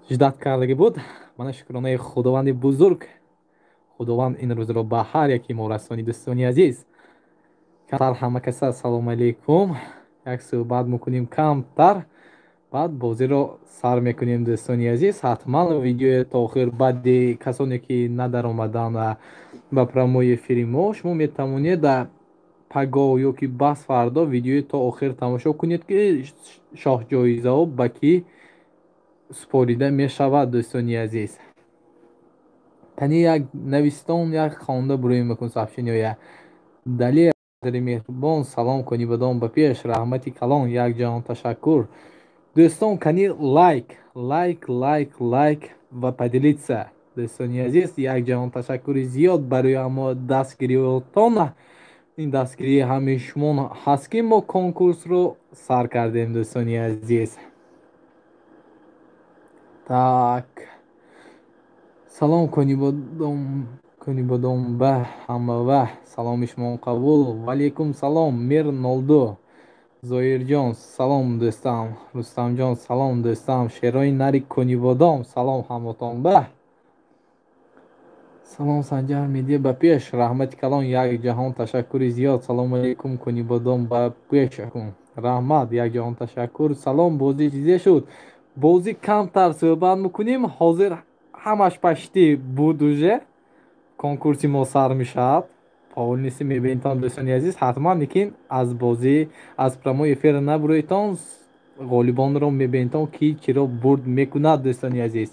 Ждать кардагӣ буд. Мана, шукронаи Худованди бузург, Худованд ин рӯзро ба ҳар яки мо расонид. Дӯстони азиз, камтар ҳама каса салому алейкум, як суҳбат мекунем камтар, баъд бозиро сар мекунем. Дӯстони азиз, ҳатман видеои то охир. Баъди касоне ки надаромаданд ба прямой эфири мо, шумо метавонед пагоҳ ё ки бас фардо видеои то охир тамошо кунед, ки шоҳҷоизаҳо ба кӣ супорида мешавад. Дӯстони азиз, кани як навистон, як хонда буроем мекун сообщения. Далер меҳрубон, салом, Конибодом ба пеш! Раҳмати калон, як ҷаҳон ташаккур. Дӯстон, кани лайк, лайк, лайк, лайк ва поделиться. Дӯстони азиз, як ҷаҳон ташаккури зиёд барои ҳамо дастгириотон. Ин дастгирии ҳамаи шумо ҳаст, ки мо конкурсро сар кардем. Дӯстони азиз, так, салом, Конибодом, Конибодом ба ҳамава, саломи шумо қабул. Ваалейкум салом, Мир 02. Зоирҷон, салом, дӯстам. Рустамҷон, салом, дӯстам. Шерои нари Конибодом, салом ҳамотон ба. Салом, Санҷар Медия ба пеш! Раҳмати калон, як ҷаҳон ташаккури зиёд. Салому алейкум, Конибодом ба пеш! Раҳмат, як ҷаҳон ташаккур. Салом, бозӣ чизе шуд? Бозӣ камтар суҳбат мекунем. Ҳозир ҳамаш почти буд, уже конкурси мо сар мешавад, полностью мебинитон. Дӯстони азиз, ҳатман лекин аз бозӣ, аз прямой эфир набуроитон, ғолибонро мебинитон, ки чиро бурд мекунад. Дӯстони азиз,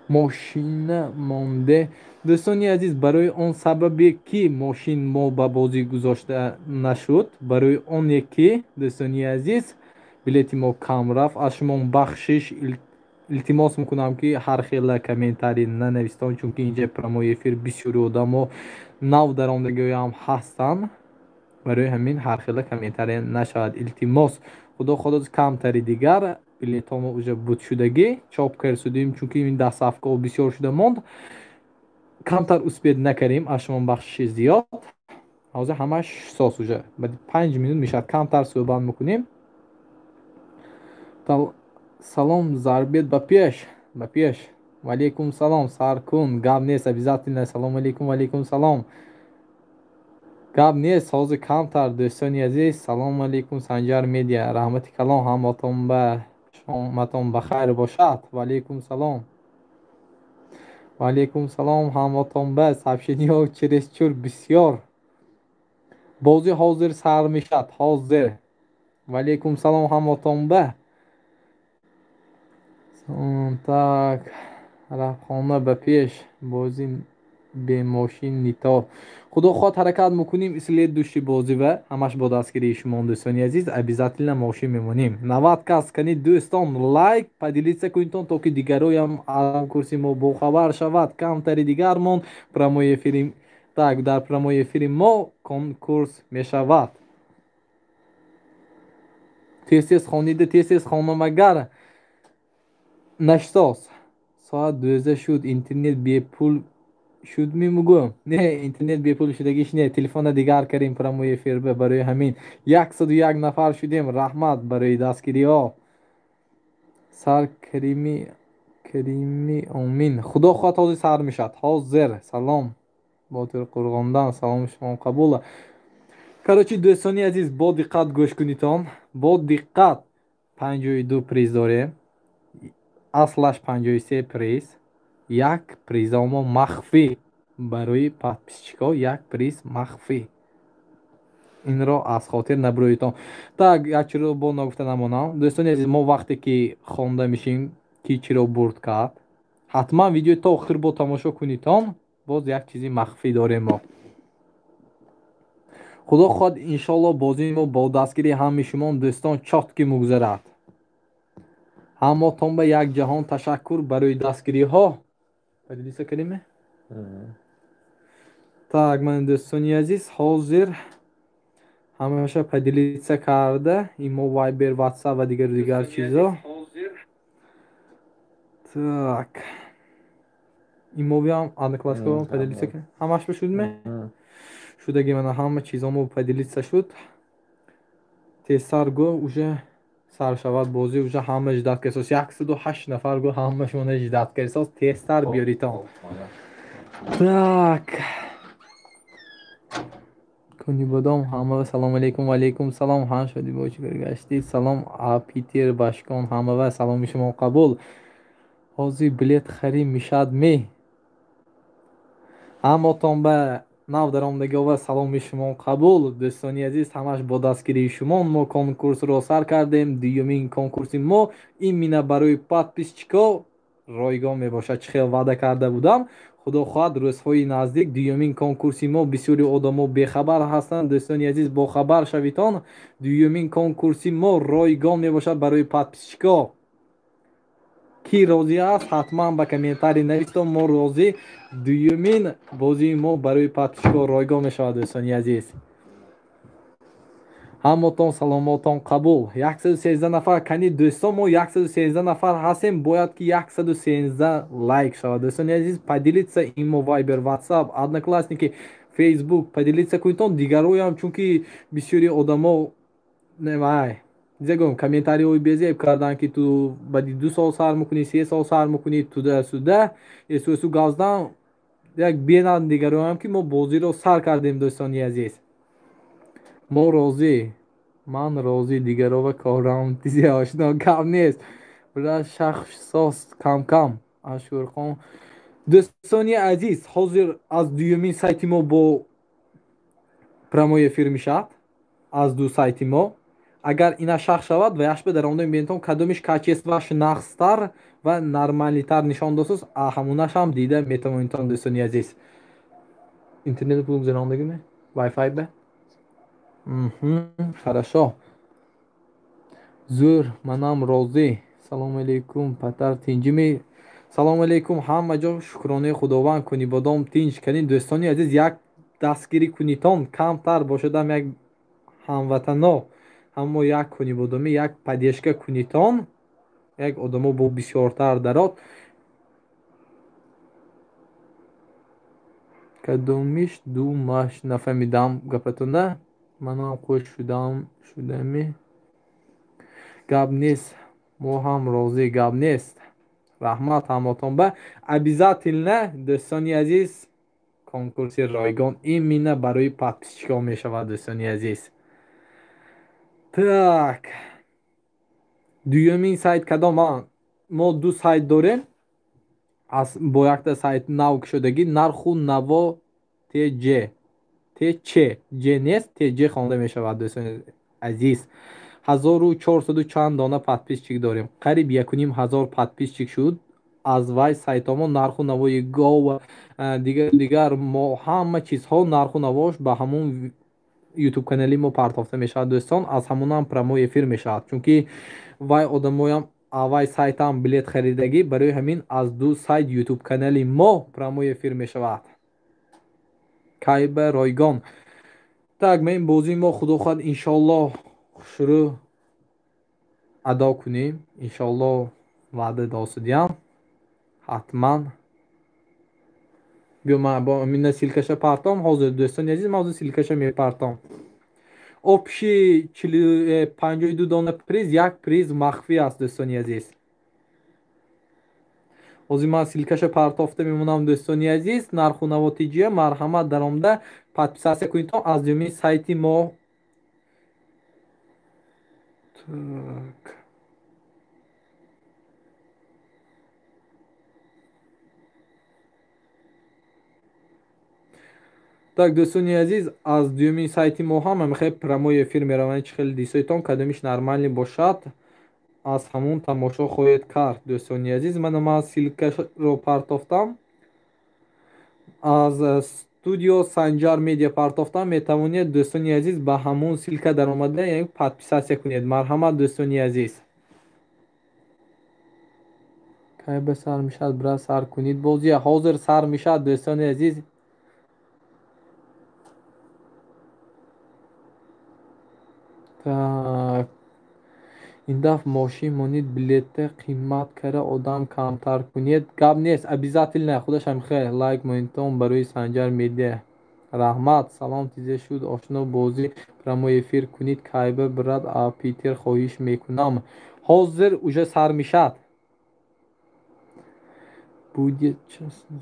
мошина монде. Дӯстони азиз, барои он сабабе ки мошин мо ба бозӣ гузошта нашуд, барои оне ки, дӯстони азиз, билети мо кам рафт, аз шумо бахшиш илтимос мекунам, ки ҳар хела комментарий нанавистон, чунки инҷа прямой эфир бисёри одамо нав даромадагиам ҳастанд. Барои ҳамин ҳар хела комментарий нашавад, илтимос. Худо хоҳад, камтари дигар билетҳомо уже будшудагӣ, чоп кардсудем, чунки ин доставкаҳо бисёр шуда монд, камтар успеть накардем. Аз шумо бахшиши зиёд. Ҳозир ҳамаш сос, уже баъди 5 минут мешавад. Камтар суҳбат мекунем. Салом, Зарбет ба пеш, ба пеш! Ваалейкум салом. Сар кун, гап нест, обязательно. Салому алейкум, ваалейкум салом, гап нест. Ҳозир камтар, дӯстони азиз. Салому алейкум, Санҷар Медиа, раҳмати калон ҳаматон ба, шоматон бахайр бошад. Ваалейкум салом, ваалейкум салом ҳаматон ба. Сообщениҳо чересчур бисёр. Бозӣ ҳозир сар мешавад, ҳозир. Ваалейкум салом ҳаматон ба. Так, рафхона ба пеш! Бозӣ бемошин нито. Худо хоҳад, ҳаракат мекунем, следующий бозива ҳамаш бо дастгирии шумо, дӯстони азиз, обязательно мошин мемонем. 90 кас. Кани, дӯстон, лайк, поделиться кунитон, то ки дигароям аз конкурси мо бохабар шавад. Камтари дигармон прямой эфири. Так, дар прямой эфири мо конкурс мешавад. Тез тез хонида, тез тез хонам, агар нашитос. Соат 12 шуд, интернет бепул шуд мемугӯм. Не, интернет бепул шудагиш не, телефона дигар кардем прямой эфир. Барои ҳамин 101 нафар шудем. Раҳмат барои дастгириҳо. Сар карими, карими, омин. Худо хоҳад, ҳозир сар мешавад, ҳозир. Салом, Ботир Қурғондан, саломи шумо қабула. Короче, дӯстони азиз, бо диққат гӯш кунитон, бо диққат. 52 приз дорем, аслаш 53 приз, як призамо махфӣ барои подписчикҳо, як приз махфӣ, инро аз хотир набурӯитон. Так, як чиро бо ногуфта намонам. Дӯстони азиз, мо вақте ки хонда мешем, ки чиро бурд кард, ҳатман видеои то охир бо тамошо кунитон. Боз як чизи махфӣ дорем мо. Худо хоҳад, иншоалло, бозии мо бо дастгирии ҳамаи шумо, дӯстон, чётко мегузарад. Ҳамотон ба як ҷаҳон ташаккур барои дастгириҳо. Поделиться кардем. Так, ман, дӯстони азиз, ҳозир ҳамаша поделиться карда, имо, Вайбер, Ватсап ва дигару дигар чизо. Так, имовиам, Одноклассникам поделиться ҳамаш ба шудме? Шудаги, мана, ҳама чизомо поделиться шуд. Тезтар гӯ, уже. Сар шавад бозӣ, уже ҳама ждать кардисоз. 108 нафар гу ҳамашона ждать кардисоз. Тезтар биёритон. Так. Кунибодом ҳамава салом алейкум. Ва алейкум салом. Ҳам шуди бо чӣ гаштид. Салом Питер Башкон ҳамава саломи шумо қабул. Ҳозир билет харӣ мешад ме? Ҳамотон ба нав даромадагиова саломи шумо қабул. Дӯстони азиз, ҳамаш бо дастгирии шумо мо конкурсро сар кардем. Дуюмин конкурси мо именно барои подписчико ройгон мебошад. Чӣ хел ваъда карда будам, худо хоҳад рӯзҳои наздик дуюмин конкурси мо. Бисёри одамо бехабар ҳастанд. Дӯстони азиз, бохабар шавитон. Дуюмин конкурси мо ройгон мебошад барои подписчико. Ки розӣ аст, ҳатман ба комментарий нависто, мо розӣ. Дуюмин бозии мо барои подписчико ройгон мешавад, дӯстони азиз. Ҳамотон саломотон қабул. 113 нафар. Кани дӯстон, мо 113 нафар ҳастем, бояд ки 113 лайк шавад. Дӯстони азиз, поделиться имо, Вайбер, Ватсап, Одноклассники, Фейсбук поделиться кунитон дигароям, чунки бисёри одамо вай зегом комментариҳои безеб карданд, ки ту баъди 2 сол сар мекунӣ, 3 сол сар мекунӣ, туда сюда эсу газдан. Як бенанд дигароям, ки мо бозиро сар кардем. Дӯстони азиз, мо розӣ, ман розӣ. Дигарова корам тизи ошно гап нест. Бира шахсос кам-кам Ашурхон. Дӯстони азиз, ҳозир аз дуюмин сайти мо бо прямой эфир мешавад. Аз ду сайти мо агар ина шах шавад ва яшба даромада мебинетон, кадомиш качествоаш нағзтар ва нормалитар нишон досуз, ҳамонашам дида метавонитон, дӯстони азиз. Интернет пул гузарондагиме? Wi-Fi ба? Хорошо. Зӯр, манам розӣ. Салом алейкум, патар тинҷими? Салом алейкум, ҳама ҷо шукронаи Худованд, кунибодом тинҷ. Канин дӯстони азиз, як дастгирӣ кунитон, камтар бошадам як ҳамватано, аммо як кунибодомӣ, як поддержка кунитон, як одамо бо бисёртар дарод. Кадомиш ду маш нафаҳмидам гапатона. Манам хуш шудам, шудами. Гап нест, мо ҳам розӣ, гап нест. Раҳмат ҳамотон ба. Обязательно, дӯстони азиз, конкурси ройгон именно барои подписчикон мешавад, дӯстони азиз. Так. Дуюмин сайт кадом? Мо ду сайт дорем. Аз бо якта сайт нав кушодагӣ, нарху наво ТЖ. ТЧ, Ҷ нест, ТЖ хонда мешавад, дӯстони азиз. 1400 чанд дона подписчик дорем. Қариб 1500 подписчик шуд. Аз вай сайтомо нарху навои гов, дигар мо ҳама чизҳо нарху навош ба ҳамун YouTube канали мо партофта мешавад, дӯстон. Аз ҳамонам прямой эфир мешавад, чунки вай одамоям авай сайтам билет харидагӣ, барои ҳамин аз ду сайт YouTube канали мо прямой эфир мешавад. Кайба ройгон. Так, мен бозии мо худо хоҳад иншоаллоҳ хушрӯ адо кунем. Иншоаллоҳ ваъда досудиям. Ҳатман. Биё ман бо мина ссылкаша партом. Ҳозир дӯстони азиз, ман ҳозир ссылкаша мепартом. Общий 52 дона приз, як приз махфӣ аст, дӯстони азиз. Ҳозир ман ссылкаша партофта мемонам, дӯстони азиз. Нарху наво тиҷия, марҳамат даромада подписаться кунедтон аз дуюмин сайти мо. Так. Так, дӯстони азиз, аз дуюмин сайти мо ҳам мехоҳем прямой эфир мераванд. Чӣ хеле дисоитон, кадомиш нормалӣ бошад, аз ҳамун тамошо хоҳед кард, дӯстони азиз. Мана ман ссылкаро партофтам. Аз студио Санҷар Медиа партофтам. Метавонед, дӯстони азиз, ба ҳамун ссылка даромада, яъне подписаться кунед. Марҳамат, дӯстони азиз. Кай ба сар мешавад, бира сар кунед бозия. Ҳозир сар мешавад, дӯстони азиз. Так. Ин дафъ мошин монид, билета қимат кара одам камтар кунед. Гап нест, обязательно худашам хел лайк монитон барои Санҷар Медиа. Раҳмат, салом, тизе шуд ошно бозӣ прямой эфир кунид кайба брат а Питер хоҳиш мекунам. Ҳозир уже сар мешад. Будет честно.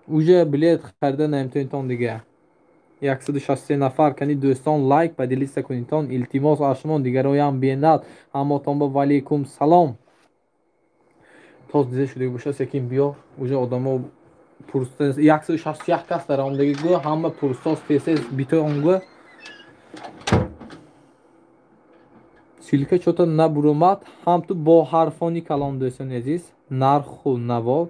Уже билет харида наметавонитон дига. 163 нафар кани дӯстон лайк поделиться кунитон илтимос аз шумо дигароям бенад. Ҳамотон ба валейкум салом. То дизе шуда бошад секин биё уже одамо пурсидан 161 кас дар омдаги гӯ ҳама пурсос тез-тез битой он гӯ. Ссылка чото набуромад ҳам ту бо ҳарфони калон дӯстони азиз нарху наво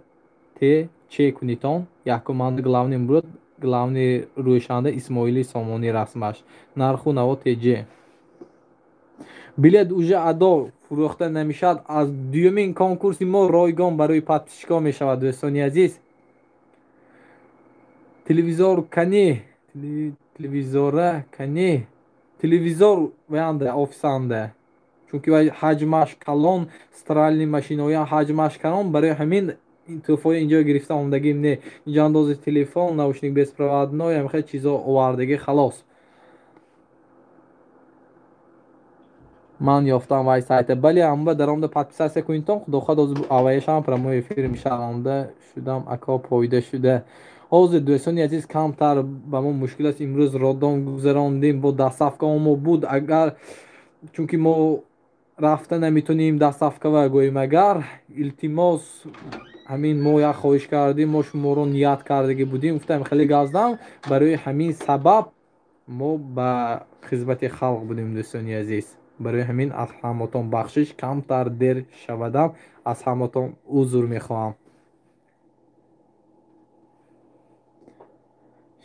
те че кунитон якуманда главный буд главный рӯшанда Исмоили Сомонӣ расмаш нарху наво теҷ. Билет уже адо фурӯхта намешавад. Аз дуюмин конкурси мо ройгон барои подписчикҳо мешавад дӯстони азиз. Телевизор кани телевизора кани телевизор ваянда офисанда чунки вай ҳаҷмаш калон стиральный машиноя ҳаҷмаш калон барои ҳамин тӯҳфаҳои инҷо гирифта омдагим не. Инҷо андози телефон, наушник беспроводной, ҳамихел чизо овардагӣ халос. Ман ёфтам вай сайта. Бале, амба даромда подписаться кунитон, худо хоҳад ҳозир аввалишам прямой эфир мешавад. Омда шудам ако пойда шуда. Ҳозир дӯстони азиз камтар ба мо мушкил аст. Имрӯз роддом гузарондем бо доставка мо буд. Агар чунки мо рафта наметонем доставка ва гӯем агар илтимос ҳамин мо як хоҳиш кардем, мо шуморо ният кардагӣ будем, гуфтам хеле газдам. Барои ҳамин сабаб мо ба хизмати халқ будем дӯстони азиз. Барои ҳамин аз ҳамотон бахшиш камтар дер шавадам, аз ҳамотон узр мехоҳам.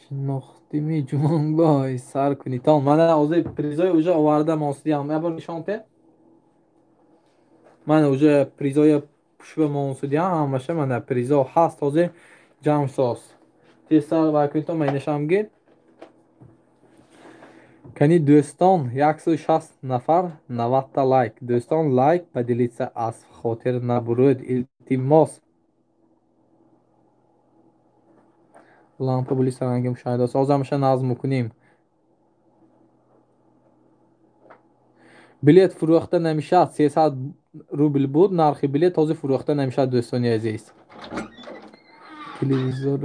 Шинохтими Ҷумонбой сар кунитон. Мана ҳозир призои уже оварда монсудиям. Як бор нишон те. Мана уже призои пушба монсудиям, ҳамаша мана призо ҳаст ҳозир ҷамъ соз. Тезтар вай кунитон, ман инашам гир. Кани дӯстон 160 нафар 90 та лайк. Дӯстон лайк поделиться аз хотир набуред илтимос. Лампа були саранги мушоҳида аст. Ҳозир ҳамаша назм мекунем. Билет фурӯхта намешавад. 300 рубл буд нархи билет, ҳозир фурӯхта намешавад дӯстони азиз. Телевизор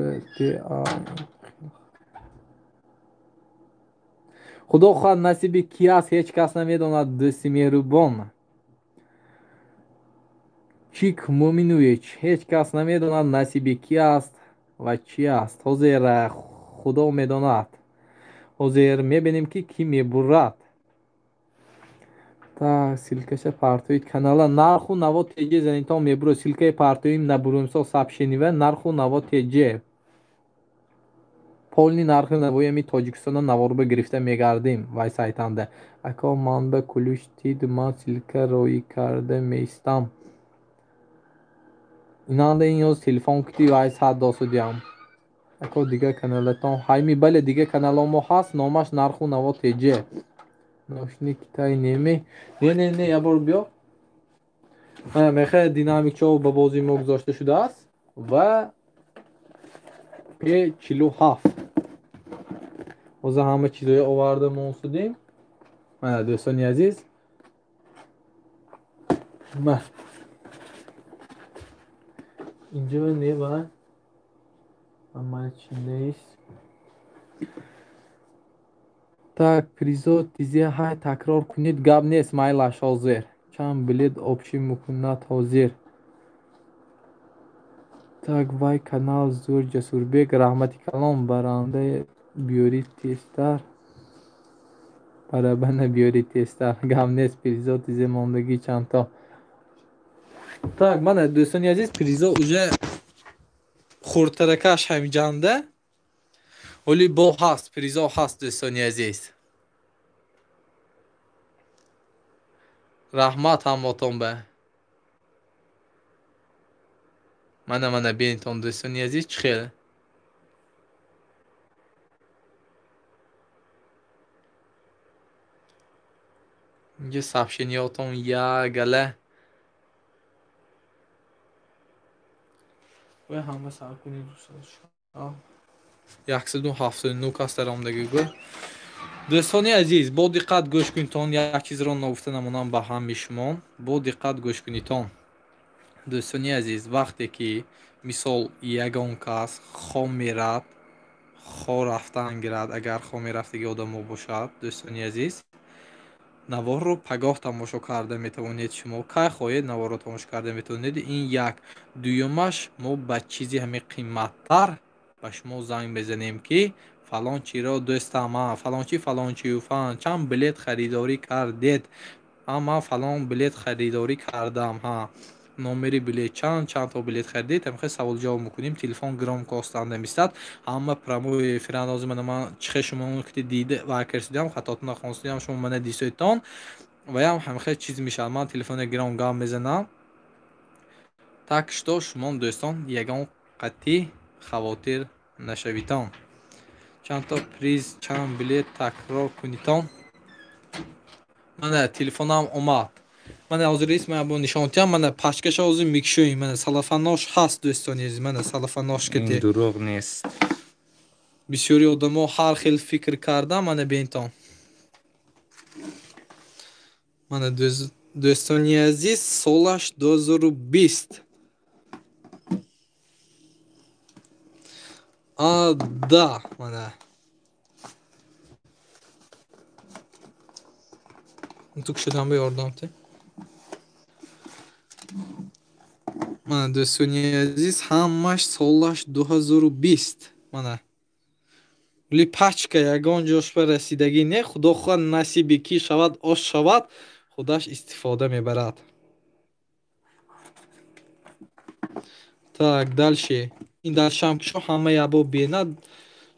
Худо хоҳад насиби ки аст, ҳеҷ кас намедонад дӯсти меҳрубон. Чик Муминович, ҳеҷ кас намедонад насиби ки аст ва чи аст. Ҳозир Худо медонад. Ҳозир мебинем ки ки мебурад. Так, ссылкаша партоид канала нарху наво теҷ занитон мебурад. Ссылкаи партоим набурумсо сообщение нарху наво теҷ. Полни нархи навои ами Тоҷикистона наворба гирифта мегардем вай сайтанда. Ако ман ба кулюш тид ман ссылка роӣ карда меистам. Инанда ин ёз телефон кити вай сад досудиям. Ако дига каналатон ҳайми бале дига канало мо ҳаст номаш нарху наво теҷ. Ношни китай неми. Не не не я бор биё. Мехе динамикчо ба бозии мо гузошта шудааст ва P47. Ҳозир ҳама чизои оварда монсудем. Мана дӯстони азиз. Ма инҷо не ба ама чи нест. Так, призо тизе ҳай такрор кунед гап нест майлаш ҳозир. Чанд билет обши мекунад ҳозир. Так, вай канал зур Ҷасурбек раҳмати калон баранда биёрид тезтар. Барабана биёрид тезтар. Гап нест призо тизе мондагӣ чандто. Так, мана дӯстони азиз призо уже хурдтаракаш ҳамиҷанда. Оли бо ҳаст, призо ҳаст дӯстони азиз. Раҳмат ҳамотон ба. Мана мана бинитон дӯстони азиз чӣ хел. Инҷо сообщениётон як гала. Вай ҳама сар кунед дӯстон. 179 кас даромадагӣ гӯ. Дӯстони азиз, бо диққат гӯш кунитон, як чизро ногуфта намонам ба ҳамаи шумо. Бо диққат гӯш кунитон. Дӯстони азиз, вақте ки мисол ягон кас хом мерад, хо рафтан гирад, агар хо мерафтаги одамо бошад, дӯстони азиз, наворро пагоҳ тамошо карда метавонед шумо. Кай хоҳед наворро тамошо карда метавонед. Ин як. Дуюмаш, мо ба чизи ҳамин қиматтар ба шумо занг мезанем, ки фалон чиро дӯстам, фалончи фалончию фалон чанд билет харидорӣ кардед, ман фалон билет харидорӣ кардам, ҳа номери билет чанд, чанд то билет харидед, ҳамихел савол ҷавоб мекунем. Телефон громко останда мистад, ҳама прямой эфир андозӣ. Мана ман чихе шумо ки дида ва кирсидам, хатотона хонсидам, шумо мана дисойтон ваям ҳамихел чиз мешавад. Ман телефоне гиром гап мезанам. Так что шумо дӯстон ягон қатъӣ хавотир нашавитон. Чанд то приз, чанд билет такрор кунитон. Мана телефонам омад. Мана ҳозир ис ман бо нишонтиям, мана пачкаша ҳозир микшӯем. Мана салафанош ҳаст, дӯстони азиз, мана салафанош ките. Ин дурӯғ нест. Бисёри одамо ҳар хел фикр карда, мана бентон. Мана дӯстони азиз, солаш 2020. А, да, мана. Тук шудам ба ёрдам те. Мана дӯстони азиз, ҳамаш солаш 2020. Мана. Ли пачка ягон ҷош ба расидагӣ не, худо хоҳад насиби ки шавад, ош шавад, худаш истифода мебарад. Так, дальше. Ин даршам ки шо ҳама ябо бинад,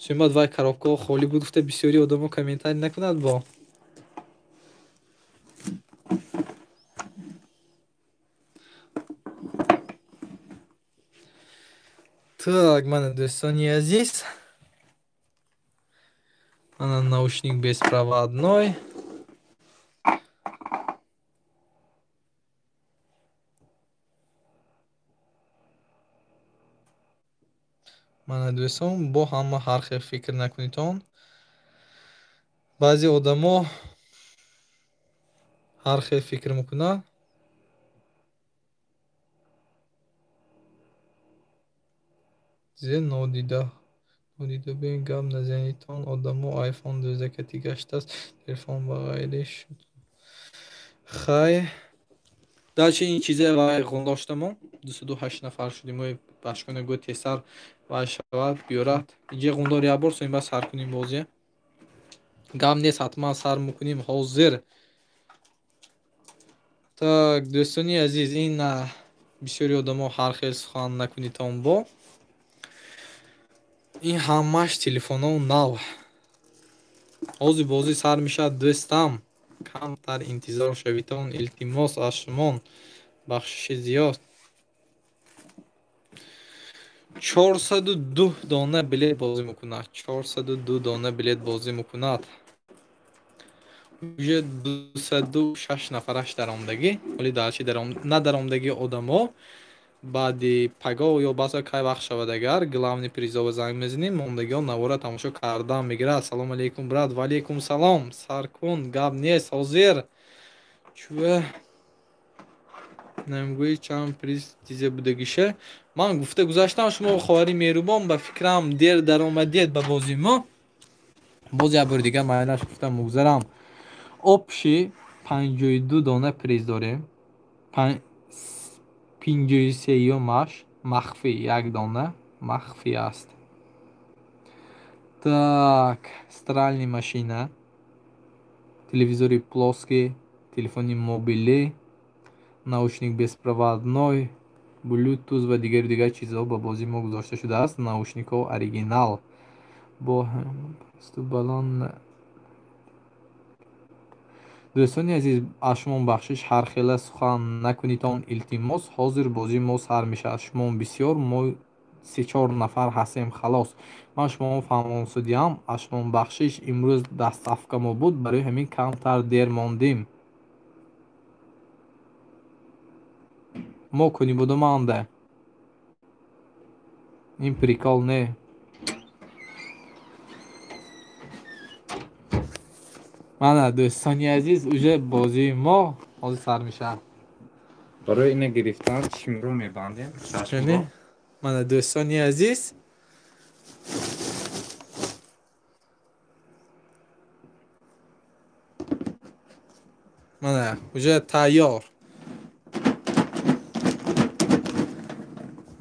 сӯмад вай коробкаҳо холӣ буд, гуфта бисёри одамо комментарий накунад бо. Так, мана дӯстони азиз, мана наушник беспроводной. Мана дӯстон, бо ҳама ҳар хел фикр накунитон. Баъзе одамо ҳар хел фикр мекунанд. Зе нодида нодида бин гап назанитон, одамо iPhone 12 кати гаштааст, телефон ба ғайре шуд. Хай, дальше ин чизе вай ғундоштамо, 208 нафар шудем, ой башкона гӯ тезтар вай шавад, биёрад. Инҷа ғундор як бор, соин ба сар кунем бозия. Гап нест, ҳатман сар мекунем ҳозир. Так, дӯстони азиз, ин бисёри одамо ҳар хел сухан накунитон бо. Ин ҳамаш телефонҳо нав. Ҳозир бозӣ сар мешавад, дӯстам. Камтар интизор шавитон, илтимос аз шумон. Бахшиши зиёд. 402 дона билет бозӣ мекунад. 402 дона билет бозӣ мекунад. Уже 206 нафараш даромадагӣ. Вале дарчи надаромадагӣ одамо баъди пагоҳ ё баъза кай вақт шавад, агар главный призова занг мезанем, мондагиҳо навора тамошо кардан мегирад. Салом алейкум, брат. Ва алейкум салом. Саркун, гап нест ҳозир. Чӯ намегӯӣ чанд приз тизе будагише? Ман гуфта гузаштам, шумо хоҳари меҳрубон, ба фикрам дер даромадед ба бозии мо. Боз як бори дигар майлаш гуфта мегузарам. Общий 52 дона приз дорем. 53-юмаш махфӣ, як дона махфӣ аст. Так, стиральный машина, телевизори плоский, телефони мобилӣ, наушник беспроводной, Bluetooth ва дигару дигар чизҳо ба бозии мо гузошта шудааст. Наушникҳо оригинал. Бо балон. Дӯстони азиз, аз шумо бахшиш, ҳар хела сухан накунитон, илтимос. Ҳозир бозии мо сар мешавад. Шумо бисёр, мо 3-4 нафар ҳастем, халос. Ман шумо фаҳмонсудиям, аз шумо бахшиш, имрӯз доставка мо буд, барои ҳамин камтар дер мондем. Мо кунӣ будуманда. Ин прикол не. Мана дӯстони азиз, уже бозии мо ҳозир сар мешавад. Барои ина гирифтан чимро мебандем. Мана дӯстони азиз, мана уже тайёр.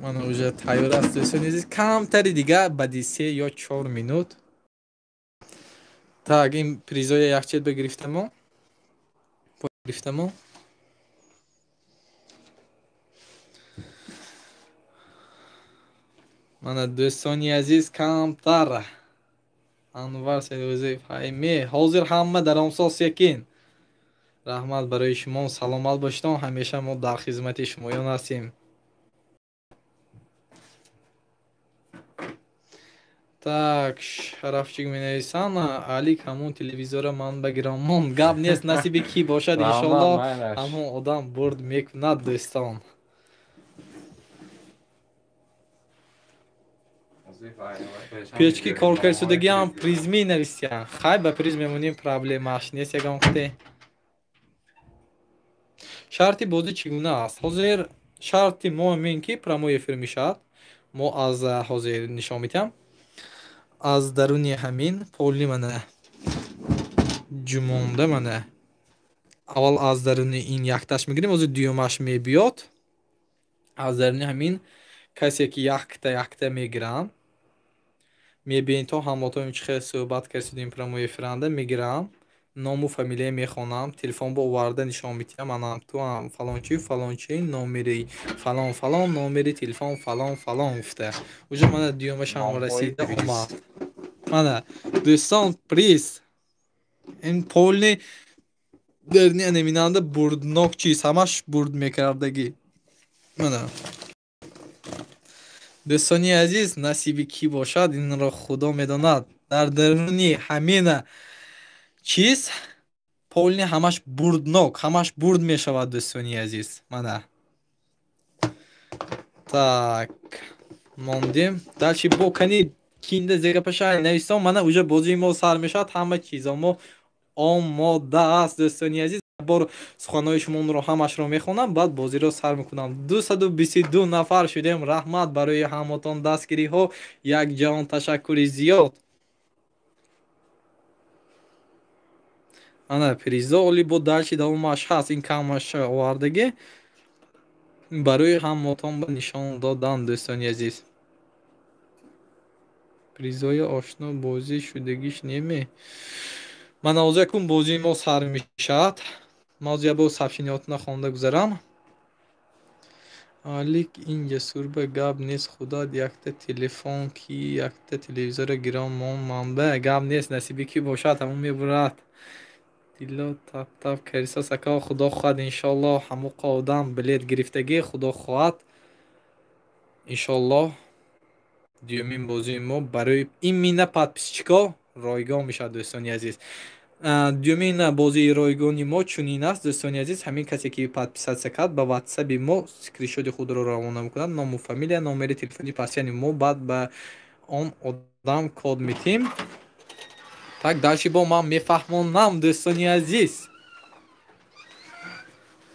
Мана уже тайёр аст дӯстони азиз. Камтари дига баъди 3 ё 4 минут. Так, ин призоя якчет бигирифтамо. Гирифтамо. Мана дӯстони азиз, камтар Анвар Сайдӯзиев ҳайме ҳозир ҳама даромсоз секин. Раҳмат барои шумо, саломат бошед, ҳамеша мо дар хизмати шумоён ҳастем. Так, Шарафчик менависам, Алик ҳамон телевизора ман ба гиромон. Гап нест, насиби ки бошад, иншоллоҳ ҳамон одам бурд мекунад дӯстон. Печки коркарсудагиам приз менависям. Хай ба приз мемонем, проблемаш нест ягон қите. Шарти бозӣ чӣ гуна аст? Ҳозир шарти мо ҳамин ки прямой эфир мешавад. Мо аз ҳозир нишон медиҳам. Аз даруни ҳамин поли мана ҷумонда мана аввал аз даруни ин якташ мегирем, ҳозир дуюмаш мебиёд. Аз даруни ҳамин касе ки якта якта мегирам, мебинед то ҳамотоем чӣ хел суҳбат кардем прямой эфиранда мегирам, ному фамилия мехонам, телефон бо оварда нишон медиҳам, анам туам фалончи фалончи, номери фалон фалон, номери телефон фалон фалон гуфта. Уже мана дуюмашам расида омад. Мана дӯстон, приз ин полни дарни анаминанда бурднок чиз, ҳамаш бурд мекардагӣ. Мана дӯстони азиз, насиби кӣ бошад, инро Худо медонад. Дар даруни ҳамина чиз полни ҳамаш бурднок, ҳамаш бурд мешавад дӯстони азиз. Мана так мондем. Дальше бо кани кинда зегапаша нависон. Мана уже бозии мо сар мешавад, ҳама чизо мо омода аст дӯстони азиз. Бор суханҳои шуморо ҳамашро мехонам, баъд бозиро сар мекунам. 222 нафар шудем. Раҳмат барои ҳамотон дастгириҳо, як ҷаҳон ташаккури зиёд. Ана призо оли бо дальше давомаш ҳаст, ин камаш овардагӣ барои ҳамотон ба нишон додан дӯстони азиз. Призои ошно бозӣ шудагиш неме. Мана ҳозир якум бозии мо сар мешавад. Ман ҳозир як бор сообщениётона хонда гузарам. Алик ин ҷасурба гап нест, худат якта телефон ки якта телевизора гирон мон манба. Гап нест, насиби ки бошад ҳамон мебурад. Дило тап тап карисас ака, худо хоҳад иншоллоҳ ҳамоқа одам билет гирифтагӣ, худо хоҳад иншоллоҳ дуюмин бозии мо барои именно подписчико ройгон мешавад дӯстони азиз. Дуюмин бозии ройгони мо чунин аст дӯстони азиз. Ҳамин касе ки подписаться кард, ба ватсаби мо скриншоти худро равона мекунад, ному фамилия, номери телефони пасияни мо, баъд ба он одам код метим. Так, дальше бо ман мефаҳмонам дӯстони азиз.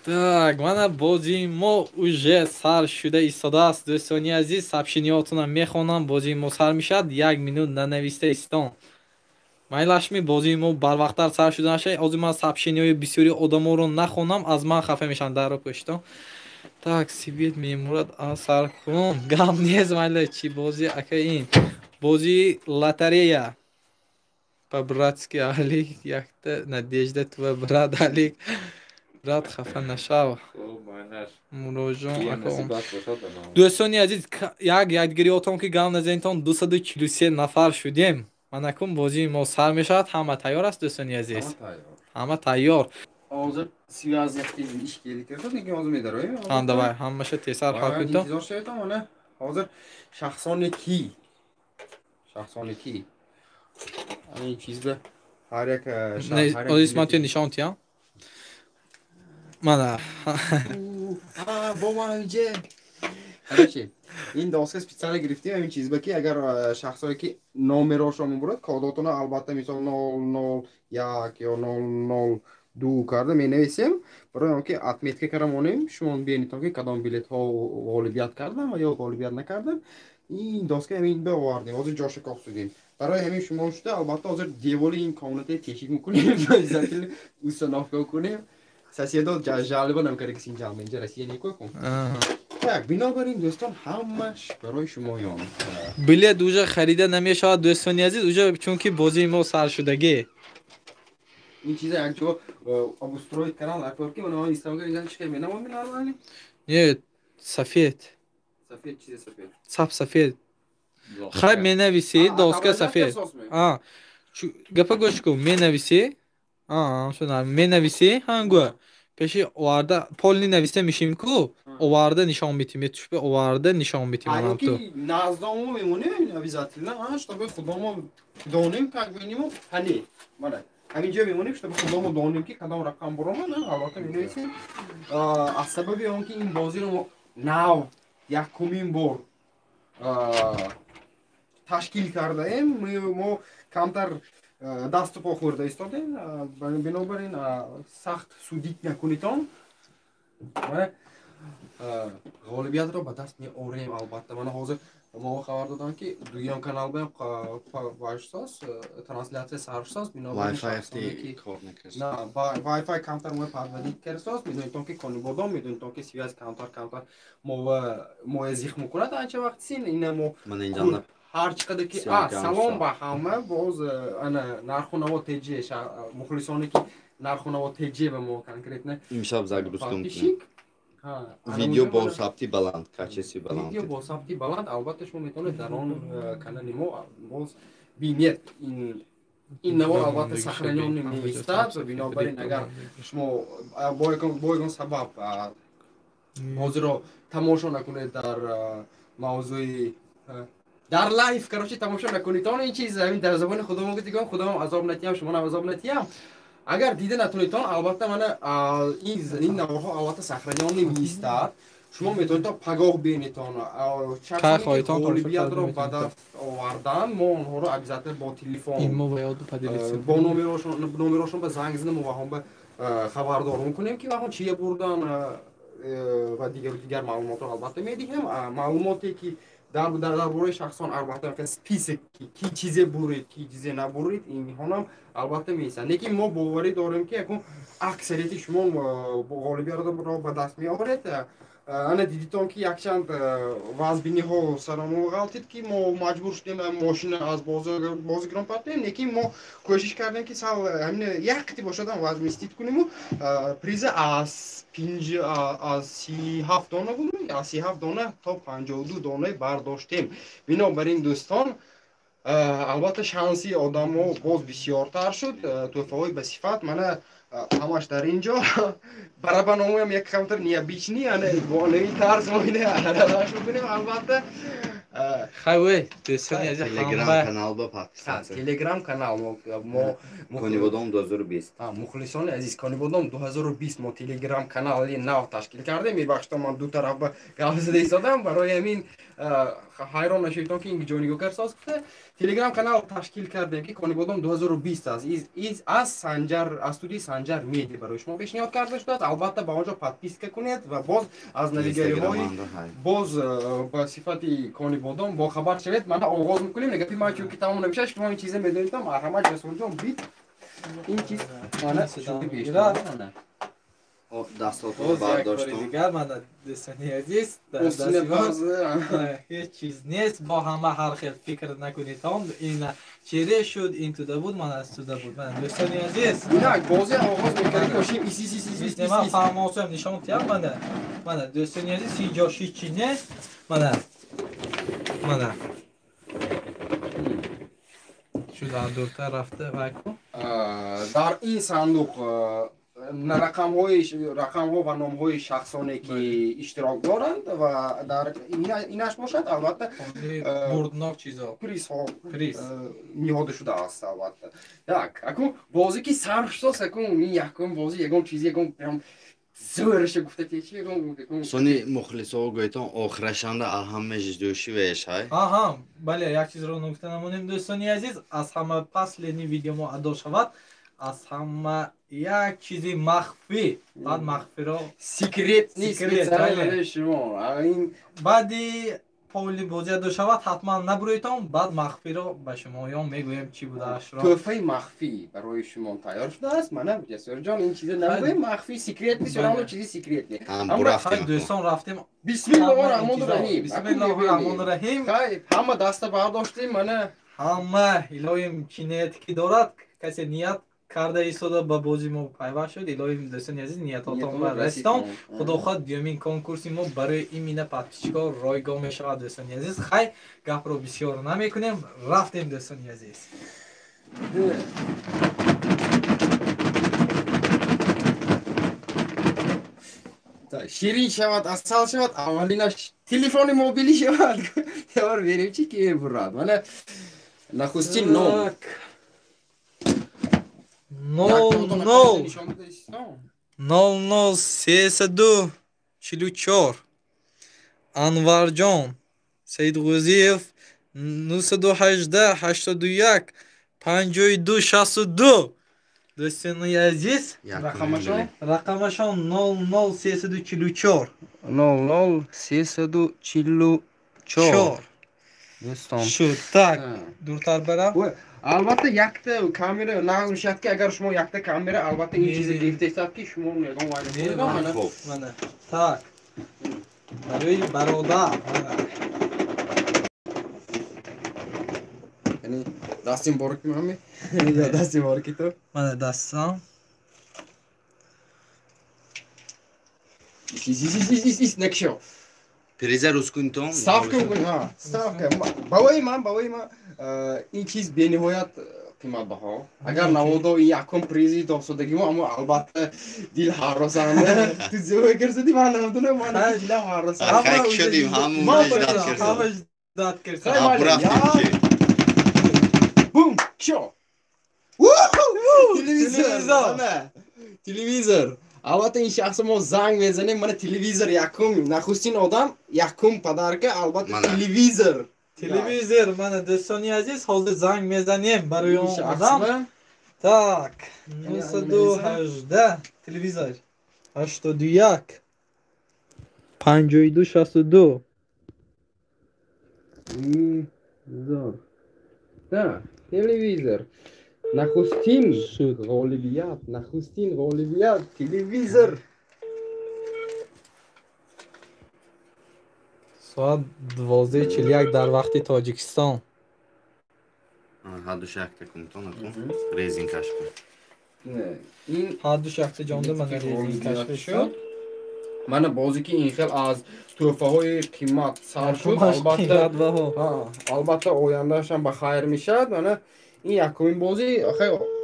Так, мана бозии мо уже сар шуда истодааст дӯстони азиз. Сообщениётона мехонам, бозии мо сар мешавад. Як минут нанависта истон. Майлашми бозии мо барвақттар сар шуда нашавад. Ҳозир ман сообщениҳои бисёри одаморо нахонам, аз ман хафа мешаванд дарро пӯштон. Так, свет мемурад сар кун. Гап нест, майла чӣ бозӣ ака ин? Бозии лотерея. По-братски Алик, якта надежда твой брат Алик. Брат хафа нашав. Муроҷон ака. Дӯстони азиз, як ядгириотон ки гап назанитон, 243 нафар шудем. Манакун бозии мо сар мешавад. Ҳама тайёр аст дӯстони азиз? Ҳама тайёр. Ҳозир связ якти иш келик кардад, лекин ҳозир медароем. Ҳа, давай, ҳамаша тезтар ҳал кунтон. Интизор шавед, ана ҳозир шахсоне ки ин чизда ҳар як ҳозир ман туя нишон тиям. Мана бо ман инҷа. Короче, Ин доска специально гирифтем ҳамин чиз ба ки агар шахсое ки номерошро мебурад, кодотона албатта мисол 001 ё 002 карда менависем, барои он ки отметка карда монем, шумо бинедтон ки кадом билетҳо ғолибият кардам ва ё ғолибият накардам. Ин доска ҳамин ба овардем, ҳозир ҷоша кофтудем. Барои ҳамин шумо шуда албатта ҳозир деволи ин комнатаи тешик мекунем, обязательно установка кунем. Соседо жалоба намкарда, ки инҷа инҷа Россия некои кун. Так, бинобар ин, дӯстон, ҳамаш барои шумоён. Билет уже харида намешавад, дӯстони азиз, уже чунки бозии мо сар шудагӣ. Ин чиза якҷо обустроить кардан акор ки мана инстаграм инҷа чӣ менамоем нормально. Не, сафед. Сафед, чизе сафед? Сап сафед. Хай, менависӣ, доска сафед. Гапа гӯш кун, менависӣ, менависӣ, ҳангӯ пеши оварда полный нависта мешим ку, оварда нишон метим, метушпе оварда нишон метим. Наздомо мемонем обязательно, чтобы худомо донем, как бинимо, ҳани мана ҳаминҷо мемонем, чтобы худомо донем ки кадом рақам буромад. Албатта менависем. Аз сабаби он ки ин бозиро мо нав якумин бор ташкил кардаем, мо камтар дасту по хӯрда истодем, бинобар ин сахт судить накунитон. Ғолибиятро ба даст меорем албатта. Мана ҳозир мо хабар додам, ки дуюм канал баям вайшсоз, трансляция саршсоз. Wi-Fi камтар мо подводить кардсоз. Медонитон ки Конибодом, медонитон ки связь камтар камтар моя зих мекунад анча вақт син ина мо ҳар чӣ қадар ки. Салом ба ҳама боз, ана Нарху Наво ТЖ, мухлисоне ки Нарху Наво ТЖ ба мо конкретно имшаб загрузка мекунем видео бо сабти баланд, качество баланд. Видео бо сабти баланд, албатта, шумо метавонед дар он канали мо боз бинед. Ин навор албатта сохранённый меистад, бинобар ин агар шумо бо ягон сабаб ҳозиро тамошо накунед, дар мавзӯи дар лайв, короче, тамошо накунед, он ин чиз ҳамин дар забони худомо гуфтигон, худомам азоб натиҳам, шумонам азоб натиҳам. Агар дида натунедтон, албатта мана ин наворҳо албатта сохранённый меистад, шумо метавонед то пагоҳ бинедтон. Ғолибиятро ба даст овардан, мо онҳоро обязательно бо телефон, бо номерошон ба занг зада, мо ваҳон ба хабардор мекунем, ки ваҳон чия бурдан ва дигару дигар маълумотро албатта медиҳем. Маълумоте ки дар бораи шахсон, албатта список, ки чизе бурид, ки чизе набурид, инҳонам албатта меистанд. Лекин мо боварӣ дорем, ки якун аксарияти шумо ғолибиятро ба даст меоред. Ана дидитон, ки якчанд вазбиниҳо сарамо ғалтид, ки мо маҷбур шудем мошина аз бозигрон партоем. Лекин мо кӯшиш кардем, ки сал ҳамин як қити бошадам возместить куниму приза аз 37 дона буд, аз 37 дона то 52 дона бардоштем. Бинобар ин, дӯстон, албатта шанси одамо боз бисёртар шуд. Тӯҳфаҳои ба сифат мана ҳамаш дар ин ҷо. Барабаномоям як камтар необычный, ана бо нави тарз мо ина аралаш мекунем албатта. Хайвей, дӯстони азиз. Телеграм канал ба подписаться. Телеграм канал мо. Конибодом 2020. Мухлисони азиз, Конибодом 2020 мо телеграм канали нав ташкил кардем. Мебахшитон, ман ду тараф ба гап зада истодам, барои ҳамин ҳайрон нашаведтон, ки ин ҷо нигоҳ кард соз гуфта. Телеграм канал ташкил кардем, ки Конибодом 2020 аст, аз Санҷар, аз студияи Санҷар Медиа барои шумо пешниҳод карда шудааст. Албатта ба он ҷо подписка кунед ва боз аз навигариҳои боз ба сифати Конибодом бохабар шавед. Мана оғоз мекунем. Гапи ман чунки тамом намешавад, шумо ин чиза медонедам. Марҳамат, Ҷасурҷон, бит ин чиз мана шуди бештар. Дастотро бардоштам. Дигар мана, дӯстони азиз, ҳеҷ чиз нест, бо ҳама ҳар хел фикр накунедон. Ин чере шуд, ин туда буд, мана аз туда буд. Мана, дӯстони азиз, инак бозӣ оғоз мекардем, бошем ис ис ис ис. Ман фаҳмосам нишон тиям. Мана, мана, дӯстони азиз, ҳеҷ ҷо ҳеҷ чиз нест. Мана, мана шу дар дуртар рафта вайку. Дар ин сандуқ рақамҳо ва номҳои шахсоне ки иштирок доранд ва дар инаш бошад албатта бурднок чизо. Призҳо ниҳода шудааст албатта. Так, акун бозӣ ки сар шудааст, акун ин якум бозӣ ягон чизи ягон прям Зӯраша гуфта течи сони мухлисо гӯйтон охирашанда ҳама ждёши вешай. Аҳа, бале, як чизро нукта намонем, дӯстони азиз, аз ҳама последний видео мо адо шавад, аз ҳама як чизи махфӣ, баъд махфиро секретный специально шумо. Баъди поли бозӣ адо шавад, ҳатман набурӯйтон, баъд махфиро ба шумоён мегӯем чӣ будаашро. Тӯҳфаи махфӣ барои шумо тайёр шудааст. Мана Ҷасурҷон, ин чиза нагӯем, махфӣ секретный, всё равно чизи секретный. Дӯстон, рафтем. Бисмиллоҳи раҳмони раҳим. Бисмиллоҳи раҳмони раҳим. Ҳама даста бардоштем, мана ҳама илоҳим чӣ ният ки дорад, касе ният карда истода ба бози мо пайваст шуд. Илоҳим, дӯстони азиз, ниятотон ба расидон. Худо хоҳад, дуюмин конкурси мо барои имина подписчикҳо ройгон мешавад, дӯстони азиз. Хай, гапро бисёр намекунем, рафтем, дӯстони азиз. Ширин шавад, асал шавад, аввалинаш телефони мобилӣ шавад. Явар верем чи ки мебурад. Мана нахустин ном 00 00 344 Анварҷон Саидғузиев 918 81 52 62. Дӯстони азиз, рақамашон 00 344 00 344 дӯстон шуд. Так, дуртар барам. Албатта якта камера нағз мешавад, ки агар шумо якта камера, албатта ин чизе гирифтаистад, ки шумо ягон вайна. Мана так, барои бародар, мана яъне дасти мубораки мами, дасти мубораки ту. Мана дастам. Ис накшо. Приза рускунтон. Ставка, ставка. Бавои ман, бавои ман ин чиз бениҳоят қиматбаҳо. Агар наводо ин якум призи додсодагӣ мо, аммо албатта дил ҳарросанда. Ту зӯ кирсуди, ман намедонам, ман дилам ҳарросанда. Хай шудим, ҳамон ждат кирсад. Бум, шо. Телевизор. Телевизор. Албатта ин шахс мо занг мезанем, мана телевизор якум, нахустин одам, якум подарка, албатта телевизор. Телевизор, мана дӯстони азиз, ҳозир занг мезанем барои он одам. Так, 918 телевизор 81 52 62. Да, телевизор. Нахустин ғолибият, нахустин ғолибият, телевизор. Соат 12:41 дар вақти Тоҷикистон. Ҳаду шакта кунтон, резинкаш кун. Ин ҳаду шакта ҷонда мана резинкаш шуд. Мана бозе ки ин хел аз тӯҳфаҳои қимат сар шуд, албатта, албатта ояндаашам ба хайр мешавад. Мана ин якумин бозӣ,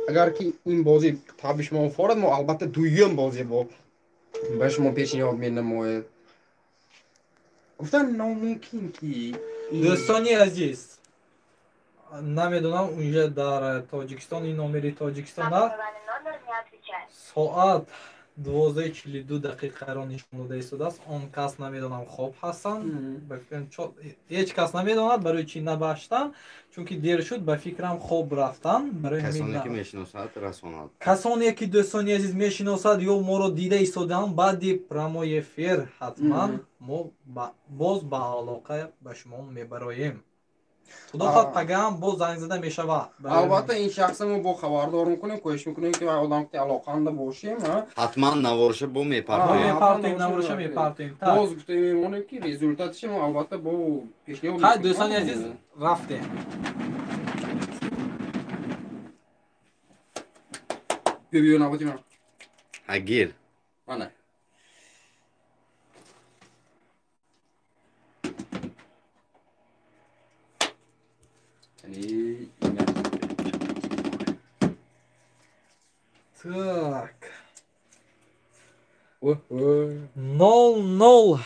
агар ки ин бозӣ таби шумо форад, мо албатта дуюм бозӣ бо ба шумо пешниҳод менамоед. Гуфтан номумкин ки дӯстони азиз, намедонам унҷа дар Тоҷикистон ин номери Тоҷикистон аст. Соат 12:42 дақиқаро нишон дода истодааст. Он кас намедонам хоб ҳастанд, ҳеҷ кас намедонад барои чӣ набаштанд, чунки дер шуд, ба фикрам хоб рафтанд. Касоне ки мешиносад расонад. Касоне ки дӯстони азиз мешиносад ё моро дида истодаанд, баъди прямой эфир ҳатман мо боз ба алоқа ба шумо мебароем. Худо хоҳад пагаам боз занг зада мешавад. Албатта ин шахса мо бо хабардор мекунем, кӯшиш мекунем ки одам ки алоқанда бошем. Ҳатман наворша бо мепартоем. Наворша мепартоем. Боз гуфта мемонем ки результатша мо албатта бо пешниҳод. Хай дӯстони азиз, рафтем. Биё, биё, навбати ман. Ҳа, гир. Мана. Так. 00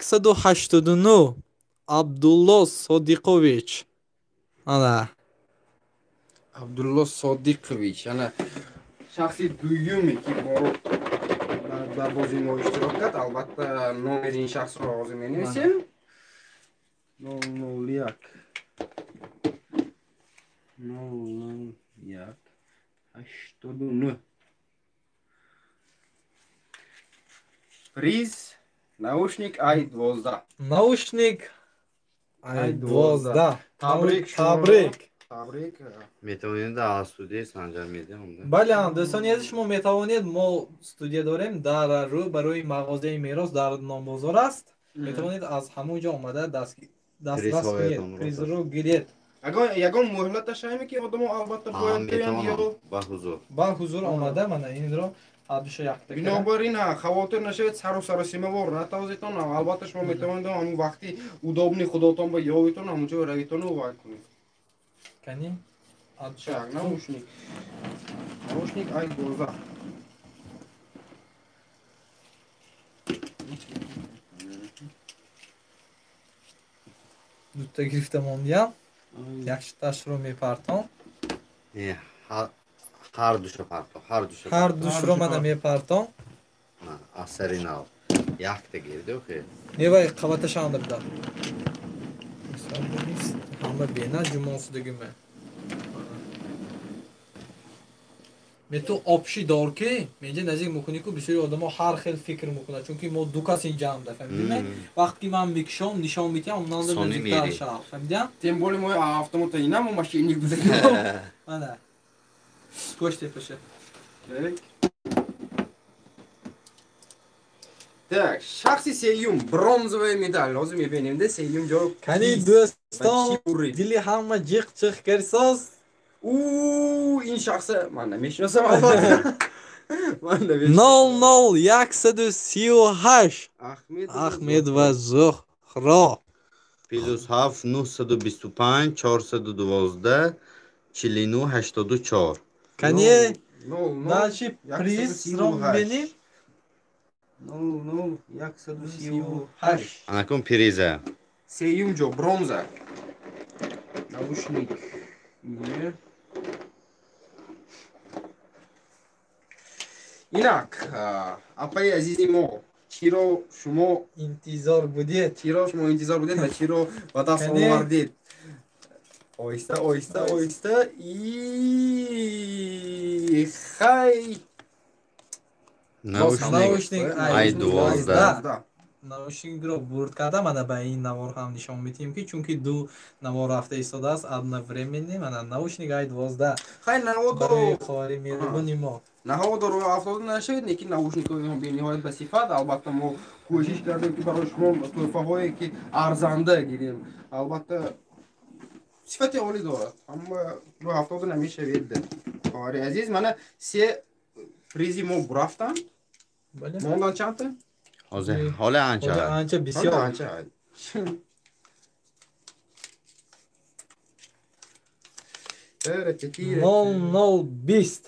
189 Абдулло Содиқович. Ана. Абдулло Содиқович. Ана шахси дуюме ки моро Дар бозии мо иштирок кард. Албатта, номери ин шахсро ҳозир менависем. 001 001 89. Приз наушник i12. Наушник i12. Табрик. Табрик. Табрик. Метавонед дар студияи Санҷар Медиа омда. Бале, дӯстони азиз, шумо метавонед, мо студия дорем дар рӯ барои мағозаи Мерос дар Номбозор аст. Метавонед аз ҳамон ҷо омада дастрас кунед, призро гиред. Ягон муҳлаташ ҳаме ки одамо албатта бояд биёянд ё ба ҳузур? Ба ҳузур омада мана инро ҳардуша якта. Бинобар ин хавотир нашавед, сару саросимавор натавзетон. Албатта, шумо метавонед ҳамон вақти удобный худотон ба ёвитон, ҳамон ҷо равитону вай кунед. Кани? Так, наушник. Наушник i12. Дута гирифта мондиям. Якшташро мепартом. Не, ҳар душа парто, ҳар душа. Ҳар душро мана мепартом. Асари нав. Якта гирди, охе. Не, вай қабаташа анда буда. Ҳама бена ҷумонсудагиме. Мету обши дор ки менҷа наздик мекунӣ ку, бисёри одамо ҳар хел фикр мекунад, чунки мо ду кас инҷаамда, фаҳмидӣ? Вақте ки ман мекушом, нишон метиҳам, онанда наздиктар шав, фаҳмидиам? Тем более мо автомата ина мо мошинник буда. Мана. Поште паша. Так, шахси сеюм, бронзовая медаль. Ҳозир мебинем, де сеюм ҷо. Кани, дӯстон, дили ҳама ҷиқ ҷиқ керсоз. У, ин шахса ман намешиносам, албатта. Ман намешиносам. 00138 Ахмед ва Зуҳро. Плюс 7 925 412 49 84. Кани, дальше призро мебинем. 00138. Анакун приза. Сеюм ҷо бронза. Наушник. Инак, апаи азизи мо, чиро шумо интизор будед? Чиро шумо интизор будед ва чиро ба даст овардед? Оҳиста, оҳиста, оҳиста. И хай. Наушник i12. Наушникро бурд карда, мана ба ин навор ҳам нишон медиҳем, ки чунки ду навор рафта истодааст одновременно. Мана наушник i12. Хай, наводо барои хоҳари меҳрубони мо. Наҳодо рӯ афтода нашавед, лекин наушникҳои бениҳоят ба сифат. Албатта, мо кӯшиш кардем, ки барои шумо тӯҳфаҳое ки арзанда гирем. Албатта, сифати олӣ дорад. Ҳама рӯ афтода намешавед. Хоҳари азиз, мана се призи мо бурафтанд. Мондан чандта? Ҳозир ҳоле анча. Анча бисёр. Анча. 0020.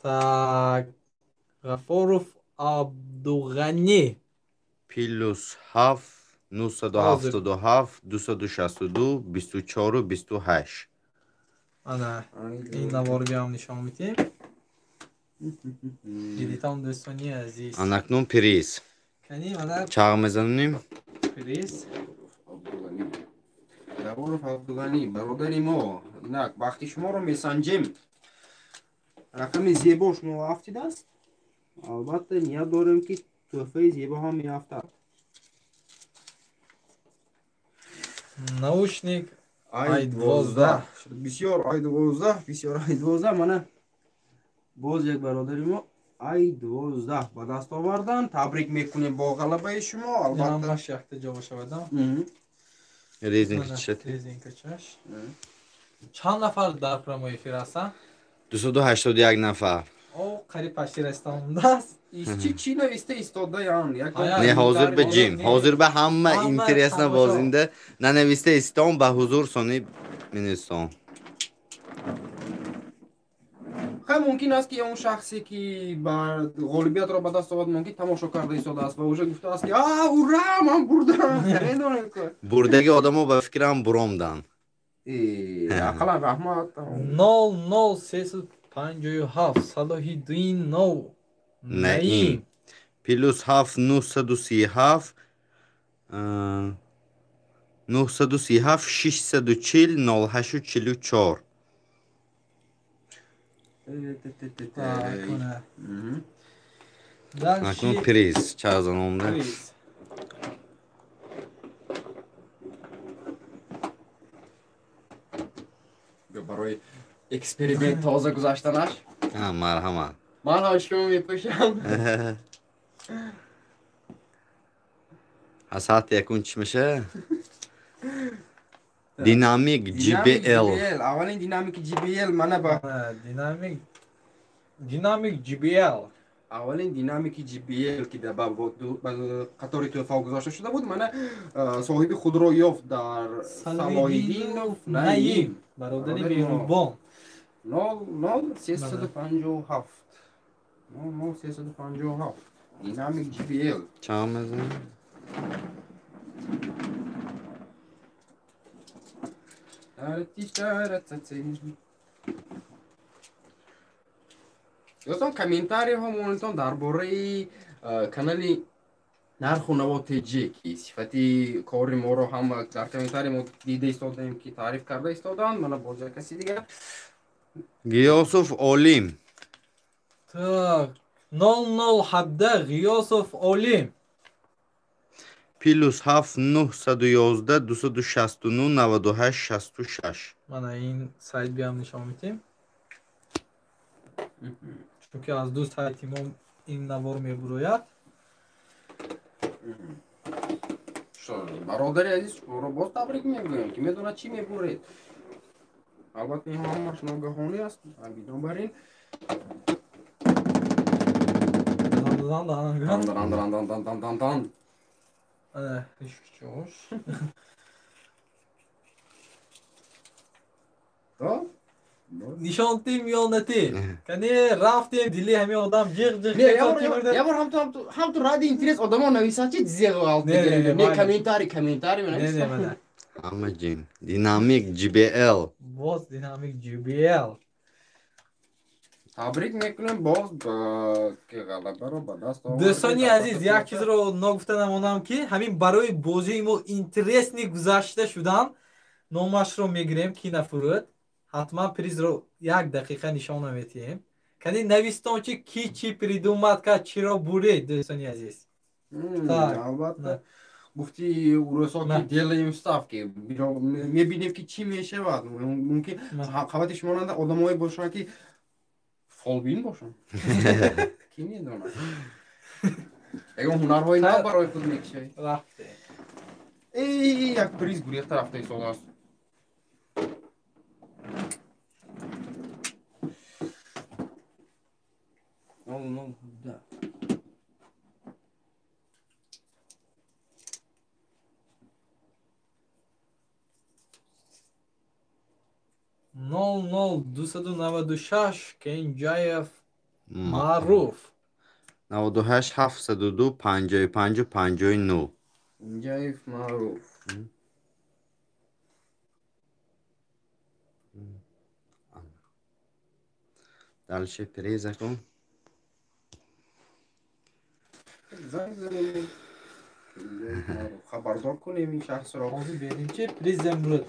Так, Ғафоров Абдуғанӣ. Плюс 7 977 262 24 28. Ана, ин наворро биям нишон медиҳем. Дидитон, дӯстони азиз. Анакнун приз. Кани, мана. Чағ мезанем. Приз. Ғафоров Абдуғанӣ, бародари мо. Инак, бахти шуморо месанҷем. Рақами зебо шумо афтидааст. Албатта, ният дорем, ки тӯҳфаи зебо ҳам меафтад. Наушник i12. Бисёр i12, бисёр i12. Мана боз як бародари мо i12 ба даст овардан. Табрик мекунем бо ғалабаи шумо, албатта. Ҳамаш якта ҷо бошавад. Резинка чат. Резинка чаш. Чанд нафар дар прямой эфир ҳастанд? 281 нафар. О, қариб пашти расондааст. Чи чи нависта истодаям? Не, ҳозир ба ҷим. Ҳозир ба ҳама интересно бозинда нанависта истон, ба ҳузур сони менависон. Хай, мумкин аст, ки он шахсе ки ба ғолибиятро ба даст овард, мумкин тамошо карда истодааст ва уже гуфтааст, ки а, ура, ман бурдам. Намедонем. Бурдаги одамо ба фикрам буромдан. Ақаллан раҳмат. 00357 Салоҳиддин нов. Наим. Плюс 7 937 937 640 08 44. Акнун приз чаза номда. Барои эксперимент тоза гузаштанаш. Марҳамат. Ман ҳам шумо мепӯшам. Саати якун чӣ меша? Динамик JBL. Аввалин динамики JBL мана ба динамик JBL. Аввалин динамики JBL ки ба қатори тӯҳфа гузошта шуда буд, мана соҳиби худро ёфт дар Салоҳиддинов Наим, бародари меҳрубон. 00 357 00 357 динамик JBL. Чанд мезанем? Дӯстон, комментариҳо монитон дар бораи канали Нарху Наво ТЖ, ки сифати кори моро ҳам дар комментари мо дида истодаем, ки таъриф карда истоданд. Мана боз як каси дигар. Ғиёсов Олим. Так, 0017 Ғиёсов Олим. Плюс 7 911 269 98 66. Мана ин сайт биям нишон медиҳем. Чунки аз ду сайти мо ин навор мебурояд. Бародари азиз, шуморо боз табрик мегӯем, ки медонад чӣ мебуред. Албатта ин ҳамаш ногаҳонӣ аст, бинобар ин дан. Нишон тим ё натӣ? Кани рафтем, дили ҳамин одам ҷиғ ҷиғ. Я бор ҳамту ради интерес одамо нависад, чи зеғ ғалт мегирем. Не, комментарий, комментарий менависад. Ҳама ҷин. Динамик JBL. Боз динамик JBL. Табрик мекунем боз ки ғалабаро ба даст овард. Дӯстони азиз, як чизро ногуфта намонам, ки ҳамин барои бозии мо интересни гузашта шудан номашро мегирем, ки нафурӯд. Ҳатман призро як дақиқа нишон медиҳем. Кани навистон чи ки чӣ придумад кард, чиро буред, дӯстони азиз. Албатта, гуфти урусо ки делаем ставки, мебинем ки чӣ мешавад. Мумкин қабати шумо нанда одамое бошанд, ки фолбин бошанд. Ки медонад? Ягон ҳунарҳои нав барои худ мекушавӣ. Рафтем. Эй, як приз гурехта рафта истодааст. Нол да. Нол нол 296 Кенҷаев Маъруф. 98 702 55 59. Кенҷаев Маъруф. Дальше приз кун. Занг занем. Хабардор кунем ин шахсро. Ҳозир бинем чи призем буд.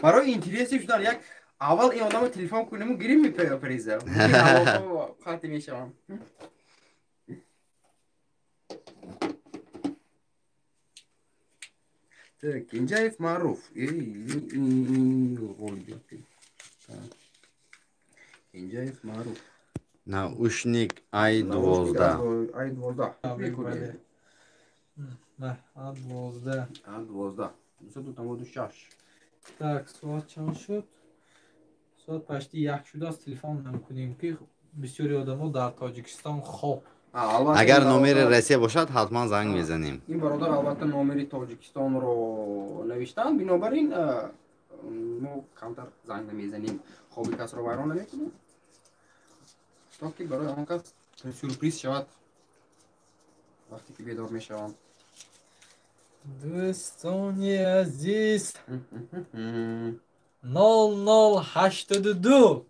Барои интереси шудан як аввал ин одамро телефон кунему, гирим приза. Қати мешавам. Так, Кенҷаев Маъруф. Кенҷаев Маъруф. Наушник i12. i12. A12. A12. 296. Так, соат чанд шуд? Соат почти як шудааст. Телефон намекунем, ки бисёри одамо дар Тоҷикистон хоб. Агар номери Россия бошад, ҳатман занг мезанем. Ин бародар албатта номери Тоҷикистонро навиштанд, бинобар ин мо камтар занг намезанем, хоби касро вайрон намекунем, то ки барои он кас сюрприз шавад вақте ки бедор мешаванд. Дӯстони азиз, 0082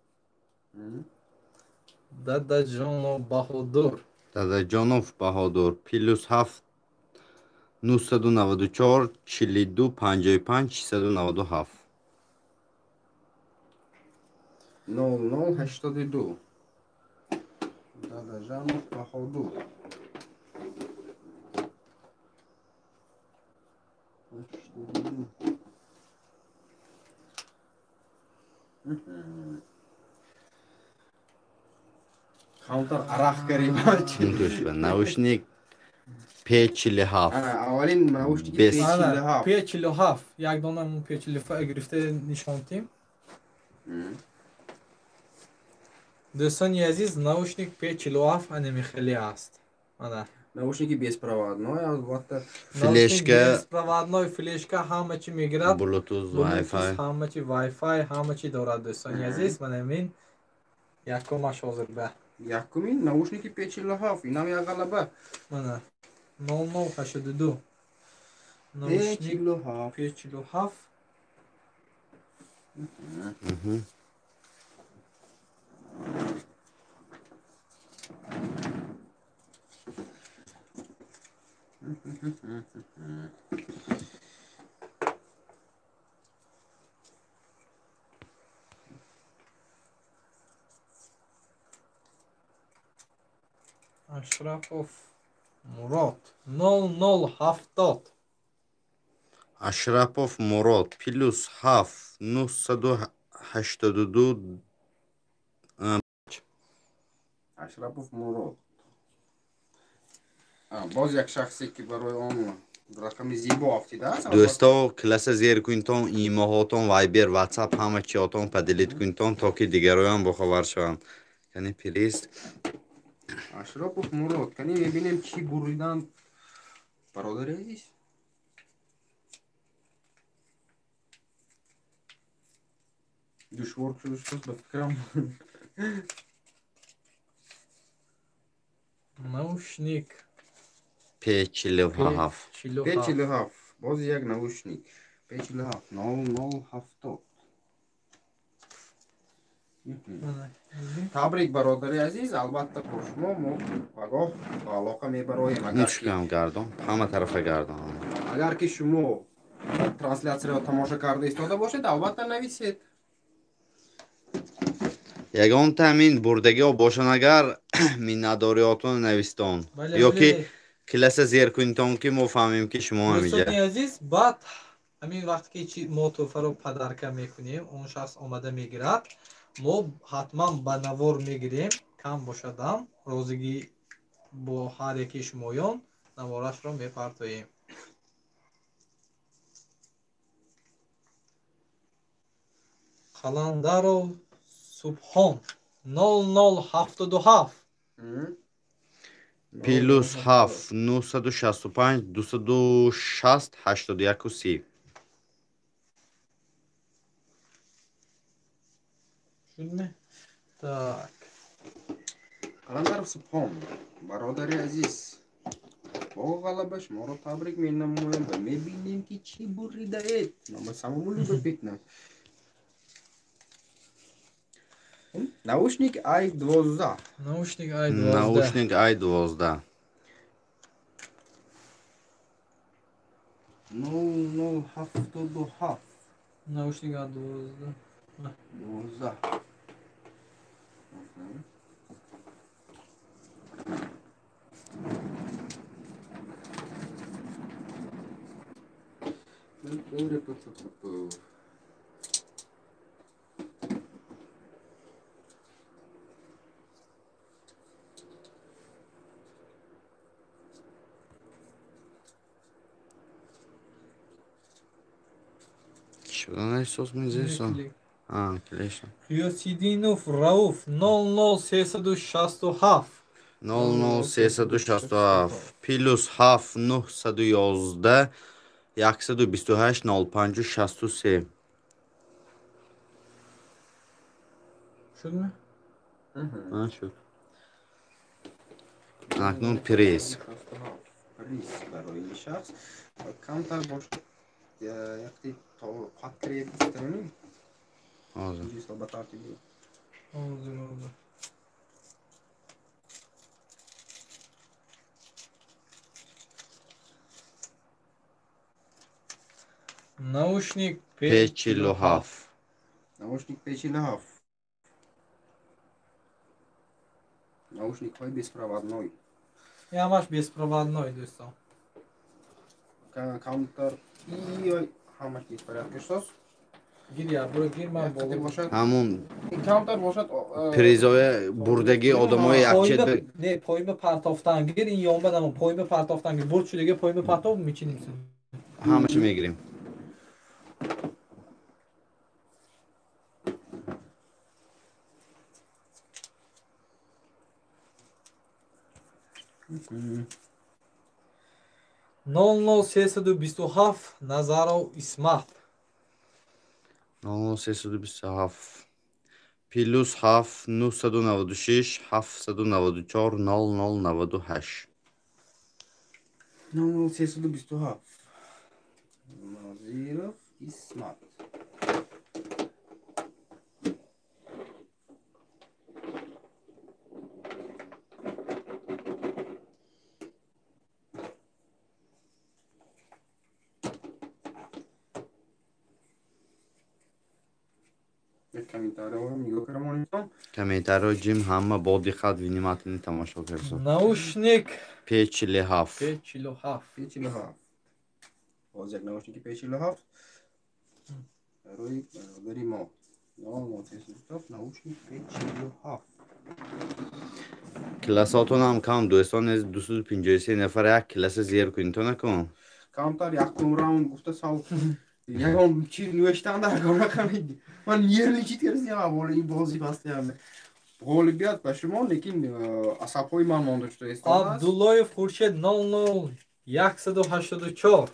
Дадаҷоно Баҳодур. Дадаҷонов Баҳодур плюс 7 994 42 55 697. 0082. Дадаҷонов Баҳодур. 82. Камтар арақ карим. Наушник P47. Аввалин наушники P47. P47. Як дона P47 гирифта нишонтим. Дӯстони азиз, наушник P47 анеми хеле аст. Ана. Наушники беспроводной, албатта. Флешка. Беспроводной флешка ҳама чи мегирад. Bluetooth, Wi-Fi. Ҳама чи Wi-Fi, ҳама чи дорад дӯстони азиз. Мана ин якумаш ҳозир ба. Якумин наушники P47, инам як ғалаба. Мана 0082. Наушник P47. Ашрафов Мурод 0070. Ашрапов Мурод плюс 7 982. Ашрапов Мурод. Боз як шахсе ки барои он рақами зебо афтидааст. Дӯсто, класса зер кунтон, имоҳотон, Вайбер, Ватсап, ҳама чиҳотон поделит кунтон, то ки дигароям бохабар шаванд. Кани плиз. Ашропов Мурод, кани мебинем чӣ буридан бародари азиз. Душвор шуд ба фикрам. Наушник P47. P47. Боз як наушник. P47 0070. Табрик бародари азиз, албатта бо шумо мо пагоҳ ба алоқа мебароем. Нушкам гардон, ҳама тарафа гардон. Агар ки шумо трансляцияро тамошо карда истода бошед, албатта нависед. Ягон таъмин бурдагиҳо бошанд, агар миннатдориҳотон навистон ё ки класса зер кунитон, ки мо фаҳмем ки шумо ҳамиҷа. Дӯстони азиз, баъд ҳамин вақте ки мо тӯҳфаро падарка мекунем, он шахс омада мегирад, мо ҳатман ба навор мегирем, кам бошадам розигӣ бо ҳар яки шумоён наворашро мепартоем. Қаландаров Субҳон 0077. Плюс 7 965 260 81 30. Шудме? Так. Қаландаров Субҳон, бародари азиз, бо ғалаба шуморо табрик менамоям ва мебинем ки чӣ буридаед. Самому любопытно. Наушник i12. Наушник i12. Наушник i12. 0077. Наушник i12. 12. Ғиёсиддинов Рауф 00367. 00367 плюс 7 911 128 05 63. Шудме? Шуд. Акнун приз. Приз барои ин шахс камтар бошад, якти қат киред гуфтанем. Ҳозир. Ба тартиби. Ҳозир, ҳозир. Наушник P47. Наушник P47. Наушникҳои беспроводной. Ҳамаш беспроводной, дӯстон. Камтар ҳамаш беспорядка шудааст. Гир я, буро гир, ман боло бошад. Ҳамун камтар бошад. Призоя бурдагии одамои якчед. Не, поинба партофтан гир, ин ёнба намо, поинба партофтан гир. Бурд шудаги поинба партоф мечинем. Ҳамаша мегирем. Нол нол сесаду бисту ҳафт Назаров Исмат. 00327 плюс 7 996 794 0098. 00327 Назиров Исмат. Комментариҳо ҷим ҳама бо диққат внимательно тамошо карданд. Наушник P47. P47. P47. Боз як наушники P47 барои бародари мо. 00327 наушник P47. Классотон ҳам кам дӯстон, 253 нафар як класса зер кунед то накун. Камтар якум раунд гуфта сал ягон чиз навиштан дар кор накунед. Ман нервничать кардам, аввал ин бозӣ бастиам. Ғолибият ба шумо, лекин асабҳои ман монда шудааст. Абдуллоев Хуршед 00184.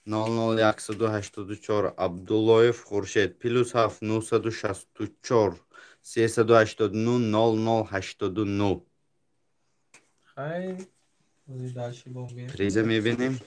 00184 Абдуллоев Хуршед плюс 7 964 389 0089. Хайр, дальше бомбе. Приза мебинем.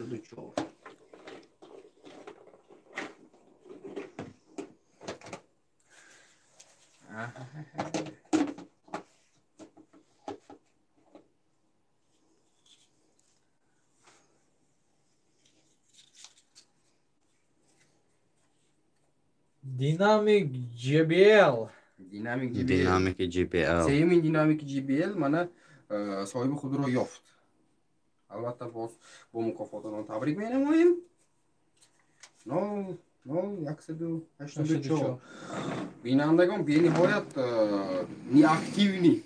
Динамик JBL. Динамик JBL. Динамики JBL. Сеюмин динамики JBL мана соҳиби худро ёфт. Албатта боз бо мукофотонон табрик менамоем. 00184. Бинандагон бениҳоят неактивни.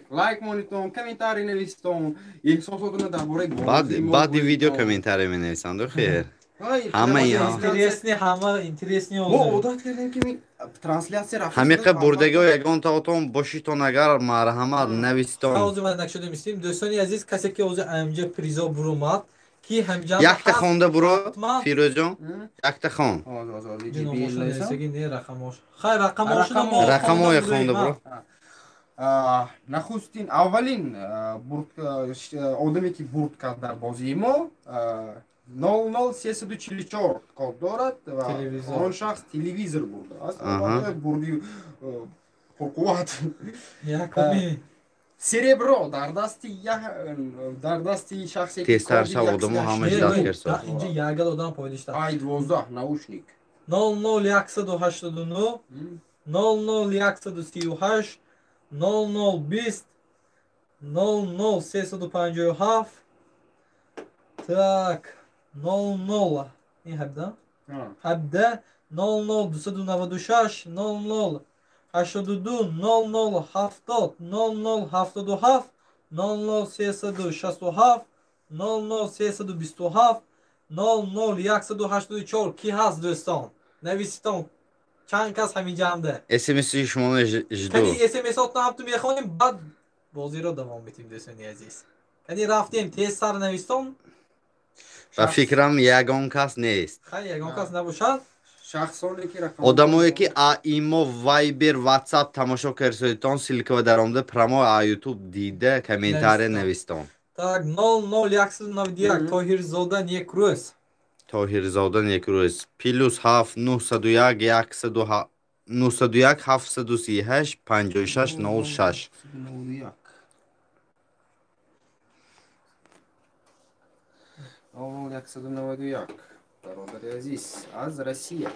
Лайк монитон, комментарий нависитон, эҳсосотонро дар бораи баъди видео комментарий менависанд, хер. Ҳама интересни, ҳама интересни. Мо одат кардем ки трансляция рафт. Ҳамиқа бурдагиҳо ягонтаотон бошитон агар марҳамат нависитон. Ҳозир ман накшуда мистем. Дӯстони азиз, касе ки ҳозир амҷа призо буромад, ки ҳамҷа якта хонда буро, Фирӯзҷон, якта хон. Не рақамош. Хай рақамошро мо рақамҳоя хонда буро. Нахустин аввалин одаме ки бурд кард дар бозии мо 00344 код дорад ва он шахс телевизор бурдааст. Бурди пурқувват. Серебро дар дасти шахсе тезтар шав одамо ҳама ждат керсо. Инҷа ягал одам пайдо шуд. Ай 12 наушник. 00189 00138 0020 00357. Так 00 ин 17 17 00296 00 82 00 70 00 77 00367 00327 00184. Ки ҳаст дӯстон? Нависитон. Чанд кас ҳаминҷаамда? СМС-и шуморо жду. Кани СМС-отро ҳам ту мехонем, баъд бозиро давом медиҳем, дӯстони азиз. Кани рафтем, тезтар навистон. Ба фикрам ягон кас нест. Хай, ягон кас набошад. Шахсоне ки рақам одамое ки имо, Вайбер, Ватсап тамошо кардсоитон, ссылкава даромада прямо Ютуб дида комментария навистон. Так 00191 Тоҳирзода Некрӯз. Тоҳирзода Некрӯз плюс 7 901 901 738 56 06. 0191 бародари Бародари азиз аз Россия.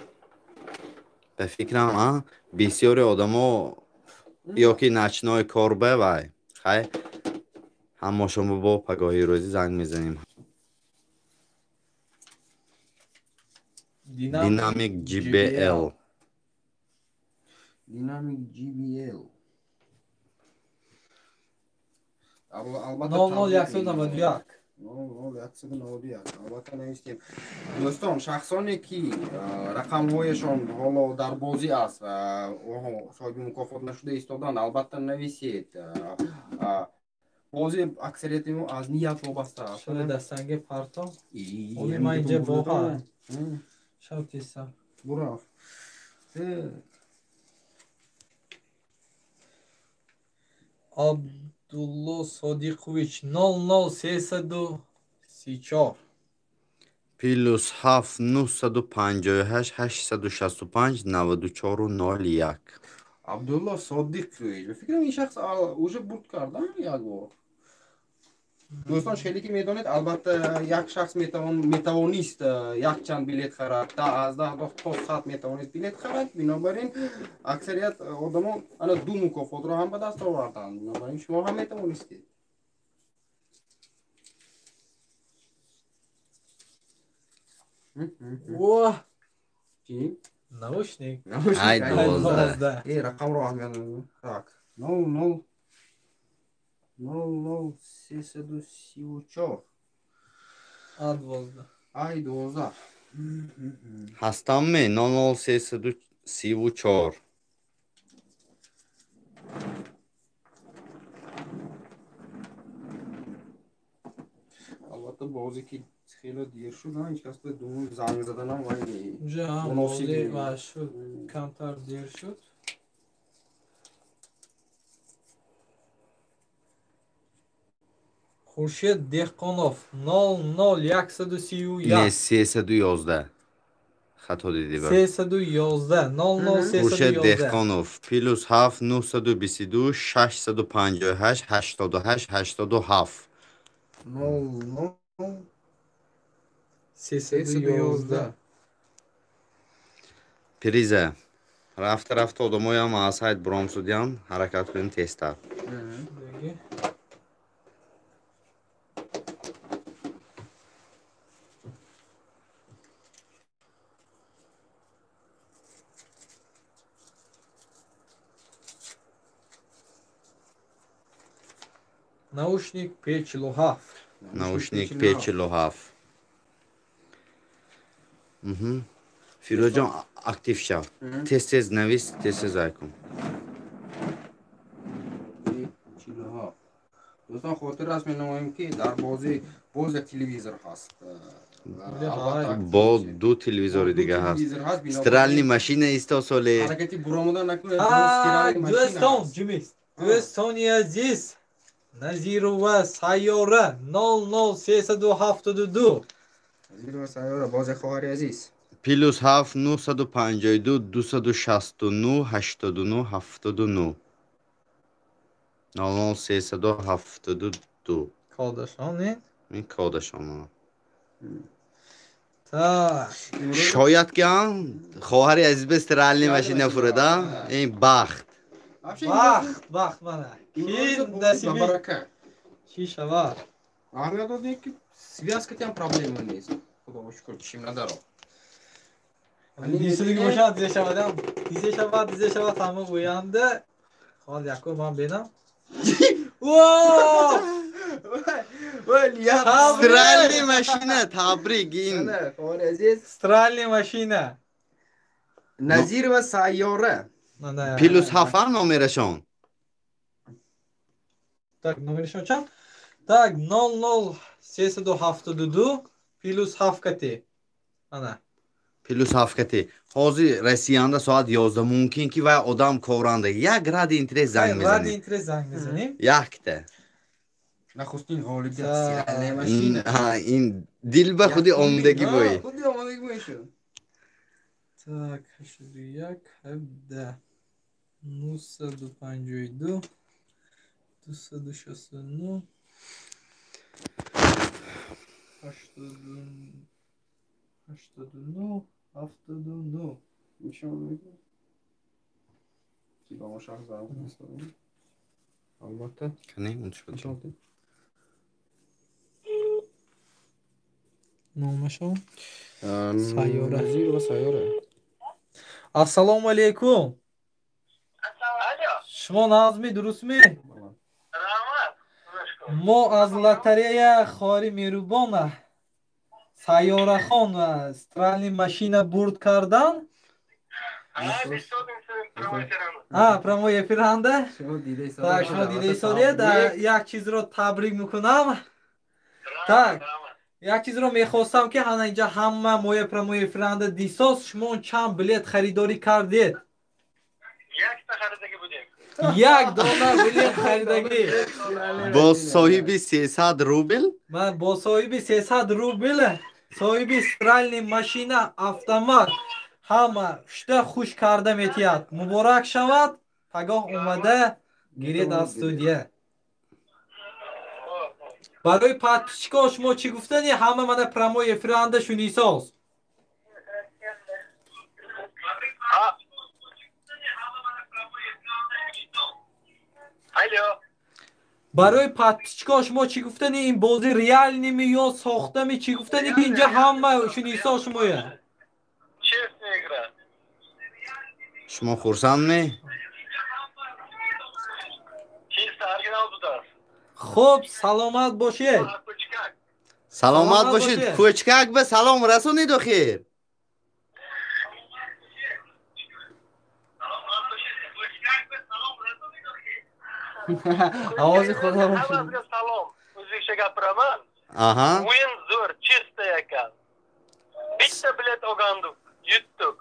Ба фикрам, бисёри одамо ё ки ночной кор ба вай. Хай, ҳамо шумо бо пагоҳи рӯзӣ занг мезанем. Динамик GBL. Динамик GBL. Албатта 00191. 00191. Албатта навистем. Дӯстон, шахсоне ки рақамҳояшон ҳоло дар бозӣ аст ва онҳо соҳиби мукофот нашуда истоданд, албатта нависед. Бозӣ аксарияти мо аз ният вобаста аст. Шуда дастанги парто. Оли ман инҷа боҳа. Шав теса. Бураф. Абдулло Содиқович 00334. Плюс 7 958 865 94 01. Абдулло Содиқович. Ба фикрам ин шахс уже бурд кард, як бор. Дӯстон, хеле ки медонед, албатта як шахс метавонист якчанд билет харад, аз 10 то 100 метавонист билет харад. Бинобар ин аксарият одамон ана ду мукофотро ҳам ба даст оварданд. Бинобар ин шумо ҳам метавонистед. Во! Чӣ? Наушник. Ай, 12. Э, рақамро аҳамият надодам. Так, 00 00 334. А 12. Ай 12. Ҳастамме 00 334. Албатта бозӣ ки хеле дер шуд, ҳеҷ кас ба дум занг заданам вай уже ҳам бозӣ ва шуд, камтар дер шуд. Хуршед Деҳқонов 00131. Не, 311. Хато дидӣ ба. 311 00311. Хуршед Деҳқонов плюс 7 922 658 88 87. 00 311. Приза. Рафта рафта одамоям аз сайт буром судиям, ҳаракат кунем тезтар. Наушник P47. Наушник P47. Фирӯзҷон, актив шав. Тез тез навис, тез тез ай кун. P47. Дӯстон, хотиррас менамоем ки дар бозӣ боз як телевизор ҳаст. Бо ду телевизори дига ҳаст. Стиральный машина исто соле. Ҳаракати буромадан накунед. Стиральный машина. Дӯстон, ҷумист. Дӯстони азиз, Назирова Сайёра 00372. Назирова Сайёра, боз як хоҳари азиз. Плюс 7 952 269 89 79. 00372. Кодашон ин? Ин кодашон. Так. Шояд ки хоҳари азиз ба стиральный машина фурада, ин бахт. Бахт, бахт мана. Ки насиби чӣ шавад? Аҳамият додем ки связкатам проблема нест. Худо шукр, чим надаро. Дисилigi бошад, дизе шавадам. Дизе шавад, дизе шавад, ҳама гӯянда. Ҳол якум ман бинам. Стиральный машина, табрик ин. Хоҳари азиз. Стиральный машина. Назирова Сайёра. Плюс 7 номерашон. Так, номерашон чанд? Так, 00372 плюс 7 кати. Ана. Плюс 7 кати. Ҳозир Россиянда соат 11, мумкин ки вай одам коранда. Як ради интерес занг мезанем. Ради интерес занг мезанем. Якта. Нахустин ғолибият стиральная машина. Ҳа, ин дил ба худи омодагӣ бои. Худи омодагӣ бои шуд. Так, 81 17 952 269 89 79. Нишон медиҳад. Ки ба мо шахс занг фиристодем. Албатта. Кани, он чӣ Нишон диҳед. Номашон? Сайёра. Назирова Сайёра. Ассалому алайкум. Шумо назми дурустми? Мо аз лотерея Хори Меҳрубона Сайёрахон стиральный машина бурд кардан. Прямой эфиранда. Так, шумо дида истодед. Як чизро табрик мекунам. Так, як чизро мехостам ки ҳана инҷа ҳама моя прямой эфиранда дисоз, шумо чанд билет харидорӣ кардед? Як дона билет харидагӣ. Бо соҳиби 300 рубл? Ман бо соҳиби 300 рубл, соҳиби стиральный машина автомат ҳама шуда хуш карда метиҳад. Муборак шавад, пагоҳ омада гиред аз студия. Барои подписчикҳо шумо чӣ гуфтани? Ҳама мана прямой эфиранда шунисоз. Барои подписчикҳо шумо чӣ гуфтани? Ин бозӣ реалними ё сохтами? Чӣ гуфтани ки инҷа ҳама шунисо шумоя? Шумо хурсандме? Хуб, саломат бошед. Саломат бошед. Кӯчкак ба салом расонед охир. Овози худо бошед. Салом. O'zbekcha gapiraman. Аҳа. O'yin zo'r, чиста ekan. Bitta bilet olgandik, yutdik.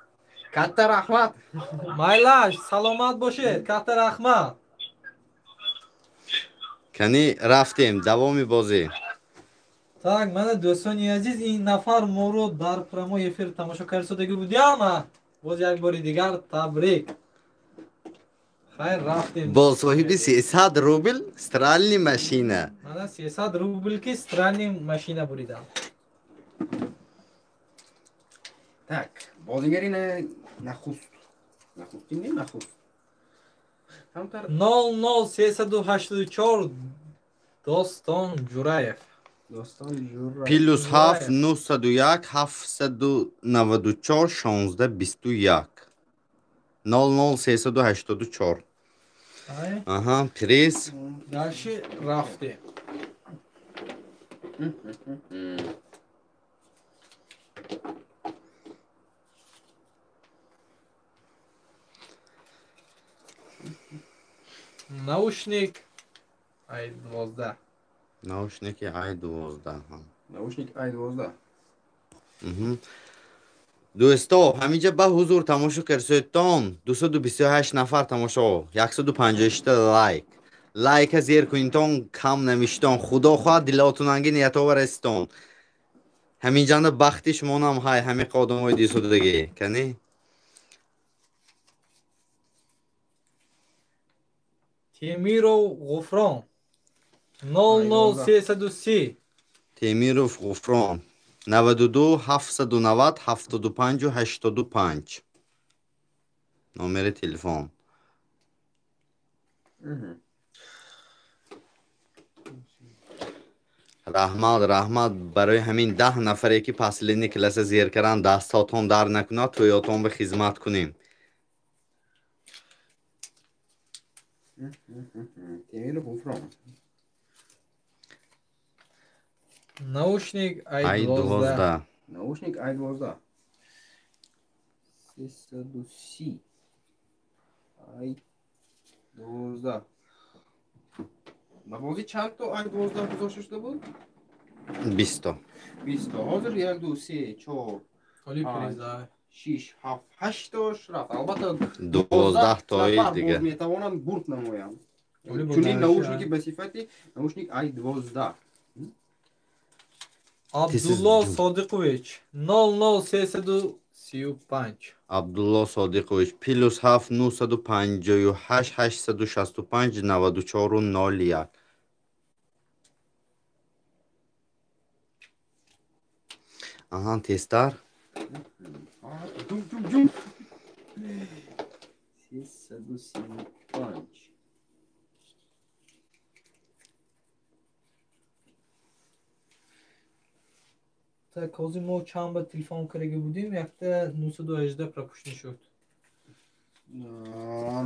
Katta rahmat. Maylash, саломат бошед. Katta rahmat. Кани рафтем, давоми бозӣ. Так, мана дӯстони азиз, ин нафар моро дар прямой эфир тамошо карсодаги будиам. Боз як бори дигар табрик. Хайр, рафтем. Бо соҳиби 300 рубл стиральный машина. Мана 300 рубл ки стиральный машина буридам. Так, бозигари нахуст. Нахустин не нахуст. 00384 Достон Ҷураев. Достон Ҷураев. Плюс 7 901 794 16 21. 00384. Аҳа, приз. Дальше рафтем. Наушник i12. Наушники i12. Наушник i12. Дӯсто, ҳаминҷа ба ҳузур тамошо кардсоедтон 228 нафар тамошо, 156 лайк. Лайка зер кунитон, кам намиштон. Худо хоҳад дилотунанги ниятова раситон. Ҳаминҷанда бахти шумонам ҳай, ҳамиқа одамои дисудагӣ. Кани? Темиров Ғуфрон 00330. Темиров Ғуфрон 92 790 75 85. Номери телефон. Раҳмат, раҳмат барои ҳамин 10 нафаре ки последний класса зер кардан, дастҳотон дар накунад, тӯётон ба хизмат кунем. Темиров Ғуфрон. Наушник i12. Наушник i12. 330. i12. Ба бозӣ чанд то i12 гузошта шуда буд? 20 то. 20 то. Ҳозир 1 2 3 4 5 6 7 8 тош рафт. Албатта 12 тои дигар метавонанд бурд намоянд. Чунин наушники ба сифати наушник i12. Абдулло Содиқович 00335. Абдулло Содиқович плюс 7 958 865 94 01. Аҳа, тезтар. Ҷум 335. Так, ҳозир мо чанд ба телефон кардаги будем, якта 918 пропущен шуд.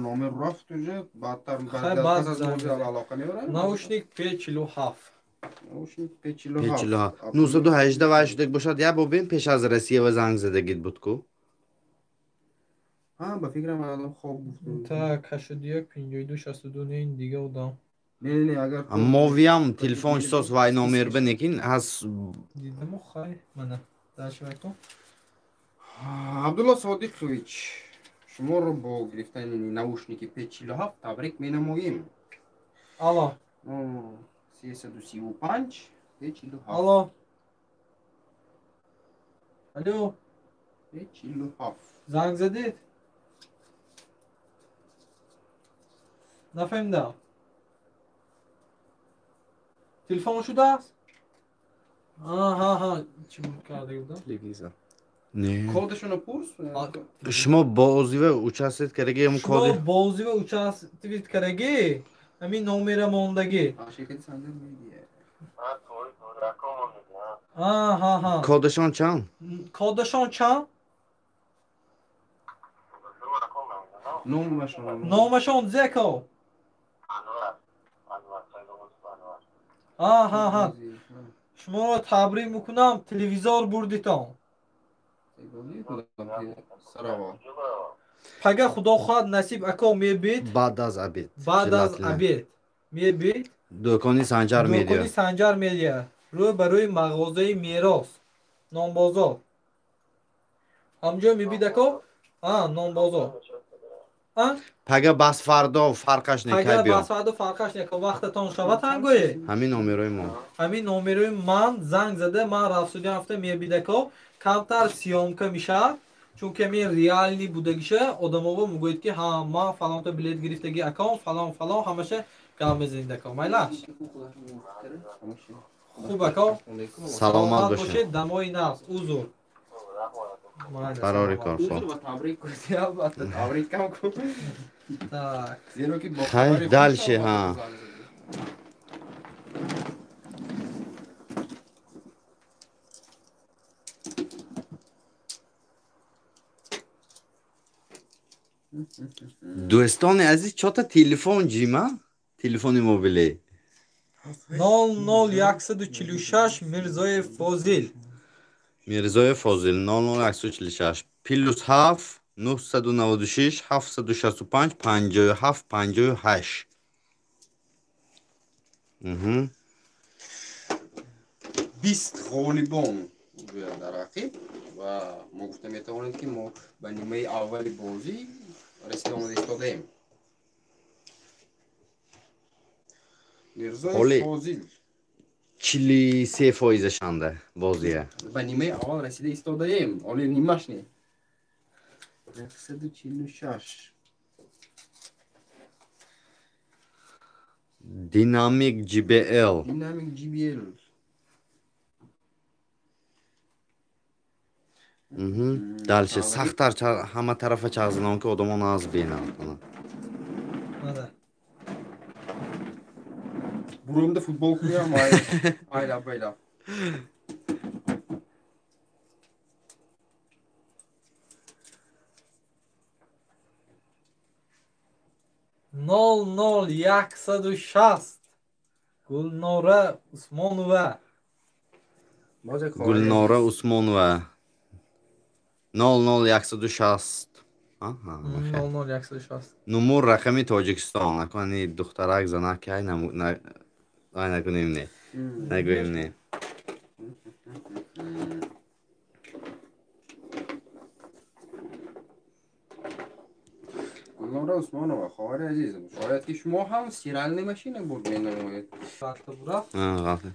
Номер рафт уже, баъдтар баъд аз бозӣ алоқа мебарад. Наушник P47. Наушник P47. 918 вай шудак бошад, я бобин пеш аз Россия ва занг задагид буд ку? Ҳа, ба фикрам одам хоб гуфт. Так, 81 52 62 не, ин дига одам. Не, не, агар мовиам телефон сос вай номер бинекин ҳас дидаму хай мана дальше мекун. Абдулло Содиқович, шуморо бо гирифтани наушники P47 табрик менамоем. Алло. 335 P47. Алло. Алло. P47. Занг задед? Нафаҳмидам. Телефон шудааст? Аҳа, чӣ карда будам? Телевизор. Не. Кодашонро пурс. Шумо бозива участвовать кардаги ҳам коди? Шумо бозива участвовать кардаги, ҳамин номера мондаги. Ширкати Санҷар Медиа. Аҳа. Кодашон чанд? Кодашон чанд? Номашон. Номашон Зеко. Аҳа. Шуморо табрик мекунам, телевизор бурдитон. Пага худо хоҳад насиб ако мебид. Баъд аз обед. Баъд аз обед мебид. Дӯкони Санҷар Медиа. Дӯкони Санҷар Медиа. Рӯ ба рӯи мағозаи Мерос. Нонбозор. Ҳамҷо мебид ако? А, нонбозор. А? Пага бас фардо фарқаш не кай Пага биё. бас фардо фарқаш не ко вақтатон шавад ҳангое. Ҳамин номерои мо. Ҳамин номерои ман занг зада ман рафсудиям рафта мебид ако. Камтар съёмка мешавад, чунки ҳамин реални будагиша одамово мегӯяд ки ҳа ман фалонта билет гирифтаги акам фалон фалон ҳамаша гап мезанед ако. Майлаш? Хуб ако. Саломат бошед. Дамои нағз. Узр. Барори кор. Узр ва табрик кун, албатта табрикам кун. Так. Зеро ки бо Хай, хабари дальше, хуш ҳа. Дӯстони азиз, чота телефон ҷима? Телефони мобилӣ. 00146 Мирзоев Фозил. Мирзоев Фозил 00146 плюс 7 996 765 57 58. 20 ғолибон дар рақиб ва мо гуфта метавонем ки мо ба нимаи аввали бозӣ расида омада истодаем. Мирзоев Фозил 43 фоизашанда бозия. Ба нимаи аввал расида истодаем. Оли нимаш не. 146. Динамик GBL. Динамик GBL. Дальше сахттар ҳама тарафа чағзинон ки одамон аз бинанд. Мана. Бурумда футбол куям айлаб айлаб. Нол нол яксаду шаст. Гулнора Усмонова. Гулнора Усмонова. 00160. Аҳа. 00160. Нумур рақами Тоҷикистон. Акани духтарак занак ай ай накунем не. Нагӯем не. Гулнора Усмонова, хоҳари азизам, шояд ки шумо ҳам стиральный машина бурд менамоед. Ғалта.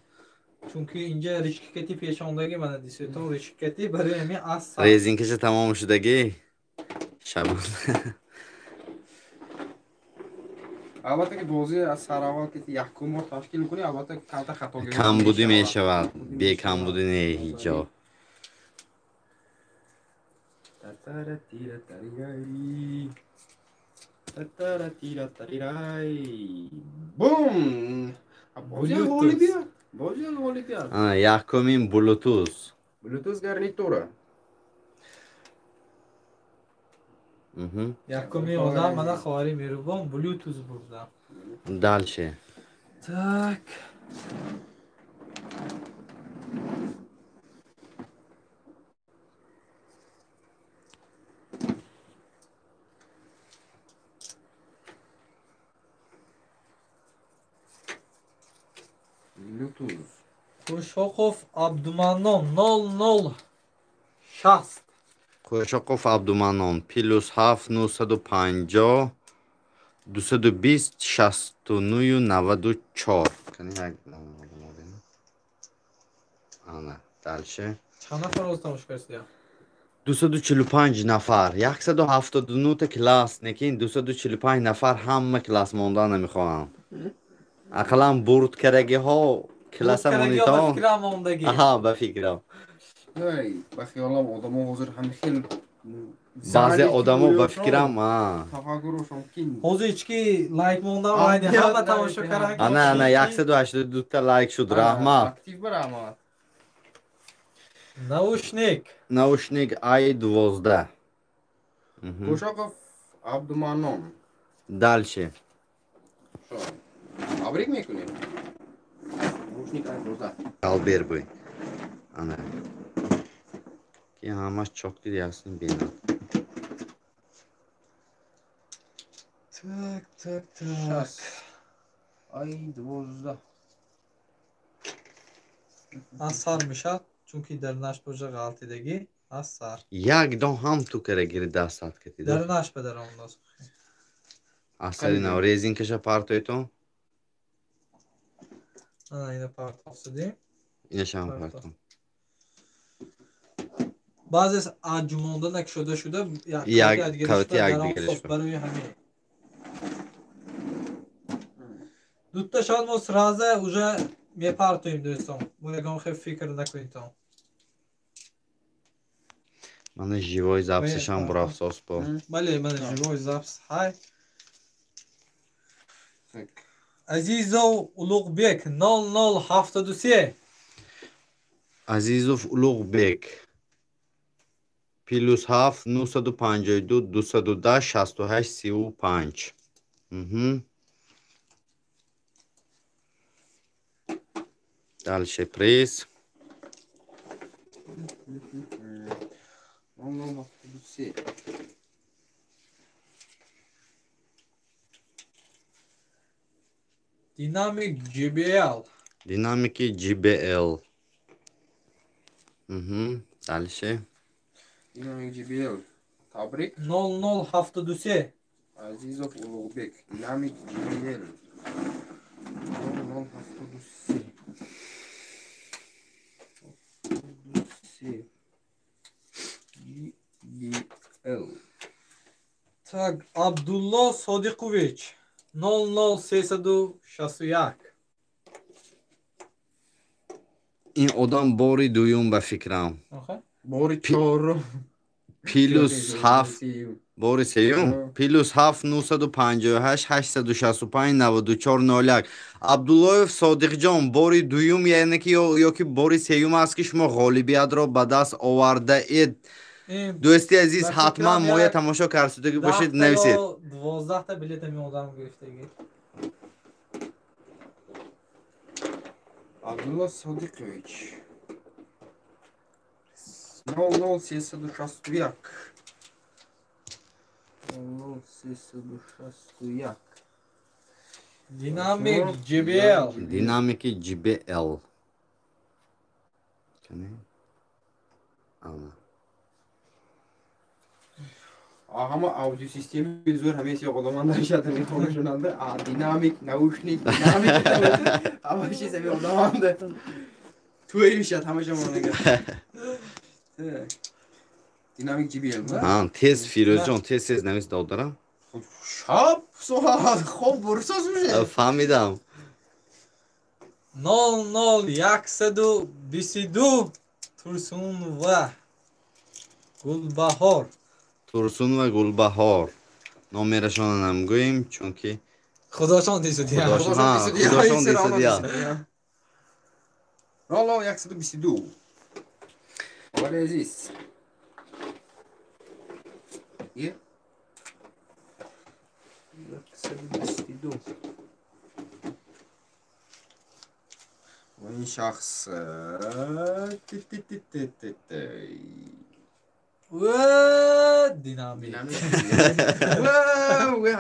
Чунки инҷа ришкикати пешондаги мана дисетон ришкикати барои ҳамин аз резинкаша тамом шудаги. Шабон. Албатта ки бозӣ аз сараввал ки якум бор ташкил мекунӣ, албатта камтар хатогирӣ камбудӣ мешавад. Бекамбудӣ не ҳеҷ ҷо. Бум! Бозиам ғолибият. Бозиам ғолибият. Якумин Bluetooth. Bluetooth гарнитура. Якумин одам мана хоҳари меҳрубон Bluetooth бурдам. Дальше. Так. Bluetooth. Қӯшоқов Абдуманнон 0060. Қӯшоқов Абдуманнон +7 950 220 69 94. Кани як ана дальше. Чанд нафар оз тамошо кардия? 245 нафар. 179 та класс, лекин 245 нафар ҳама класс мондан намехоҳанд. Ақаллан бурд карагиҳо класса монитон. Аҳа, ба фикрам. Ба хиёлам одамо ҳозир ҳами хел баъзе одамо ба фикрам тафаккурушон ки ҳозир ҳеч ки лайк мондан айни ҳама тамошо каран. Ана ана 182 та лайк шуд. Раҳмат. Актив ба раҳмат. Наушник. Наушник i12. Қӯшоқов Абдуманнон. Дальше. Табрик мекунем. Наушник i12. Албер буй. Ана. Ки ҳамаш чокти ясни бинад. Так, так, так. i12. Асар мешад, чунки дар наш божа ғалтидагӣ асар. Як дон ҳам ту кара гири дастат кати. Дар наш ба дар он дос. Асари нав резинкаша партойтон. Ана ина партофсудим. Инашам партом. Баъзес аҷумонда накушода шуда як кавти як дигараш барои ҳамин. Дутта шояд мо сразу уже мепартоем дӯстон. Мо ягон хел фикр накунедтон. Мана живой записшам бурафсос бо. Бале, мана живой запис ҳай. Азизов Улуғбек 0073. Азизов Улуғбек +7 952 210 68 35. Дальше приз. 0073. Динамик JBL. Динамики JBL. Дальше. Динамик JBL. Табрик. 0073. Азизов Улуғбек. Динамик JBL. 0073. JBL. Так, Абдулло Содиқович 00361. Ин одам бори дуюм ба фикрам. Бори чорум. +7 бори сеюм. +7 958 865 94 01. Абдуллоев Содиқҷон бори дуюм, яъне ки ё ки бори сеюм аст ки шумо ғолибиятро ба даст овардаед. Дӯсти азиз, ҳатман моя тамошо кардагӣ бошед, нависед. 12 та билет ами одам гирифтагӣ. Абдулло Содиқович 00361. 00361. Динамик JBL. Динамики JBL. Кане? Ана. Ҳама аудиосистеми зӯр ҳамаи сиёқ одаманда шада мехонашонанда. Динамик, наушник, динамик. Ҳама чиз ҳами одаманда. Туй мешад ҳамаша монага. Динамик JBL. Тез Фирӯзҷон, тез тез навис додарам. Шаб соат хоб бурсоз мешад. Фаҳмидам. 00122 Турсунова Гулбаҳор. Турсунова Гулбаҳор. Номерашонро намгӯем, чунки худошон дисудия. Худошон дисудия. 00122. Вале азиз. Е? 122. Ва ин шахс динамик.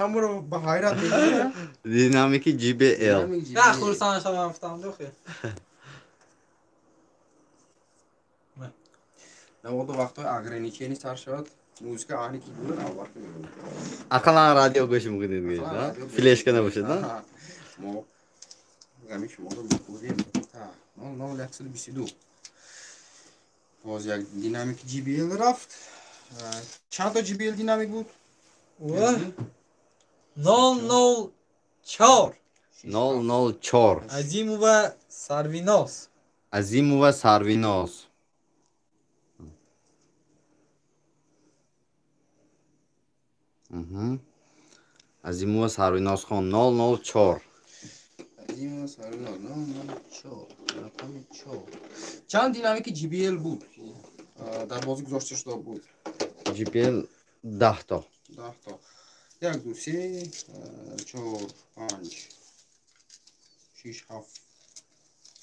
Ҳамаро ба ҳайрат мекунад. Динамики JBL. На хурсанд шавам гуфтам дохи. Наводу вақтҳои ограничение сар шавад, музыка аҳли ки буд албатта мебуд. Ақаллан радио гӯш мекунед гӯед, флешка набошад, на? Мо ғами шуморо мехӯрем. 00122. Боз як динамик JBL рафт. Чанд то JBL динамик буд? 004. 004. Азимова Сарвиноз. Азимова Сарвиноз. Азимова Сарвиноз хон 004. Азимова Сарвиноз 004. Рақами 4. Чанд динамики JBL буд? Дар бозӣ гузошта шуда буд. JBL 10 то. 10 то. 1 2 3 4 5 6 7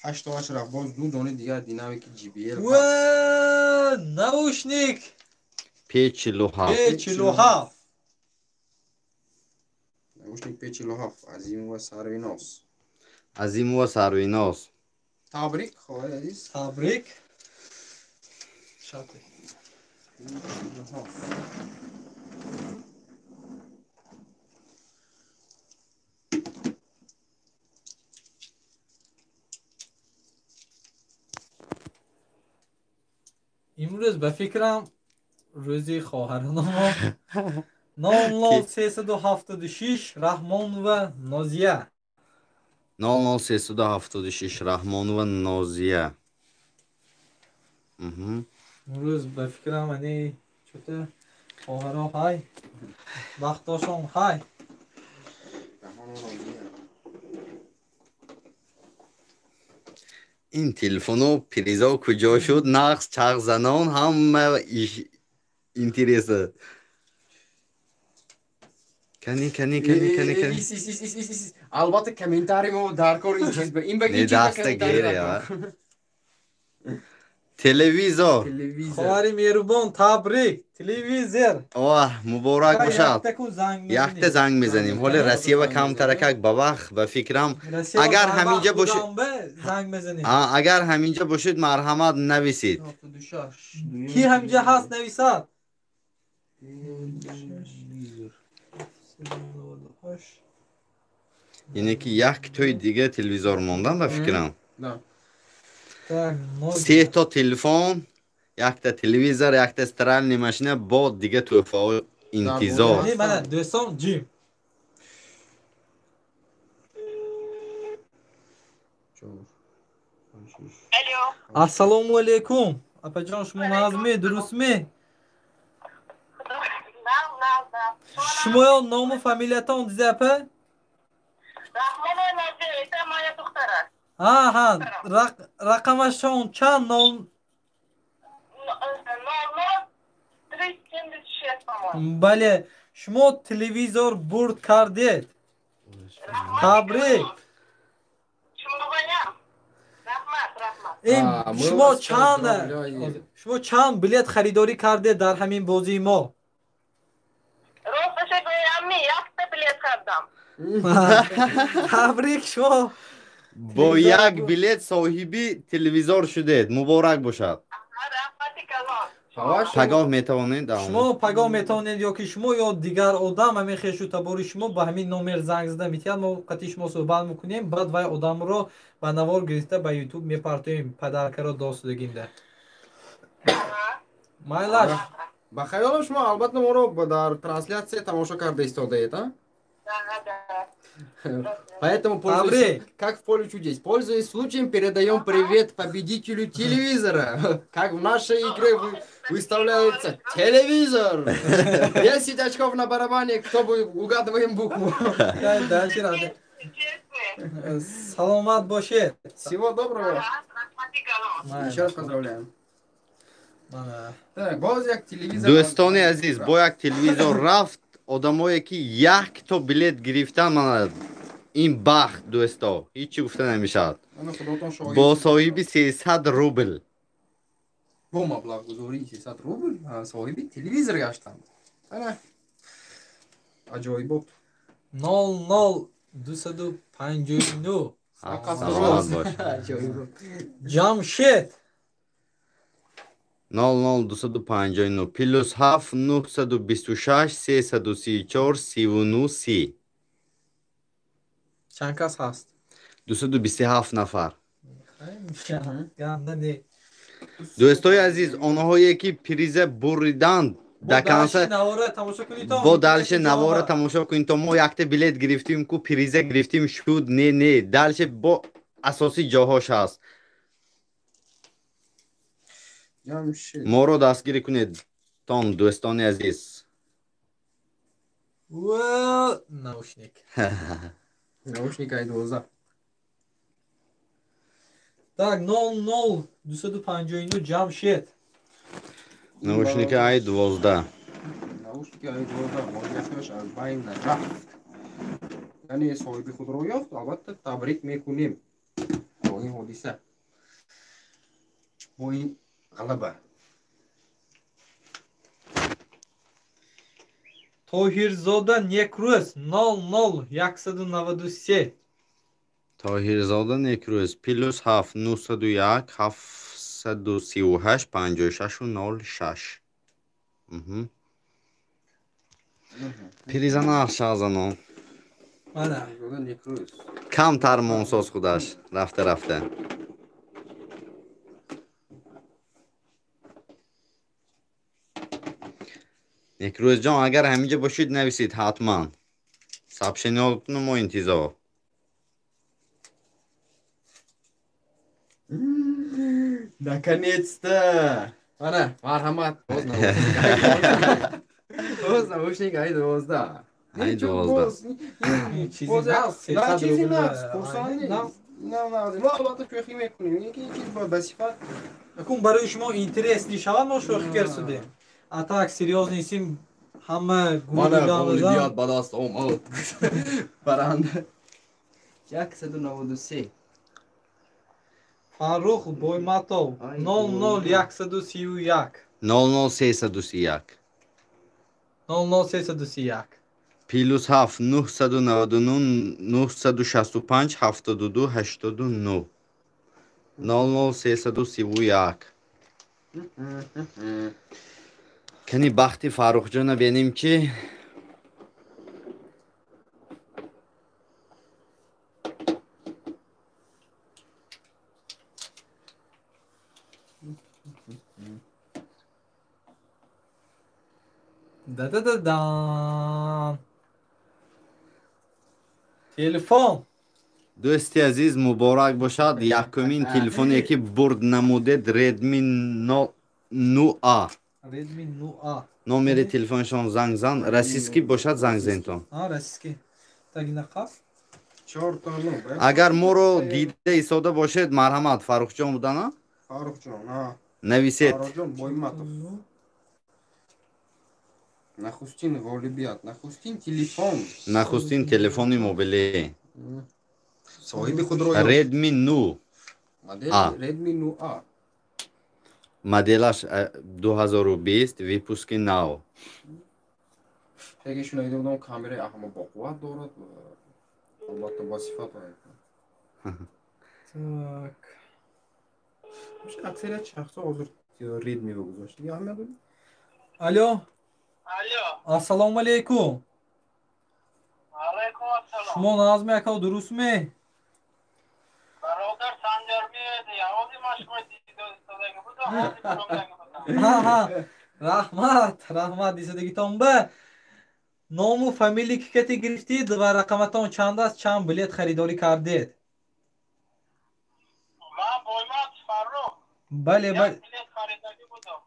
8 то рафт. Боз ду дона дигар динамики JBL. Ва наушник P47. P47. Наушник P47. Азимова Сарвиноз. Азимова Сарвиноз. Табрик, хоҳари азиз. Табрик. Шате. Имрӯз ба фикрам рӯзи хоҳаронамо 00376 Раҳмонова Нозия. 00376 Раҳмонова Нозия. Имрӯз ба фикрам ани чӯта хоҳаро ҳай, бахтошон ҳай. Ин телефону призо куҷо шуд? Нақс чарх занон ҳама интереса. Кани кани кани кани кани. Албатта комментарий мо дар кор ин чиз ба ин ба ин даста гире. Телевизор. Хоҳари меҳрубон, табрик. Телевизор. Оҳ, муборак бошад. Якта занг мезанем. Ҳоле Россия ва камтаракак ба вақт ба фикрам агар ҳаминҷа бошед занг мезанем. Агар ҳаминҷа бошед марҳамат нависед. Ки ҳаминҷа ҳаст нависад? Яъне ки як тои дига телевизор мондан ба фикрам. Се то телефон, якта телевизор, якта стиральный машина бо дига тӯҳфаҳо интизор. Мана дӯстон ҷим. Ассалому алайкум. Апаҷон, шумо нағзме, дурустме? Шумоё ному фамилиятон дизе апа? Раҳмонова Нозия, это моя духтара. Ҳа, рақамашон чанд? Нол 00376, по-моему. Бале, шумо телевизор бурд кардед. Табрик. Шумоғоям. Раҳмат, раҳмат. Ин шумо чанд билет харидорӣ кардед дар ҳамин бозии мо? Росташо гӯям, якта билет кардам. Табрик шумо. Бо як билет соҳиби телевизор шудед. Муборак бошад. Пагоҳ метавонед. Шумо пагоҳ метавонед ё ки шумо ё дигар одам ҳамин хешу табори шумо ба ҳамин номер занг зада метиҳад. Мо қатъи шумо суҳбат мекунем, баъд вай одамро ба навор гирифта ба ютуб мепартоем. Падаркаро достудагинда. Майлаш. Ба хаёлам шумо албатта моро дар трансляция тамошо карда истодаед, а? Поэтому, пользуясь, как в поле чудес, пользуясь случаем, передаем привет победителю телевизора. Как в нашей игре вы Выставляется телевизор. 10 очков на барабане, кто будет угадываем букву. Дальше рада. Саломат бошед. Всего доброго. Еще раз поздравляем. Так, боз як телевизор. Дӯстони азиз, бо як телевизор рафт. Одамое ки якто билет гирифтан, мана ин бахт, дӯсто, ҳеҷ чӣ гуфта намешавад. Бо соҳиби 300 рубл. Бо маблағгузории 300 рубл соҳиби телевизор гаштанд. Ана аҷоибот. 00259. Ҷамшед. 00259 плюс 7 926 334 39 30. Чанд кас ҳаст? 227 нафар. Дӯстои азиз, онҳое ки приза буриданд, бо дальше навора тамошо кунед. То мо якта билет гирифтим ку приза гирифтим шуд. Не, не, дальше бо асосӣ ҷоҳош ҳаст. Моро дастгирӣ кунед тон, дӯстони азиз. Наушник. Наушник ай 12. Так, 00259 Ҷамшед. Наушники ай 12. Наушники ай 12 ғолибияташ аз байн рафт. Яъне соҳиби худро ёфт, албатта табрик мекунем бо ин ҳодиса, бо ин ғалаба. Тоҳирзода Некрӯз 00193. Тоҳирзода Некрӯз плюс 7 901 738 56 06. Приза нақш шаҳзанон. Камтар монсоз худаш рафта рафта. Некрӯзҷон, агар ҳаминҷа бошед, нависед ҳатман. Сообщениётно мо интизор. Наконец-то! Ана, марҳамат. Боз наушник ай 12. Ай 12. Чизи нағз, хурсандӣ. На, мо албатта шӯхӣ мекунем. Ин ки чиз ба сифат. Акун барои шумо интерес нишавад, мо шӯхӣ керсудем. А так серьёзный сим ҳама гулият ба даст омад. Баранда. 193. Фаррух Бойматов 00131. 00331. 00331. Плюс 7 999 965 72 89. 00331. Кани бахти Фаррухҷона бинем ки Да-да-да-да. Телефон. Дӯсти азиз, муборак бошад. Якумин телефоне ки бурд намудед Redmi 9A. Redmi 9A. Номери телефоншон занг зан. Российский бошад, занг зентон. А, российский. Так инақас? Агар моро дида истода бошед, марҳамат, Фаррухҷон будана? Фаррухҷон, а. Нависед. Фаррухҷон Бойматов. Нахустин ғолибият, нахустин телефон. Нахустин телефони мобилӣ. Соҳиби худро Redmi 9. Модели Redmi 9A. Моделаш 2020, выпуски нав. Теги шунида будам, камераи ҳама боқувват дорад, албатта бо сифат. Так. Аксарияти шахсҳо ҳозир Redmi гузоштагӣ, аҳамият дорад? Алло. Алло. Ассалому алайкум. Алайкум ассалом. Шумо нағзми ака, дурустми? Бародар Санҷарми, ҳози ман шумо дидоистодаги будам, ҳози биромдаги будам. Ҳа, ҳа. Раҳмат, раҳмат дисадагитон ба. Ному фамилия ки кати гирифтид ва рақаматон чанд аст, чанд билет харидорӣ кардед? Ман Боймат Фаррух. Бале, бале. Билет харидагӣ будам.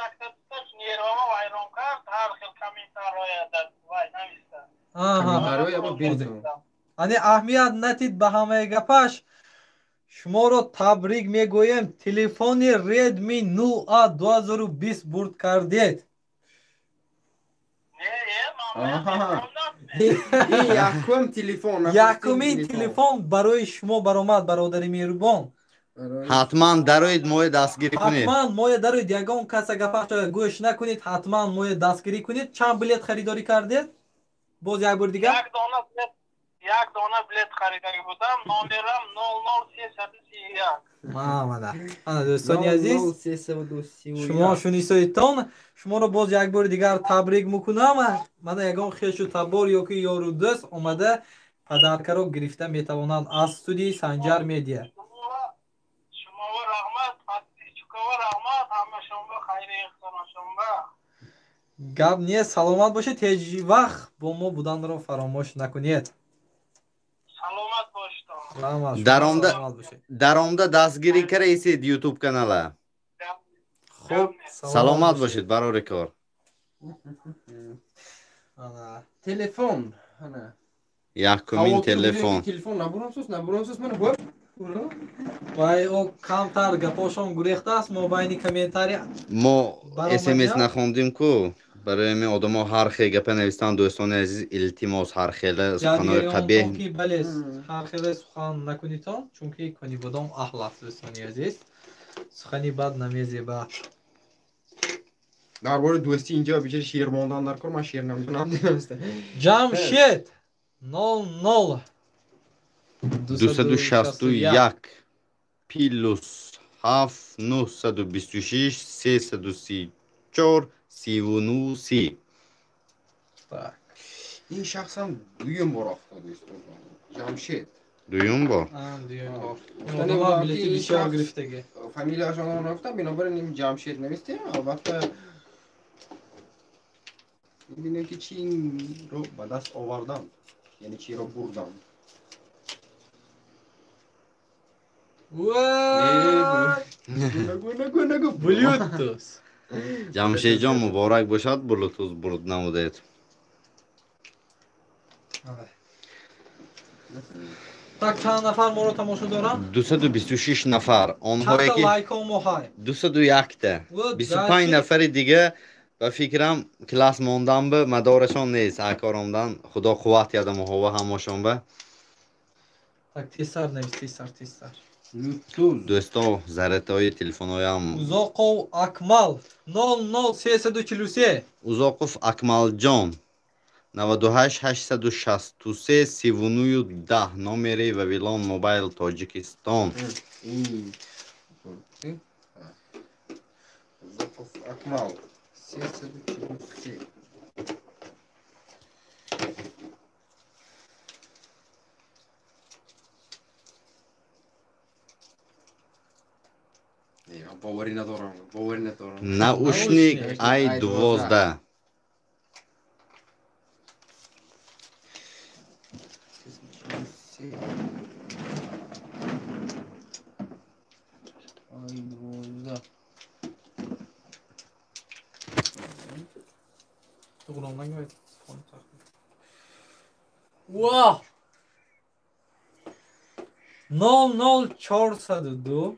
Якта дуташ нервама вайрон кард, ҳар хел комментарҳоя дар вай нависта. Ани аҳамият натид ба ҳамаи гапаш. Шуморо табрик мегӯем. Телефони Redmi 9A 2020 бурд кардед. Якум телефон. Якумин телефон барои шумо баромад, бародари меҳрубон. Ҳатман дароид, моя дастгирӣ кунед. Ҳатман моя дароид, ягон каса гапашро гӯш накунед, ҳатман моя дастгирӣ кунед. Чанд билет харидорӣ кардед? Боз як бор дигар. Як дона билет харидагӣ будам, номерам 00331. Мана. Ана дӯстони азиз, шумо шунисоитон, шуморо боз як бори дигар табрик мекунам. Мана ягон хешу табор ёки ёру дӯст омада падаркаро гирифта метавонанд аз студияи Санҷар Медиа. Шуморо раҳмат, подписчикова раҳмат, ҳамашонба хайри эҳсонашонба. Гап нест, саломат бошед, ҳеҷ вақт бо мо буданро фаромӯш накунед. Саломат бошед. Даромда дастгирӣ кардаисед ютуб канала. Хуб, саломат бошед, барори кор. Телефон. Якумин телефон. Телефон набурамсуз, набурамсуз, мана бо. Вай, о камтар гапошон гурехтааст, мо байни комментария. Мо СМС нахондим ку. Барои ҳамин одамо ҳар хел гапа навистанд, дӯстони азиз, илтимос, ҳар хела суханҳои қабеҳ. Бале, ҳар хела сухан накунитон, чунки Конибодом аҳл аст, дӯстони азиз. Сухани бад намезебад. Дар бораи дӯстӣ инҷо бичари шеър мондан дар кор, ман шеър намедонам. Ҷамшед 00 261 плюс 7 926 334 39 30. Ин шахсам дуюм бор афтод, Ҷамшед. Дуюм бор? Дуюм бор. Одама билети бисёр гирифтаги. Фамилияшонро нагуфтам, бинобар ин Ҷамшед навистем. Албатта мебинем ки чиро ба даст овардам, яъне чиро бурдам. Bluetooth. Ҷамшедҷон, муборак бошад, Bluetooth бурд намудед. Так, чанд нафар моро тамошо доранд? 226 нафар. Онҳое ки лайкҳо мо ҳай. 201-та. 25 нафари дига ба фикрам класс мондан ба мадорашон нест. Акор омдан. Худо қувват яда моҳова ҳамошон ба. Так, тезтар навис, тезтар, тезтар. Дӯсто, заратҳои телефонҳоям. Узоқов Акмал 00343. Узоқов Акмалҷон 98 863 39 10 номери Вавилон Мобайл Тоҷикистон. Узоқов Акмал 343. Боварӣ надорам, боварӣ надорам. Наушник i12. Во! 00402.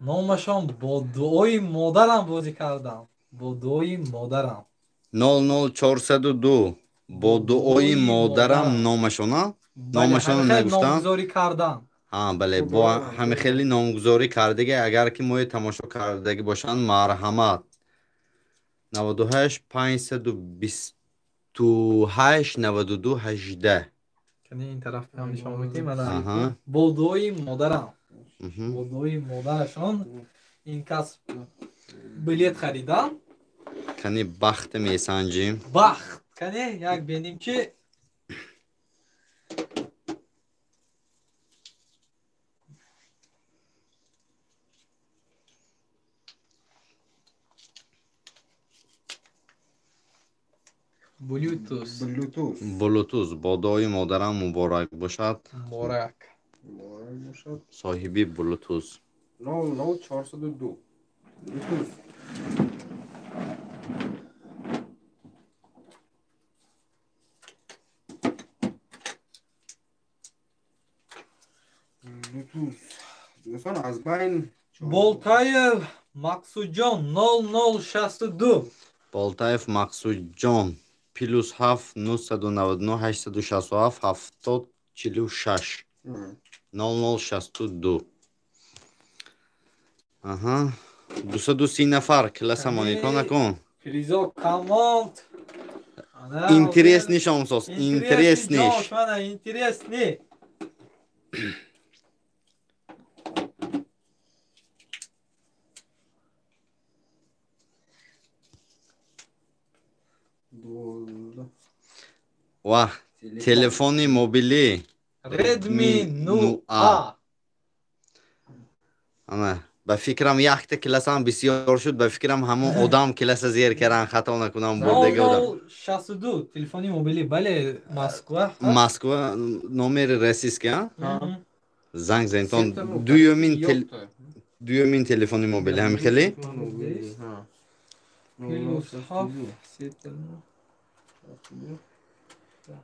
Номашон бо дуои модарам бозӣ кардам. Бо дуои модарам. 00402 бо дуои модарам номашона? Номашона нагуфтам? Номгузорӣ кардам. Ҳа, бале, бо ҳами хеле номгузорӣ кардагӣ, агар ки мои тамошо кардагӣ бошанд, марҳамат. 98 528 92 18. Кани ин тараф ҳам нишон медиҳем. Бо дуои модарам. Бо дуои модарашон ин кас билет харидан. Кани бахт месанҷим. Бахт. Кани як бинем ки Bluetooth. Bluetooth. Bluetooth. Бо дуои модарам муборак бошад. Муборак. Соҳиби Bluetooth. 00402. Bluetooth. Bluetooth. Дӯстон, аз байн Болтаев Мақсудҷон 0062. Болтаев Мақсудҷон плюс 7 999 867 70 46 0062. Аҳа, 230 нафар класса монитор накун. Фиризо команд. Интересный шомсоз, интересный. Интересный. Ва телефони мобилӣ Redmi 9A. Ана, ба фикрам якта классам бисёр шуд, ба фикрам ҳамон одам класса зер кардан, хато накунам, бурдаги одам. 062 телефони мобилӣ, бале, Москва. Москва, номери российский, а? Занг занитон. Дуюмин телефони мобилӣ ҳам хеле? Плюс 7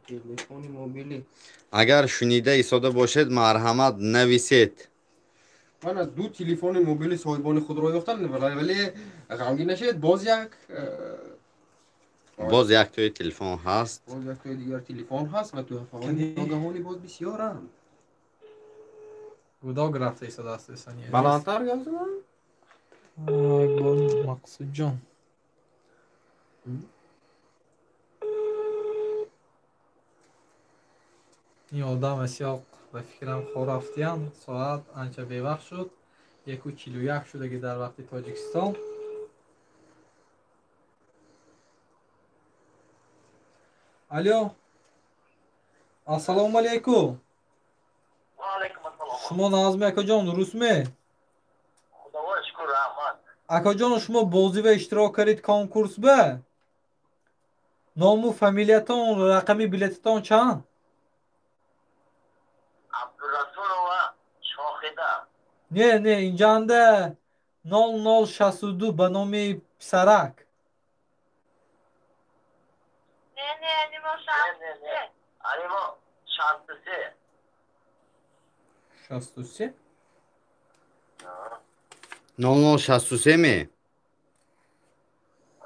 телефони мобилӣ. Агар шунида истода бошед, марҳамат нависед. Мана ду телефони мобили соҳибони худро ёфтанд, вале ғамгин нашавед, боз як боз як тои телефон ҳаст. Боз як тои дигар телефон ҳаст ва туҳфаҳои ногаҳонӣ боз бисёранд. Гудок рафта истодааст, дӯстони азиз. Баландтар гап занам? Мақсудҷон. Ин одам асёқ ба фикрам хор рафтиян, соат анча бевақт шуд, 1:41 шудаги дар вақти Тоҷикистон. Алё, ассалому алайкум. Ва алайкум ассалом. Шумо Назми акаҷон, дурустме? Худоро шукр, раҳмат. Акаҷон, шумо бозӣ ва иштирок кардед конкурс ба? Ному фамилиятон, рақами билетатон чанд? Абдурасулова Шоҳида. Не, не, инҷанда 0062 ба номи писарак. Не, не, анимо 63. Анимо 63. 63? 0063 ме?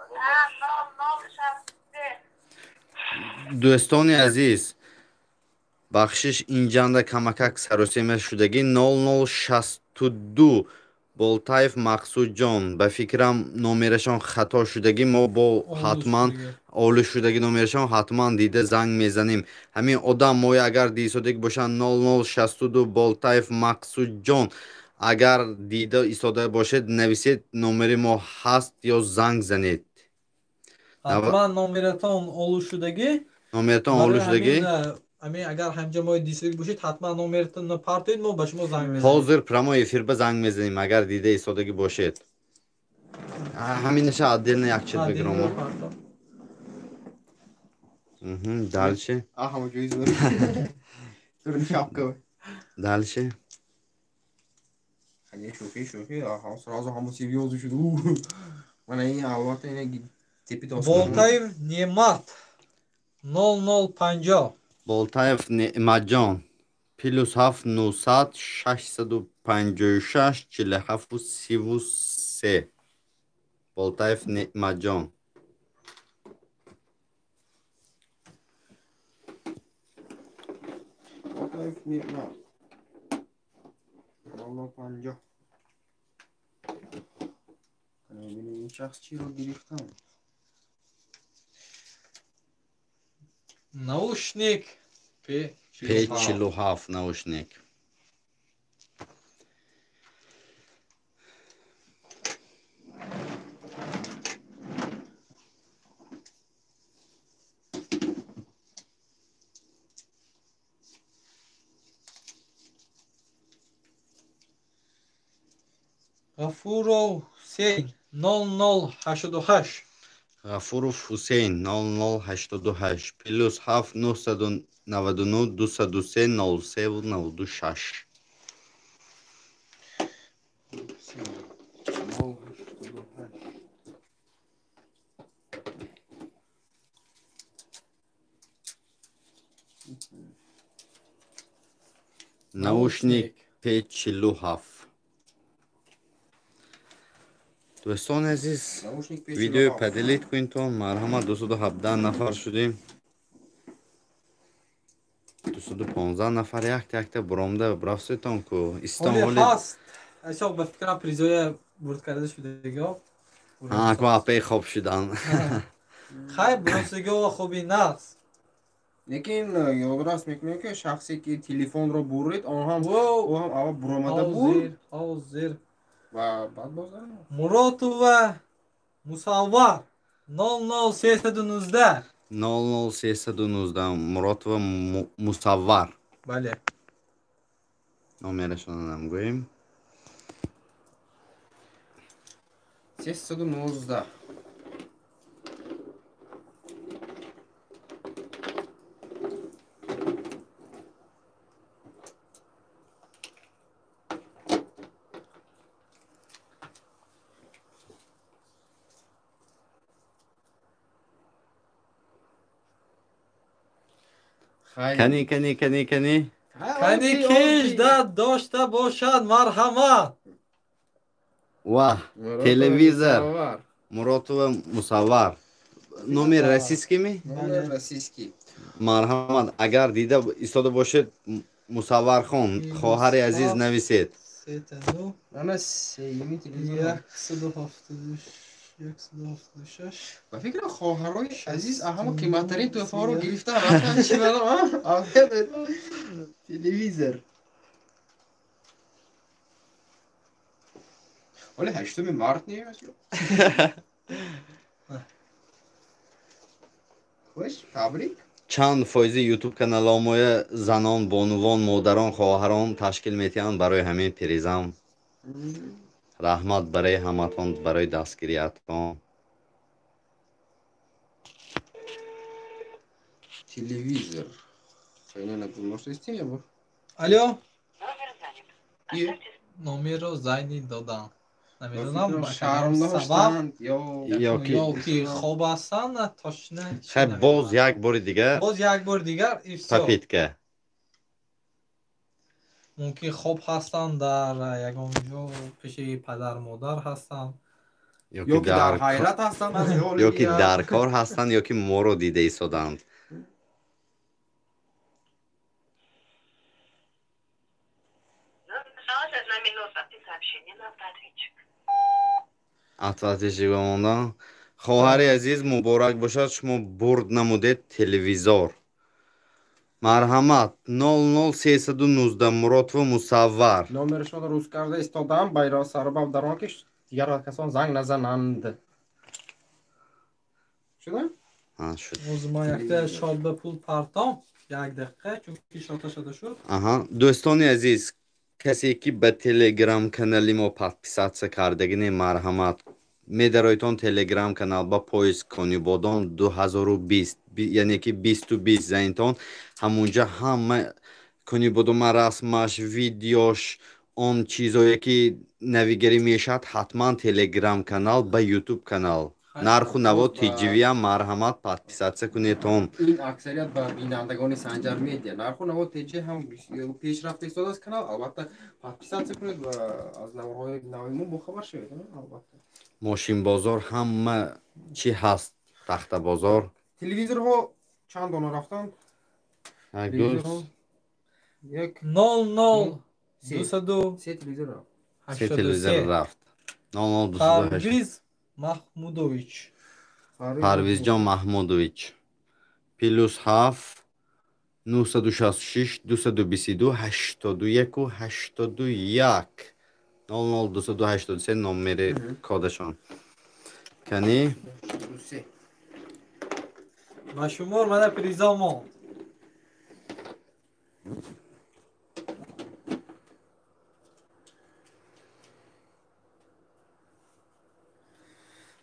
0063. Дӯстони азиз, бахшиш, инҷанда камакак саросема шудагӣ. 0062 Болтаев Мақсудҷон, ба фикрам номерашон хато шудагӣ, мо бо ҳатман олӣ шудагӣ номерашон ҳатман дида занг мезанем. Ҳамин одам моя агар диистодагӣ бошанд, 0062 Болтаев Мақсудҷон, агар дида истода бошед, нависед, номери мо ҳаст ё занг занед. Ҳатман номератон олӣ шудагӣ? Номератон олӣ шудагӣ? Ами агар ҳамҷа мои дистрикт бошед, ҳатман номератонро партоед, мо ба шумо занг мезанем. Ҳозир прямой эфир ба занг мезанем, агар дида истодагӣ бошед. Ҳаминаша отдельно як чиз бигирам. Дальше. Ҳама ҷои зур. Зур шапка. Дальше. Ҳамин шӯхӣ, шӯхӣ, аҳа, сразу ҳама серьёзно шуд. Мана ин албатта ина тепи достон. Болтаев Неъмат 0050. Болтаев Неъматҷон плюс 7 900 656 47 33. Болтаев Неъматҷон. Болтаев Неъмат 0050. Бибинем ин шахс чиро гирифтам. Наушник P47 наушник. Ғафуров Ҳусейн 0088. Ғафуров Ҳусейн 0088 плюс 7 999 203 03 96. Наушник P47. Дӯстони азиз, видеои поделить кунитон. Марҳамат, 217 нафар шудем. 215 нафар якта якта буромда рафтетон ку. Истанбул ҳаст. Айсо ба фикрам призоя бурд карда шудагиҳо. Ку апаи хоб шудан. Хайр, бурдсигиҳо хоби нағз. Лекин ёдрас мекунем, ки шахсе ки телефонро бурид, он ҳам ӯ ҳам аввал буромада буд. Ҳозир. Ва баъд боз Муротова Мусаввар 00319. 00319 Муротова Мусаввар. Бале. Номерашонро намгӯем. 319. Кани, кани, кани, кани. Кани кижда дошта бошад, марҳамат. Ваҳ, телевизор. Муротова Мусаввар. Номер российский ми? Номер российский. Марҳамат, агар дида истода бошед, Мусаввархон, хоҳари азиз, нависед. Ана сеюми телевизор. 176. Ба фикрам хоҳарои азиз ҳама қиматтарин тӯҳфаҳоро гирифтан рафтан. Чӣ телевизор. Ҳоли 8 март нест? Хуш, табрик. Чанд фоизи ютуб каналҳои занон, бонувон, модарон, хоҳарон ташкил метиҳанд барои ҳамин призам. Раҳмат барои ҳаматон, барои дастгириятон. Телевизор. Алло? Номерро зайни додам. Намедонам сабаб ё ки хоб ҳастанд, точно. Хай, боз як бори дигар. Боз як бори дигар и всё. Попытка. Мумкин хоб ҳастанд, дар ягон ҷо пеши падар модар ҳастанд. Ё ки дар ҳайрат ҳастанд аз ҳоли. Ё ки дар кор ҳастанд, ё ки моро дида истоданд. Автоответчик мондан. Хоҳари азиз, муборак бошад, шумо бурд намудед телевизор. Марҳамат, 00319 Муротова Мусаввар. Номерашонро рӯз карда истодам, байро сарбаб дар он ки дигар касон занг назананд. Шуда? Ҳа, шуд. Ҳозир ман якта шот ба пул партом, як дақиқа, чунки шота шуда шуд. Аҳа, дӯстони азиз, касе ки ба телеграм канали мо подписаться кардагӣ не, марҳамат, медароитон телеграм канал ба поиск Конибодом 2020, яъне ки 2020 занитон, ҳамунҷа ҳама Конибодома расмаш, видеош, он чизое ки навигарӣ мешавад, ҳатман телеграм канал ба ютуб канал Нарху наво тиҷивиам, марҳамат, подписаться кунедон. Ин аксарият ба бинандагони Санҷар Медиа. Нарху наво ТҶ ҳам пешрафта истодааст канал. Албатта подписаться кунед ва аз наворҳои нави мо бохабар шавед. Албатта. Мошинбозор ҳама чӣ ҳаст, тахтабозор. Телевизорҳо чанд дона рафтанд? Як 00 200 се телевизор рафт. Се телевизор рафт. 00 208. Парвиз Маҳмудович. Парвизҷон Маҳмудович. Плюс 7 966 222 81 81 00 283 номери кодашон. Кани? Ба шумор мана приза монд.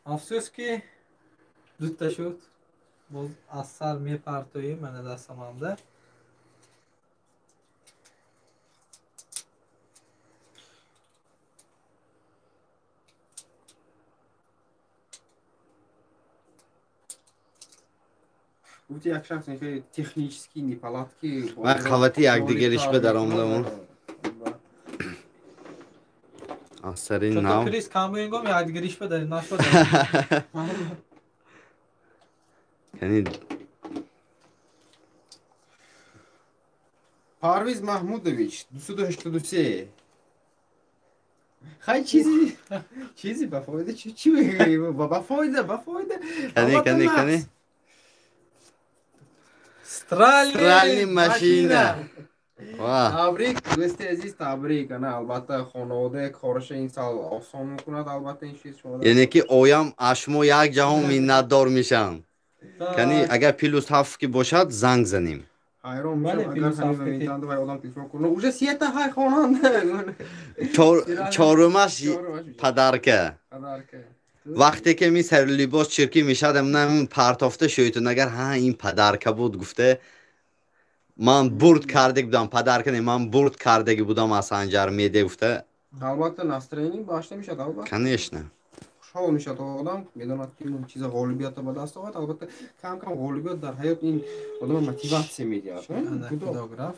Афсӯс ки дута шуд. Боз аз сар мепартоем мана дастамамда. Гуфти як шахс технически неполадки. Ман қавати якдигариш ба даромадам. Асари нав. Крис камбуингом якдигариш ба дар нашуд. Кани Парвиз Маҳмудович 283. Хай чизи чизи ба фоида чӣ мегӯӣ? Ба фоида, ба фоида. Кани, кани, кани. Стиральный машина. Табрик, дӯсти азиз, табрик. Ана албатта хонавода кораша ин сал осон мекунад, албатта ин чиз шумо. Яъне ки оям аз шумо як ҷаҳон миннатдор мешавам. Кани агар плюс 7 ки бошад занг занем. Ҳайрон мешавам агар ҳамин моментанда вай одам телефон кунад. Уже сета ҳай хонанда. Чорумаш падарка. Вақте ки ми сари либос чиркӣ мешад, амна партофта шӯйтун агар ҳа ин падарка буд гуфта ман бурд кардаги будам, падарка не, ман бурд кардаги будам аз Санҷар Медиа гуфта. Албатта настроение башта мешад, албатта. Конечно. Хушҳол мешад одам, медонад ки ин чиза ғолибиятро ба даст овард. Албатта кам-кам ғолибият дар ҳаёт ин одамро мотиватсия медиҳад. Фотограф.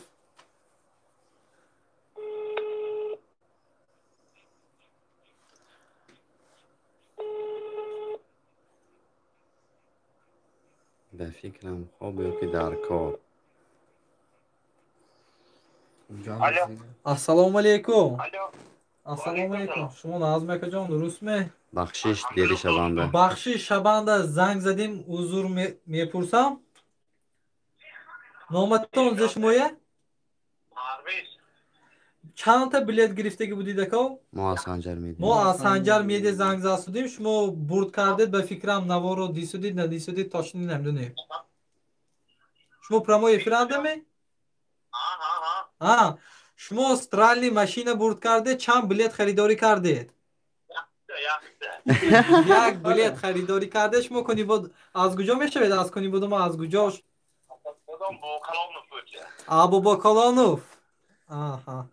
Ба фикрам хоб ё ки дар кор. Ассалому алайкум. Ассалому алайкум. Шумо Назм акаҷон дурустме? Бахшиш дери шаванда. Бахшиш шаванда занг задим, узр мепурсам. Номатон зе шумоя? Парвиз. Чандта билет гирифтаги будид ако? Мо аз Санҷар Медиа. Мо аз Санҷар Медиа занг засудим. Шумо бурд кардед, ба фикрам наворо дисудид, надисудид, точно намедонем. Шумо прямой эфирандаме? Аҳа. Шумо стиральный машина бурд кардед, чанд билет харидорӣ кардед? Як билет харидорӣ кардед. Шумо Конибод аз куҷо мешавед? Аз Конибодум аз куҷо? Абубокалонов. Аҳа.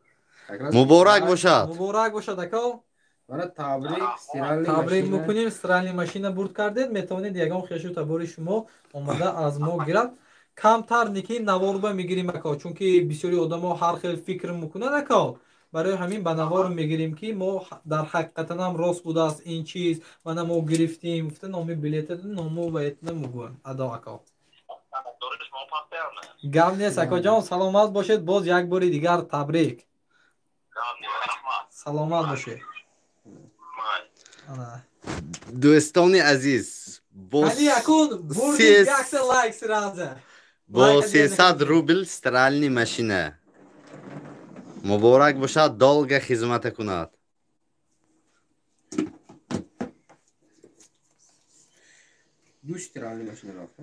Муборак бошад. Муборак бошад ако. Мана табрик, стиральный табрик мекунем, стиральный машина бурд кардед, метавонед ягон хешу табори шумо омада аз мо гирад. Камтар ники наворба мегирим ако, чунки бисёри одамо ҳар хел фикр мекунад ако. Барои ҳамин ба навор мегирим ки мо дар ҳақиқатан ҳам рост будааст ин чиз, мана мо гирифтим, гуфта номи билета ному ва этна мегӯям. Адо ако. Гап нест акоҷон, саломат бошед, боз як бори дигар табрик. Саломат бошед. Дӯстони азиз, бо 300 рубл стиральный машина. Муборак бошад, долго хизмата кунад. Ду стиральный машина рафт.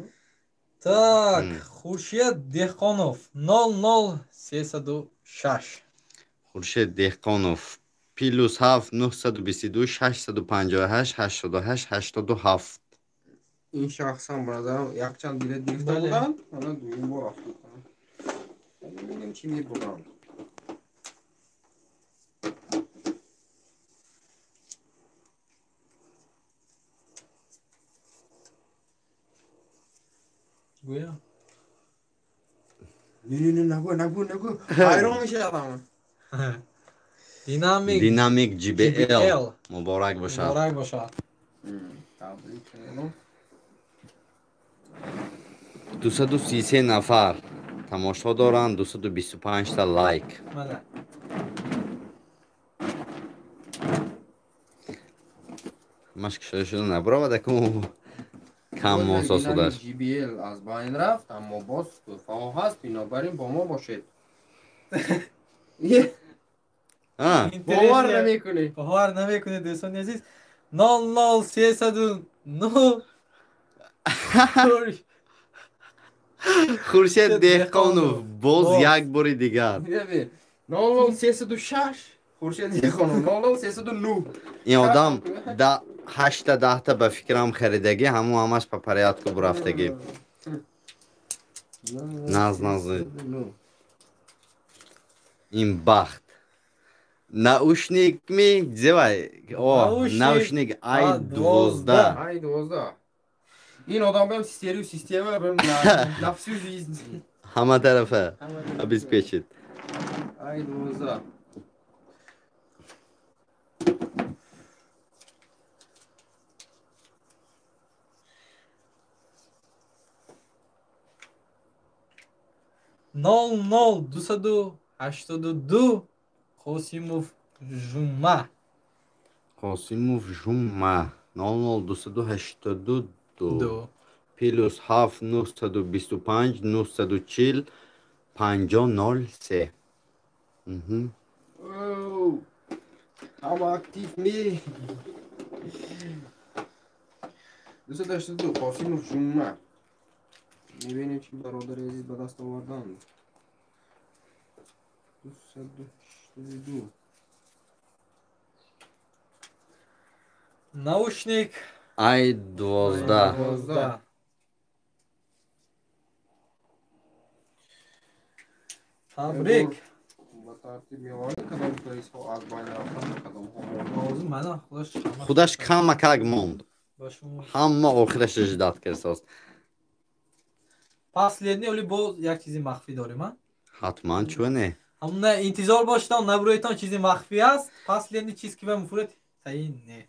Так, Хуршед Деҳқонов 00306. Хуршед Деҳқонов плюс 7 922 658 88 87. Ин шахсам бародарам якчанд билет гирифта буданд, ана дуюм бор афтоданд. Бибинем чӣ мебуранд. Гӯя? Не, не, не, нагӯ, нагӯ, нагӯ. Ҳайрон мешавам. Динамик Динамик JBL. Муборак бошад. Муборак бошад. Табрик мекунам. 233 нафар тамошо доранд, 225 та лайк. Мана. Маш кушода шуда набаровад, аку кам мосо шудаш. JBL аз байн рафт, аммо боз тӯҳфаҳо ҳаст, бинобар ин бо мо бошед. Бовар намекунӣ. Бовар намекунӣ дӯстони азиз. 00309 Хуршед Деҳқонов боз як бори дигар. 00306 Хуршед Деҳқонов 00309. Ин одам да 8-та 10-та ба фикрам харидагӣ, ҳамун ҳамаш па порядку бурафтагӣ. Наз наз. Ин бахт. Наушник ми? Девай. О, наушник i12. i12. Ин одам бем стерео система бем на всю жизнь. Ҳама тарафа обеспечит. Ай 12. 00282 Қосимов Жума. Қосимов Жума 00282 плюс 7 925 940 50 03. Ҳама актив ми. 282 Қосимов Жума. Мебинем чӣ бародари азиз ба даст оварданд. 282. Наушник Ай 12. Табрик. Ба тартиб меовард кадом призҳо аз байн рафтанд, кадомҳо монданд. Худаш камакак монд. Ҳама охираша ждать кардааст. Последний оли боз як чизи махфӣ дорем, а? Ҳатман, чӯ не? Ҳамна интизор бошедон, набурӯетон, чизи махфӣ аст. Последний чиз ки ба муфуред таин не.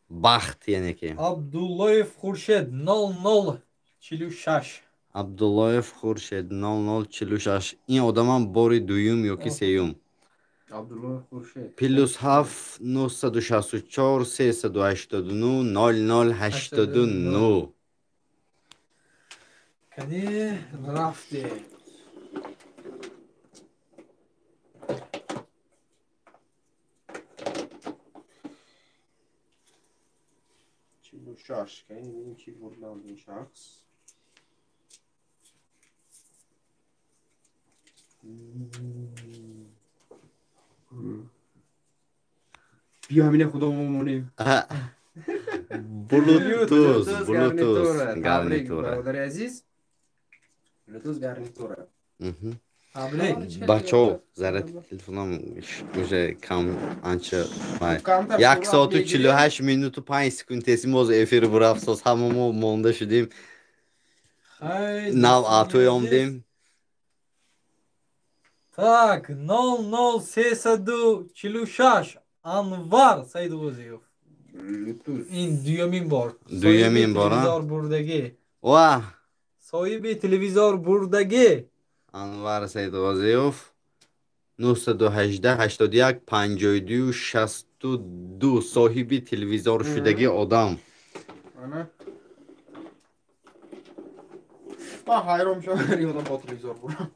Бахт яъне ки. Абдуллоев Хуршед 0046. Абдуллоев Хуршед 0046. Ин одамам бори дуюм ё ки сеюм. Абдуллоев Хуршед. Плюс 7 964 389 0089. Кани рафтем. 46. Кани мебинем чӣ бурданд ин шахс. Биё ҳамина худо момонем. Bluetooth, Bluetooth гарнитура. Бародари азиз. Bluetooth гарнитура. Бачаҳо, заряди телефонам уже кам анча. Як соату 48 минуту 5 секунд тесим боз эфир бурафтоз, ҳама мо монда шудем. Нав атои омдем. Так, 00346 Анвар Саидғозиев. Ин дуюмин бор. Дуюмин бор, а? Телевизор бурдагӣ. Ва! Соҳиби телевизор бурдагӣ. Анвар Саидғозиев 918 81 52 62 соҳиби телевизор шудагӣ одам. Ана. Ман ҳайрон шудам, ин одам бо телевизор бурам.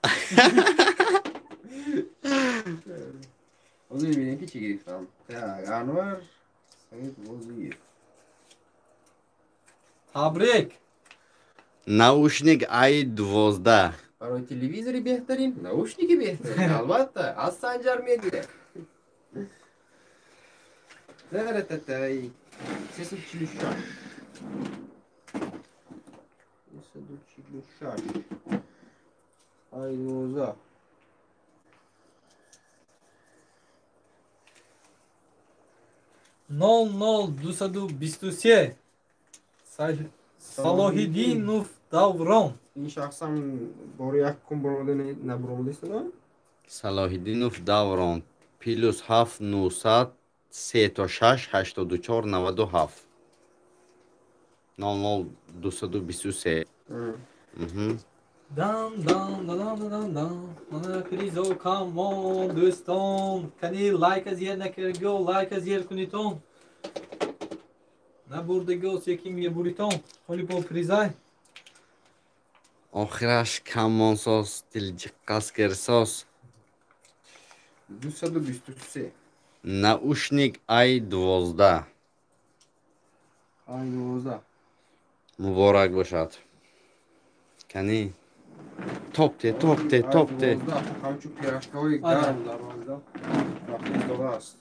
Ҳозир мебинем ки чӣ гирифтам. Так, Анвар Саидғозиев. Табрик. Наушник Ай 12. Барои телевизори беҳтарин, наушники беҳтарин, албатта, аз Санҷар Медиа. Тарататай. 346. 346. Ай 12. 00223 Салоҳиддинов Даврон. Ин шахсам бори якум буромада набуромада истода? Салоҳиддинов Даврон плюс 7 900 3 то 6 84 97 00223. Дан дан дан дан дан. Мана призо камон дӯстон. Кани лайка зер накарго, лайка зер кунитон. Набурдего секин мебуритон. Ҳоли бо призай. Охираш камонсоз, дилҷиққас керсоз. 223. Наушник Ай 12. Ай 12. Муборак бошад. Кани топте, топте, топте. Ҳамчун пирожкаҳои гарм дар онҷо рафта истодааст.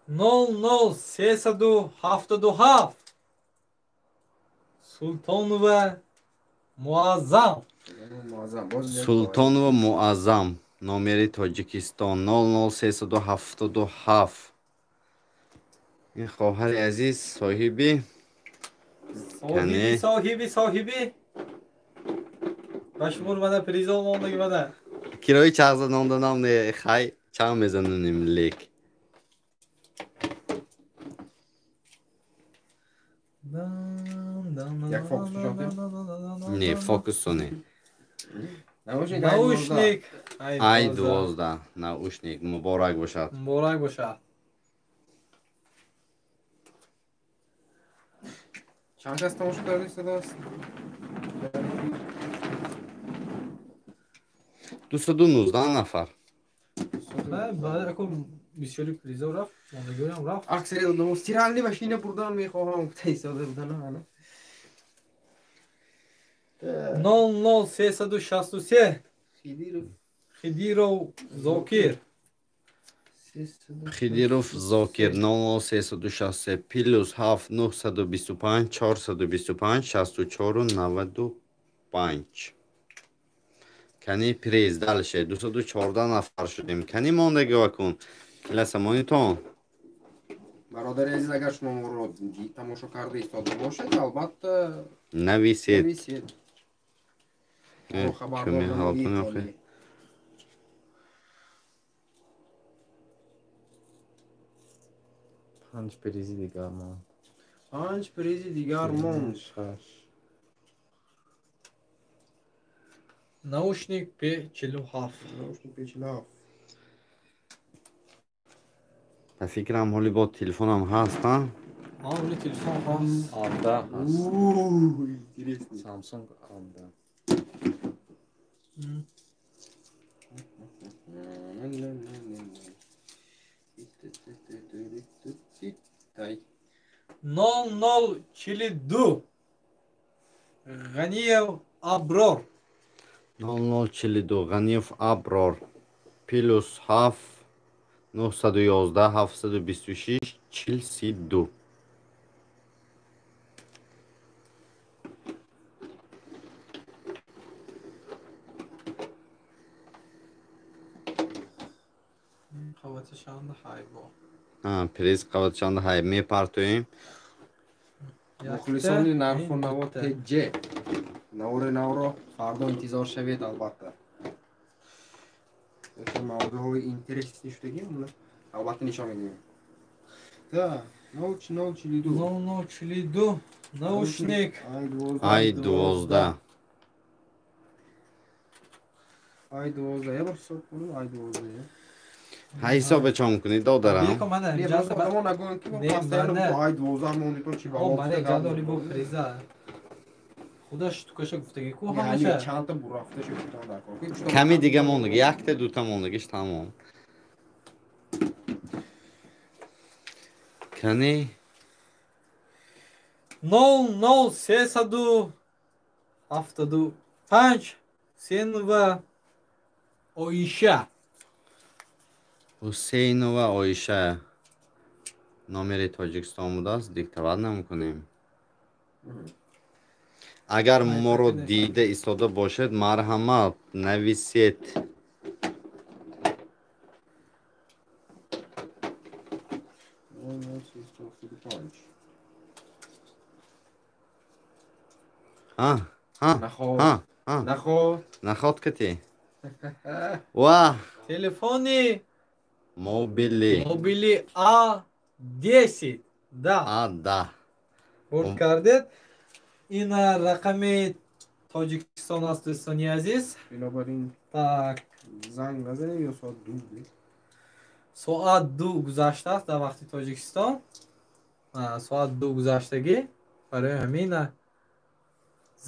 00377. Султонова Муаззам. Султонова Муаззам. Номери Тоҷикистон 00377. Ин хоҳари азиз соҳиби соҳиби ба шумор мана призо мондаги мана. Кирои чақ занонданам не, хай чақ мезанонем лек. Як фокус шудем? Не, фокусо не. Наушник Ай 12 наушник муборак бошад. Муборак бошад. Чанд кас тамошо карда истодааст? 219 нафар. Бисёри призо рафт, мондагиам рафт. Аксари одамо стиральный машина бурдан мехоҳам гуфта истода будан ана. 00363 Хидиров Зокир. Хидиров Зокир 00363 плюс 7 925 425 64 95. Кани приз дальше 214 нафар шудем. Кани мондагива кун. Киласамонитон. Бародари азиз, агар шумо моро тамошо карда истода бошед, албатта нависед. Нависед. Хабардор. Панҷ призи дигар монд. Панҷ призи дигар монд. Шаш. Наушник P47. Наушник P47. Ба фикрам ҳоли бо телефонам ҳаст, а? Ҳоли телефон ҳаст. Анда ҳаст. Интересно. Samsung анда. Нол нол чили ду. Ғаниев Аброр. 0042 Ғаниев Аброр. Плюс 7 911 726 42. Қаватишанда ҳайбо. Приз қаватишанда ҳайб мепартоем. Мухлисони нарху наво ТЖ. Навори навро фардо интизор шавед албатта. Мавзӯъҳои интересни шудагӣ албатта нишон медиҳем. Та 0042 0042 наушник Ай 12 Ай 12 я бор ҳисоб кунем Ай 12. Ҳай ҳисобе чон кунед додарам. Худаш тукаша гуфтаги ку ҳамаша чандта бурафта шуд дар кор. Ками дига мондаги, якта дута мондагиш тамом. Кани 00375 Сенова Оиша. Ҳусейнова Оиша. Номери Тоҷикистон будааст, диктоват намекунем. Агар моро дида истода бошед, марҳамат нависед. Наход кати. Ва! Телефони мобили. Мобили А10. Да. А, да. Бурд кардед. Ин рақами Тоҷикистон аст, дӯстони азиз. Бинобар ин так занг назанем ё соат 2? Соат 2 гузаштааст дар вақти Тоҷикистон. Соат 2 гузаштагӣ. Барои ҳамин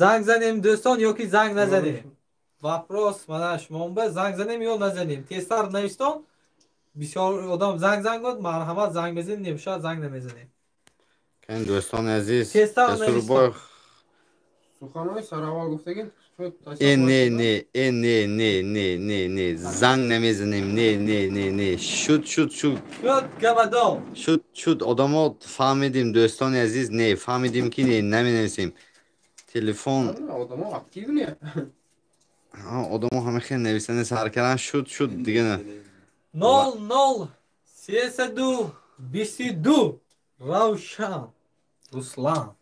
занг занем дӯстон ё ки занг назанем? Вопрос мана шумоба занг занем ё назанем? Тезтар навистон. Бисёр одам занг занг гуфт, марҳамат занг мезанем, небошад занг намезанем. Кани дӯстони азиз, тезтар навистон. Суханои сараввал гуфтагин. Э не не, э не не не не не, занг намезанем, не не не не. Шуд шуд шуд. Шуд габадо. Шуд шуд одамо фаҳмидим дӯстони азиз, не фаҳмидим ки не наменависем. Телефон одамо активне. Одамо ҳама хел нависане сар кардан шуд, шуд дига на. 00 322 Равшан Руслан.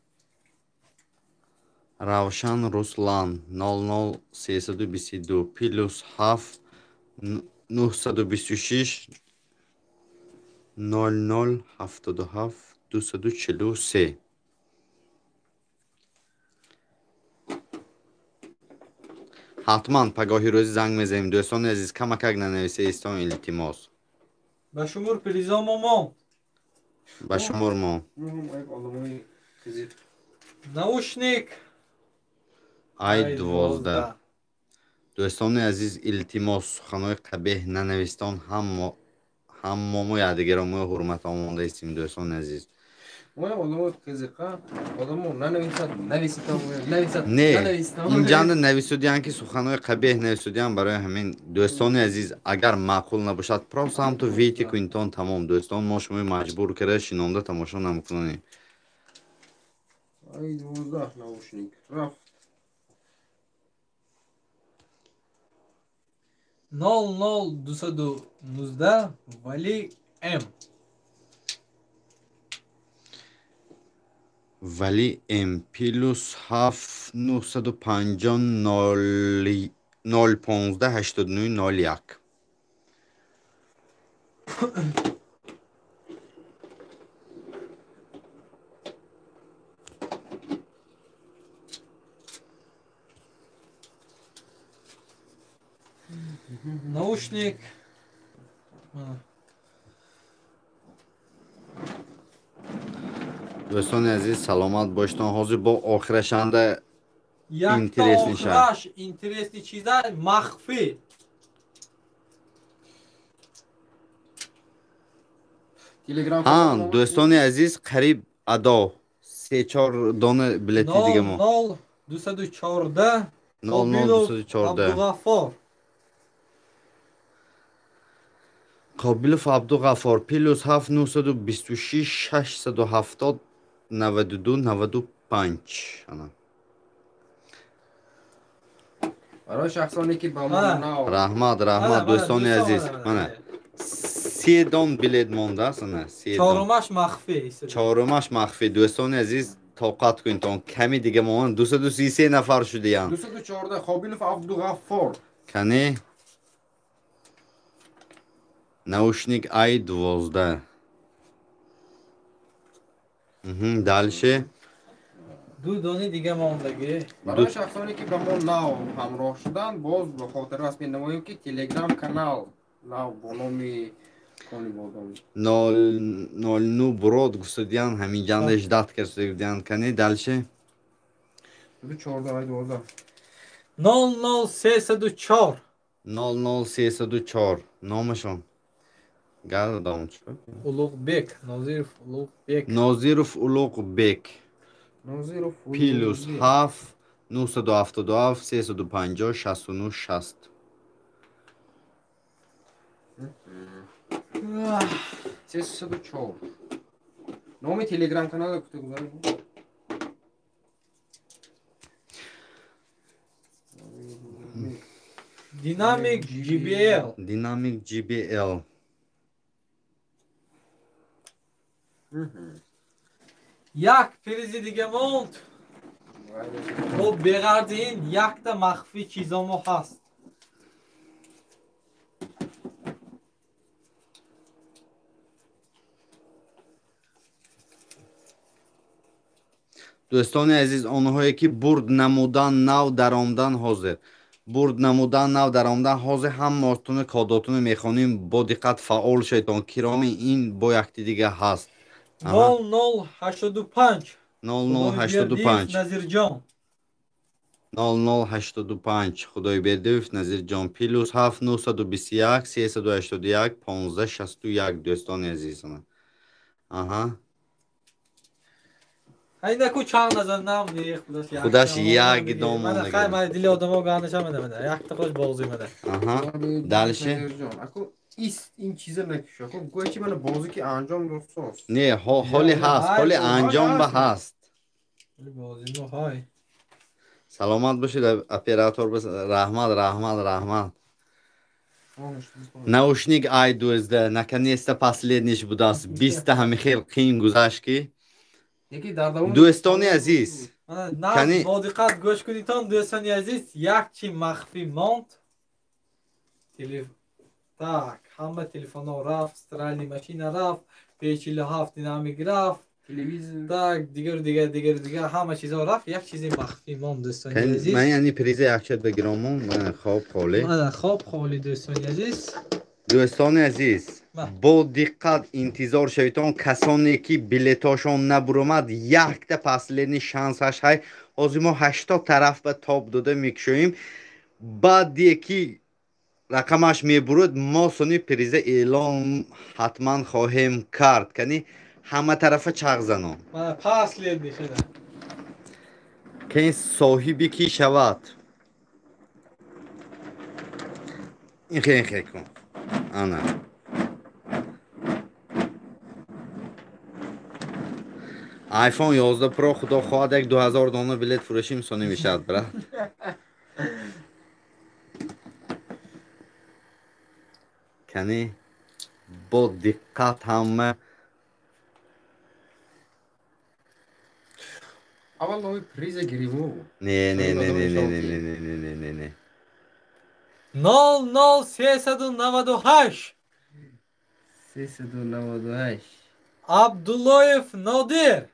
Равшан Руслан 00 322 плюс 7 926 00 77 243. Ҳатман пагоҳи рӯзи занг мезанем. Дӯстони азиз, камакак нанависеистон, илтимос. Ба шумор призо мо монд. Ба шумор мо. Наушник ай 12. Дӯстони азиз, илтимос, суханҳои қабеҳ нанавистон. Ҳаммо мо якдигарро мо ҳурмат омондаистем, дӯстони азиз. Не, инҷанда нависудиян ки суханҳои қабеҳ нависудиян. Барои ҳамин, дӯстони азиз, агар маъқул набошад, просто ҳамту вейти кунитон, тамом. Дӯстон, мо шумои маҷбур карда шинонда тамошо намекунонем. Ай 12 наушник рафт. 00 219 Вали М. Вали М плюс 7 950 0 015 89 01. Наушник. Дӯстони азиз, саломат бошед. Ҳозир бо охирашанда интересный ша. Охираш интересный чиза махфӣ. Ҳа, дӯстони азиз, қариб адо се-чор дона билети дига мо. 00 214 00 214 Абдуғаффор. Қобилов Абдуғаффор плюс 7 926 670 92 95. Ана. Барои шахсоне ки ба мо нав. Раҳмат, раҳмат, дӯстони азиз. Мана се дон билет мондааст, ана се дон. Чорумаш махфӣ. Чорумаш махфӣ. Дӯстони азиз, тоқат кунед, ками дига монанд. 233 нафар шудиянд. 214 Қобилов Абдуғаффор. Кане? Наушник ай 12. Дальше. Ду дони дига мондагӣ. Барои шахсоне ки ба мо нав ҳамроҳ шуданд, боз ба хотир расм менамоем ки Телеграм канал нав бо номи Кони Бодом. 009 брод гуфтудиян, ҳамин ҷанда ждат кардудиян. Кане дальше? 214 ай 12. 00 304. 00 304. Номашон. Гардон. Улуғбек, Нозиров Улуғбек. Нозиров Улуғбек. Нозиров плюс 7 977 350 69 60. 304. Номи Телеграм канала гуфта гузарем. Динамик GBL. Динамик GBL. Як призи дига монд. Бо беғарзи ин якта махфӣ чизомо ҳаст. Дӯстони азиз, онҳое ки бурд намудан нав даромдан ҳозир. Бурд намудан нав даромдан ҳозир ҳамаотуни кодотуни мехонем, бо диққат фаъол шавед. Кироми ин бо якти дига ҳаст. 00 85. 00 85. Назирҷон. 00 85. Худойбердиев Назирҷон плюс 7 921 381 15 61. Дӯстони азиз. Аҳа. Айнаку чанд назанам не худаш як. Худаш як дом монда. Хай ман дили одамо ганаша мена мена. Якта худаш бозӣ мена. Аҳа. Дальше. Аку ист ин чиза накуша. Аку гӯя чи мана бозӣ ки анҷом додсоз. Не, ҳоли ҳаст, ҳоли анҷом ба ҳаст. Бозӣ мо ҳай. Саломат бошед, оператор. Раҳмат, раҳмат, раҳмат. Наушник ай 12 наконец-то последний ш будааст. 20-та ҳами хел қиин гузашт ки. Дӯстони азиз, бо диққат гӯш кунитон, дӯстони азиз, як чи махфӣ монд. Так, ҳама телефонҳо рафт, стиральный машина рафт, П47 динамик рафт, так, дигар, дигар, дигар, дигар, ҳама чизҳо рафт, як чизи махфӣ монд, дӯстони азиз. Ман яъни приза якчад бигиромон, хоб холӣ. Хоб холӣ, дӯстони азиз. Дӯстони азиз, бо диққат интизор шавитон. Касоне ки билетошон набуромад, якта последний шансаш ҳай. Ҳозир мо 80 тараф ба тоб дода мекушоем. Баъде ки рақамаш мебурад, мо сони приза эълон ҳатман хоҳем кард. Кани ҳама тарафа чағ занон. Ки соҳиби кӣ шавад? Инхе, инхе кун. Ана. iPhone 11 Pro, худо хоҳад, як 2000 дона билет фурӯшим, сони мешавад, брат. Кани бо диққат ҳама. Аввал номи приза гириву. Не, не, не, не, не, не, не, не, не, не, не. 00398. 398. Абдуллоев Нодир.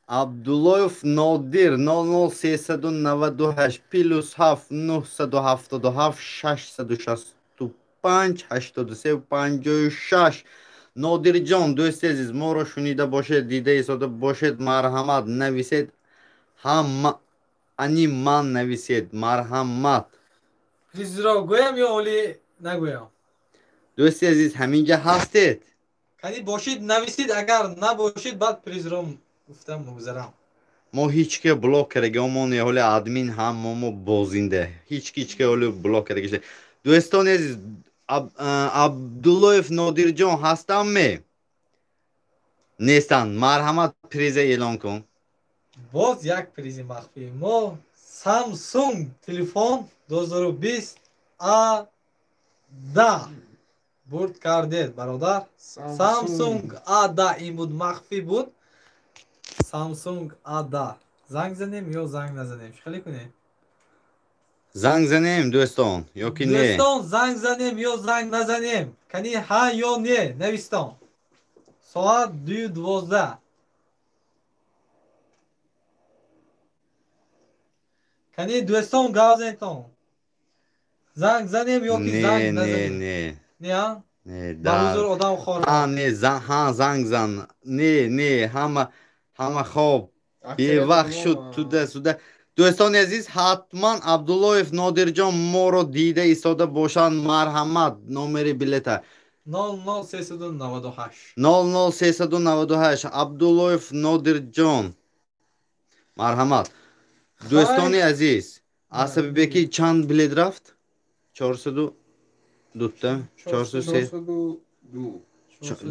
Абдуллоев Нодир 00398 плюс 7 977 665 83 56. Нодирҷон, дӯсти азиз, моро шунида бошед, дида истода бошед, марҳамат нависед. Ҳама ани ман нависед, марҳамат. Призро гӯям ё оли нагӯям? Дӯсти азиз, ҳаминҷа ҳастед? Кани бошид нависид, агар набошид баъд призро гуфтам мегузарам. Мо ҳеҷ ке блок кардаги мо ҳоли админ ҳам мо бозинда. Ҳеҷ ки ҳеҷ ке ҳоли блок кардаги. Дӯстони азиз, Абдуллоев Нодирҷон ҳастам ме? Нестанд. Марҳамат, приза эълон кун. Боз як призи махфӣ мо Samsung телефон 2020 A10 бурд кардед, бародар. Samsung A10 ин буд, махфӣ буд. Samsung A10. Занг занем ё занг назанем? Чӣ хеле кунем? Занг занем, дӯстон, ё ки не? Дӯстон, занг занем ё занг назанем? Кани ҳа ё не навистон. Соат 2:12. Кани дӯстон, гап занетон. Занг занем ё ки занг назанем? Не, не. Не, не. Ба ҳузур одам хор. Ҳа, не, ҳа, занг зан. Не, не, ҳама, ҳама хоб. Бевақт шуд, туда суда. Дӯстони азиз, ҳатман Абдуллоев Нодирҷон моро дида истода бошанд, марҳамат, номери билета 00398. 00398 Абдуллоев Нодирҷон, марҳамат. Дӯстони азиз, аз сабабе ки чанд билет рафт? 402-та, 403,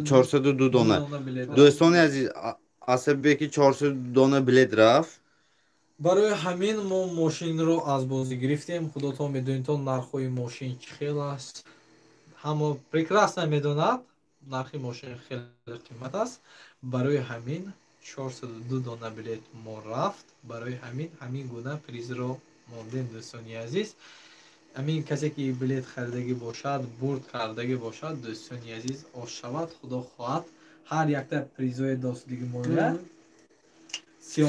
402 дона. Дӯстони азиз, аз сабабе ки 402 дона билет рафт, барои ҳамин мо мошинро аз бозӣ гирифтем. Худотон медонедтон нархҳои мошин чӣ хел аст. Ҳамо прекрасно медонад, нархи мошин хеле қимат аст. Барои ҳамин 402 дона билет мо рафт. Барои ҳамин ҳамин гуна призро мондем, дӯстони азиз. Ҳамин касе ки билет харидагӣ бошад, бурд кардагӣ бошад, дӯстони азиз, ош шавад, худо хоҳад, ҳар якта призои достудиги моя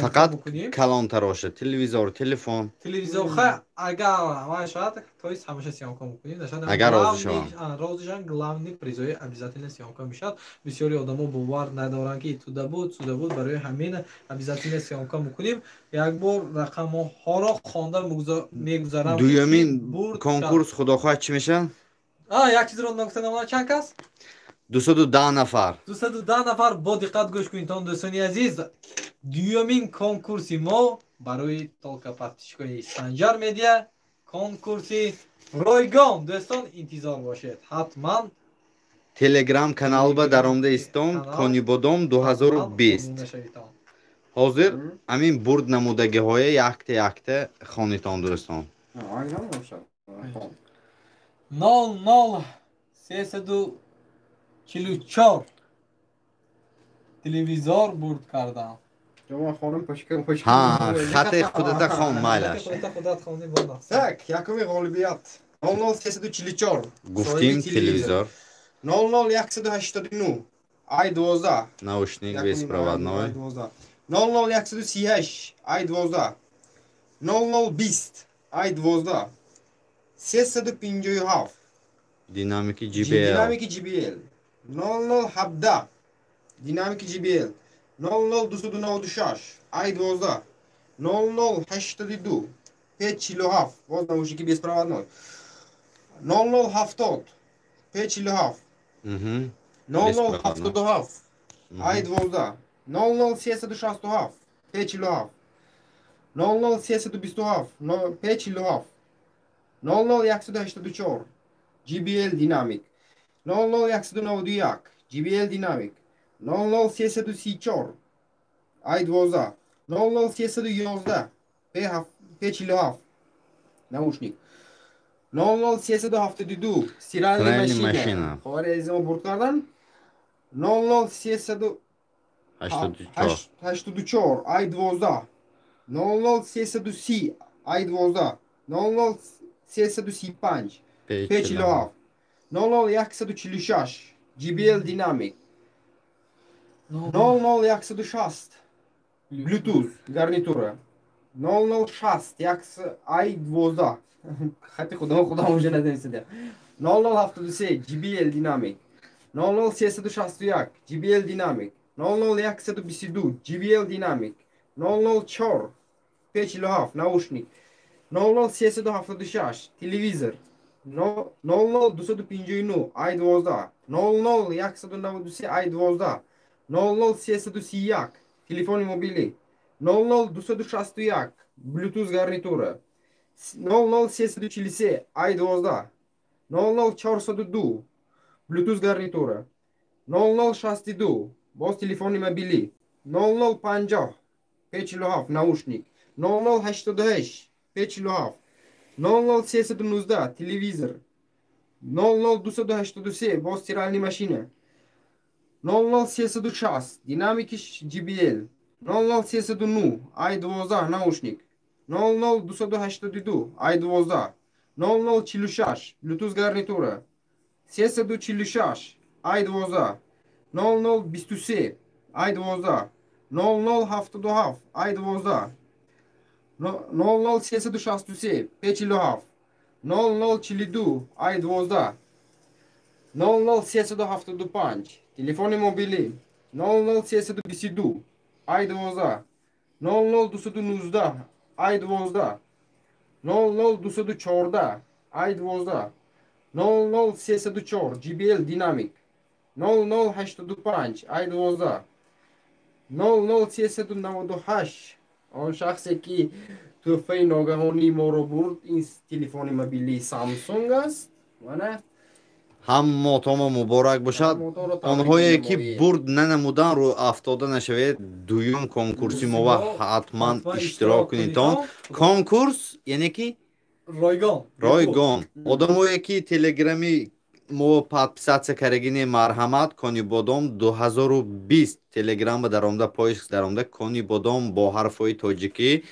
фақат калонтароша, телевизор, телефон. Телевизор ха, агар вай шавад, то есть ҳамеша съёмка мекунем. Агар розӣ шаванд. Розӣ шаванд, главный призои обязательно съёмка мешавад. Бисёри одамо бовар надоранд ки туда буд, суда буд, барои ҳамин обязательно съёмка мекунем. Як бор рақамҳоро хонда мегузарам. Дуюмин конкурс, худо хоҳад, чӣ мешавад? Як чизро ногуфта намонад, чанд кас? 210 нафар. 210 нафар, бо диққат гӯш кунед, дӯстони азиз. Дуюмин конкурси мо барои толка подписчикои Санҷар Медиа конкурси ройгон. Дӯстон, интизор бошед. Ҳатман Телеграм канал ба даромда истон, Конибодом 2020. Ҳозир ҳамин бурд намудагиҳое якта якта хонитон, дӯстон. 00344 телевизор бурд кардам. Хати худата хон, майлаш. Так, якуми ғолибият 00344. Гуфтим, телевизор. 00189 ай 12. Наушник беспроводной. 00138 ай 12, 0020 ай 12, 357. Динамики JBL. Динамики JBL. 0017 динамики JBL, 00296 ай 12, 0082 P47, боз наушники беспроводной, 0070 P47, 0077 ай 12, 00367 P47, 00327 P47, 00184 JBL динамик, 00191 JBL динамик, 00334 ай 12, 00311 P47 наушник, 00372 стиральная машина. Ховари азизамо бурд кардан. 00384 ай 12, 00330 ай 12, 00335 P47, 00146 JBL динамик, 00160 Bluetooth гарнитура, 006 ай 12, хати худам худам уже надонистам, 0073 JBL динамик, 00361 JBL динамик, 00122 JBL динамик, 004 P47 наушник, 00376 телевизор, 00259 ай 12, 00193 ай 12, 00331 телефони мобилӣ, 00261 Bluetooth гарнитура, 00343 ай 12, 00402 Bluetooth гарнитура, 0062 боз телефони мобилӣ, 0050 P47 наушник, 0088 P47, 00319 телевизор, 00283 боз стиральная машина, 00360 динамики JBL, 00309 ай 12 наушник, 00282 ай 12, 0046 Bluetooth гарнитура, 346 ай 12, 0023 ай 12, 0077 ай 12, 00363 P47, 0042 ай 12, 00375 телефони мобилӣ, 00322 ай 12, 00219 ай 12, 00214 ай 12, 00304 JBL динамик, 0085 ай 12, 00398. Он шахсе ки тӯҳфаи ногаҳонии моро бурд, ин телефони мобилии Samsung аст. Мана. Ҳаммотомо муборак бошад. Онҳое ки бурд нанамудан, рӯ афтода нашавед. Дуюм конкурси мова ҳатман иштирок кунедтон. Конкурс яъне ки ройгон. Ройгон. Одамое ки телеграми мо подписаться карагине, марҳамат, Конибодом 2020 телеграма даромда, поиск даромда, Конибодом бо ҳарфҳои тоҷикӣ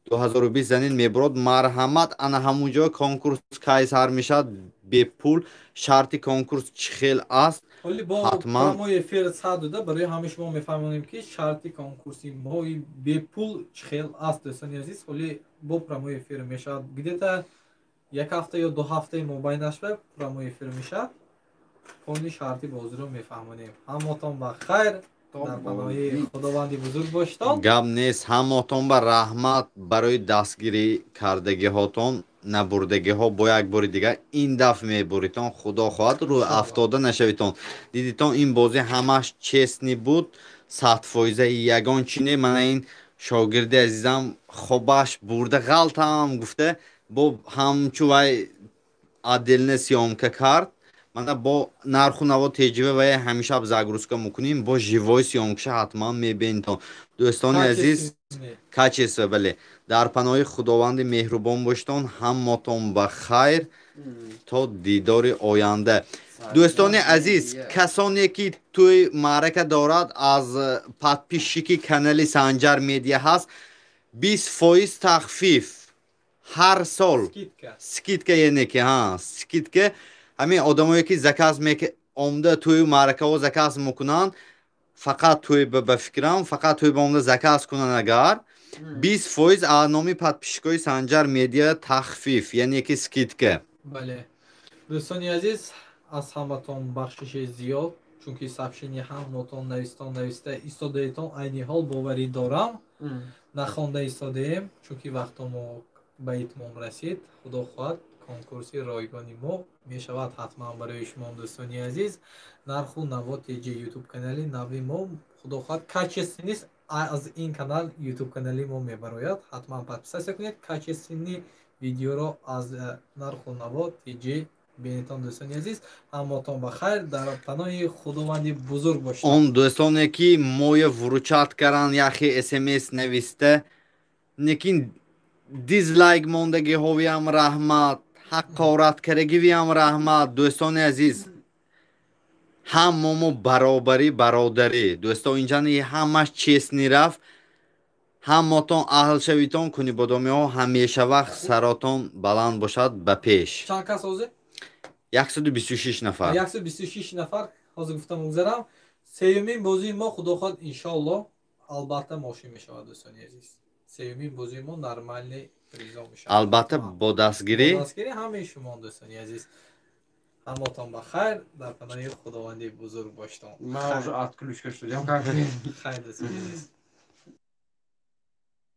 2020 занин, мебурод. Марҳамат, ана ҳамун ҷо конкурс кай сар мешавад, бепул, шарти конкурс чӣ хел аст. Ҳатман мо эфир сар дода, барои ҳамаи шумо мефаҳмонем, ки шарти конкурси мои бепул чӣ хел аст. Дӯстони азиз, ҳоли бо прямой эфир мешавад, где-то як ҳафта ё 2 ҳафтаи мобайнаш ба прямой эфир мешавад. Фонди шарти бозиро мефаҳмонем. Ҳаматон ба хайр, дар паноҳи Худованди бузург бошедон. Гап нест, ҳаматон ба раҳмат барои дастгирӣ кардагиҳотон. Набурдагиҳо бо як бори дигар ин дафъ мебуритон, худо хоҳад. Рӯ афтода нашавитон. Дидитон, ин бозӣ ҳамаш честный буд, 100%, ягон чи не. Мана ин шогирди азизам хобаш бурда, ғалтам гуфта, бо ҳамчу вай отдельно съёмка кард. Мана бо нарху наво теҷива ва ҳамеша загрузка мекунем, бо живой съёмка ша ҳатман мебинтон. Дӯстони азиз, качество, бале, дар паноҳи Худованди меҳрубон боштон. Ҳаммотон ба хайр, то дидори оянда. Дӯстони азиз, касоне ки тӯй маърака дорад, аз подписчики канали Санҷар Медиа ҳаст, 20% тахфиф ҳар сол, скидка, яъне ки ҳа, скидка. Ҳамин одамое ки заказ омда, тӯю маъракаҳо заказ мекунанд, фақат тӯй, ба фикрам, фақат тӯй ба омда заказ кунанд, агар 20% аз номи подписчикои Санҷар Медиа тахфиф, яъне ки скидка. Бале, дӯстони азиз, аз ҳаматон бахшиши зиёд, чунки сообщение ҳамотон навистон, нависта истодаетон, айни ҳол боварӣ дорам, нахонда истодаем, чунки вақто мо ба итмом расид. Худо хоҳад, конкурси ройгони мо мешавад ҳатман барои шумо, дӯстони азиз. Нарху наво теҷи ютуб канали нави мо, худо хоҳад, качественный аз ин канал, ютуб канали мо мебарояд. Ҳатман подписаться кунед, качественный видеоро аз Нарху наво теҷи бинетон. Дӯстони азиз, ҳамотон ба хайр, дар паноҳи Худованди бузург бошед. Он дӯстоне ки моя выручать каранд, яхе смс нависта, лекин дизлайк мондагиҳовиам раҳмат, ҳақорат карагивиам раҳмат. Дӯстони азиз, ҳамо мо баробарӣ, бародарӣ. Дӯсто, инҷани ҳамаш честный рафт. Ҳамотон аҳл шавитон, кунибодомиҳо, ҳамеша вақт саротон баланд бошад, ба пеш. Чанд кас ҳозир? 126 нафар. 126 нафар. Ҳозир гуфтам, гузарам. Сеюмин бозии мо, худо хоҳад, иншоалло, албатта, мошин мешавад, дӯстони азиз. Сеюмин бозии мо нормальный призо мешавад. Албатта, бо дастгирӣ. Бо дастгирӣ ҳамаи шумо. Дӯстони азиз, ҳамотон ба хайр, дар паноҳи Худованди бузург боштон. Ман уже отключка шудам. Хайр, дӯстони азиз.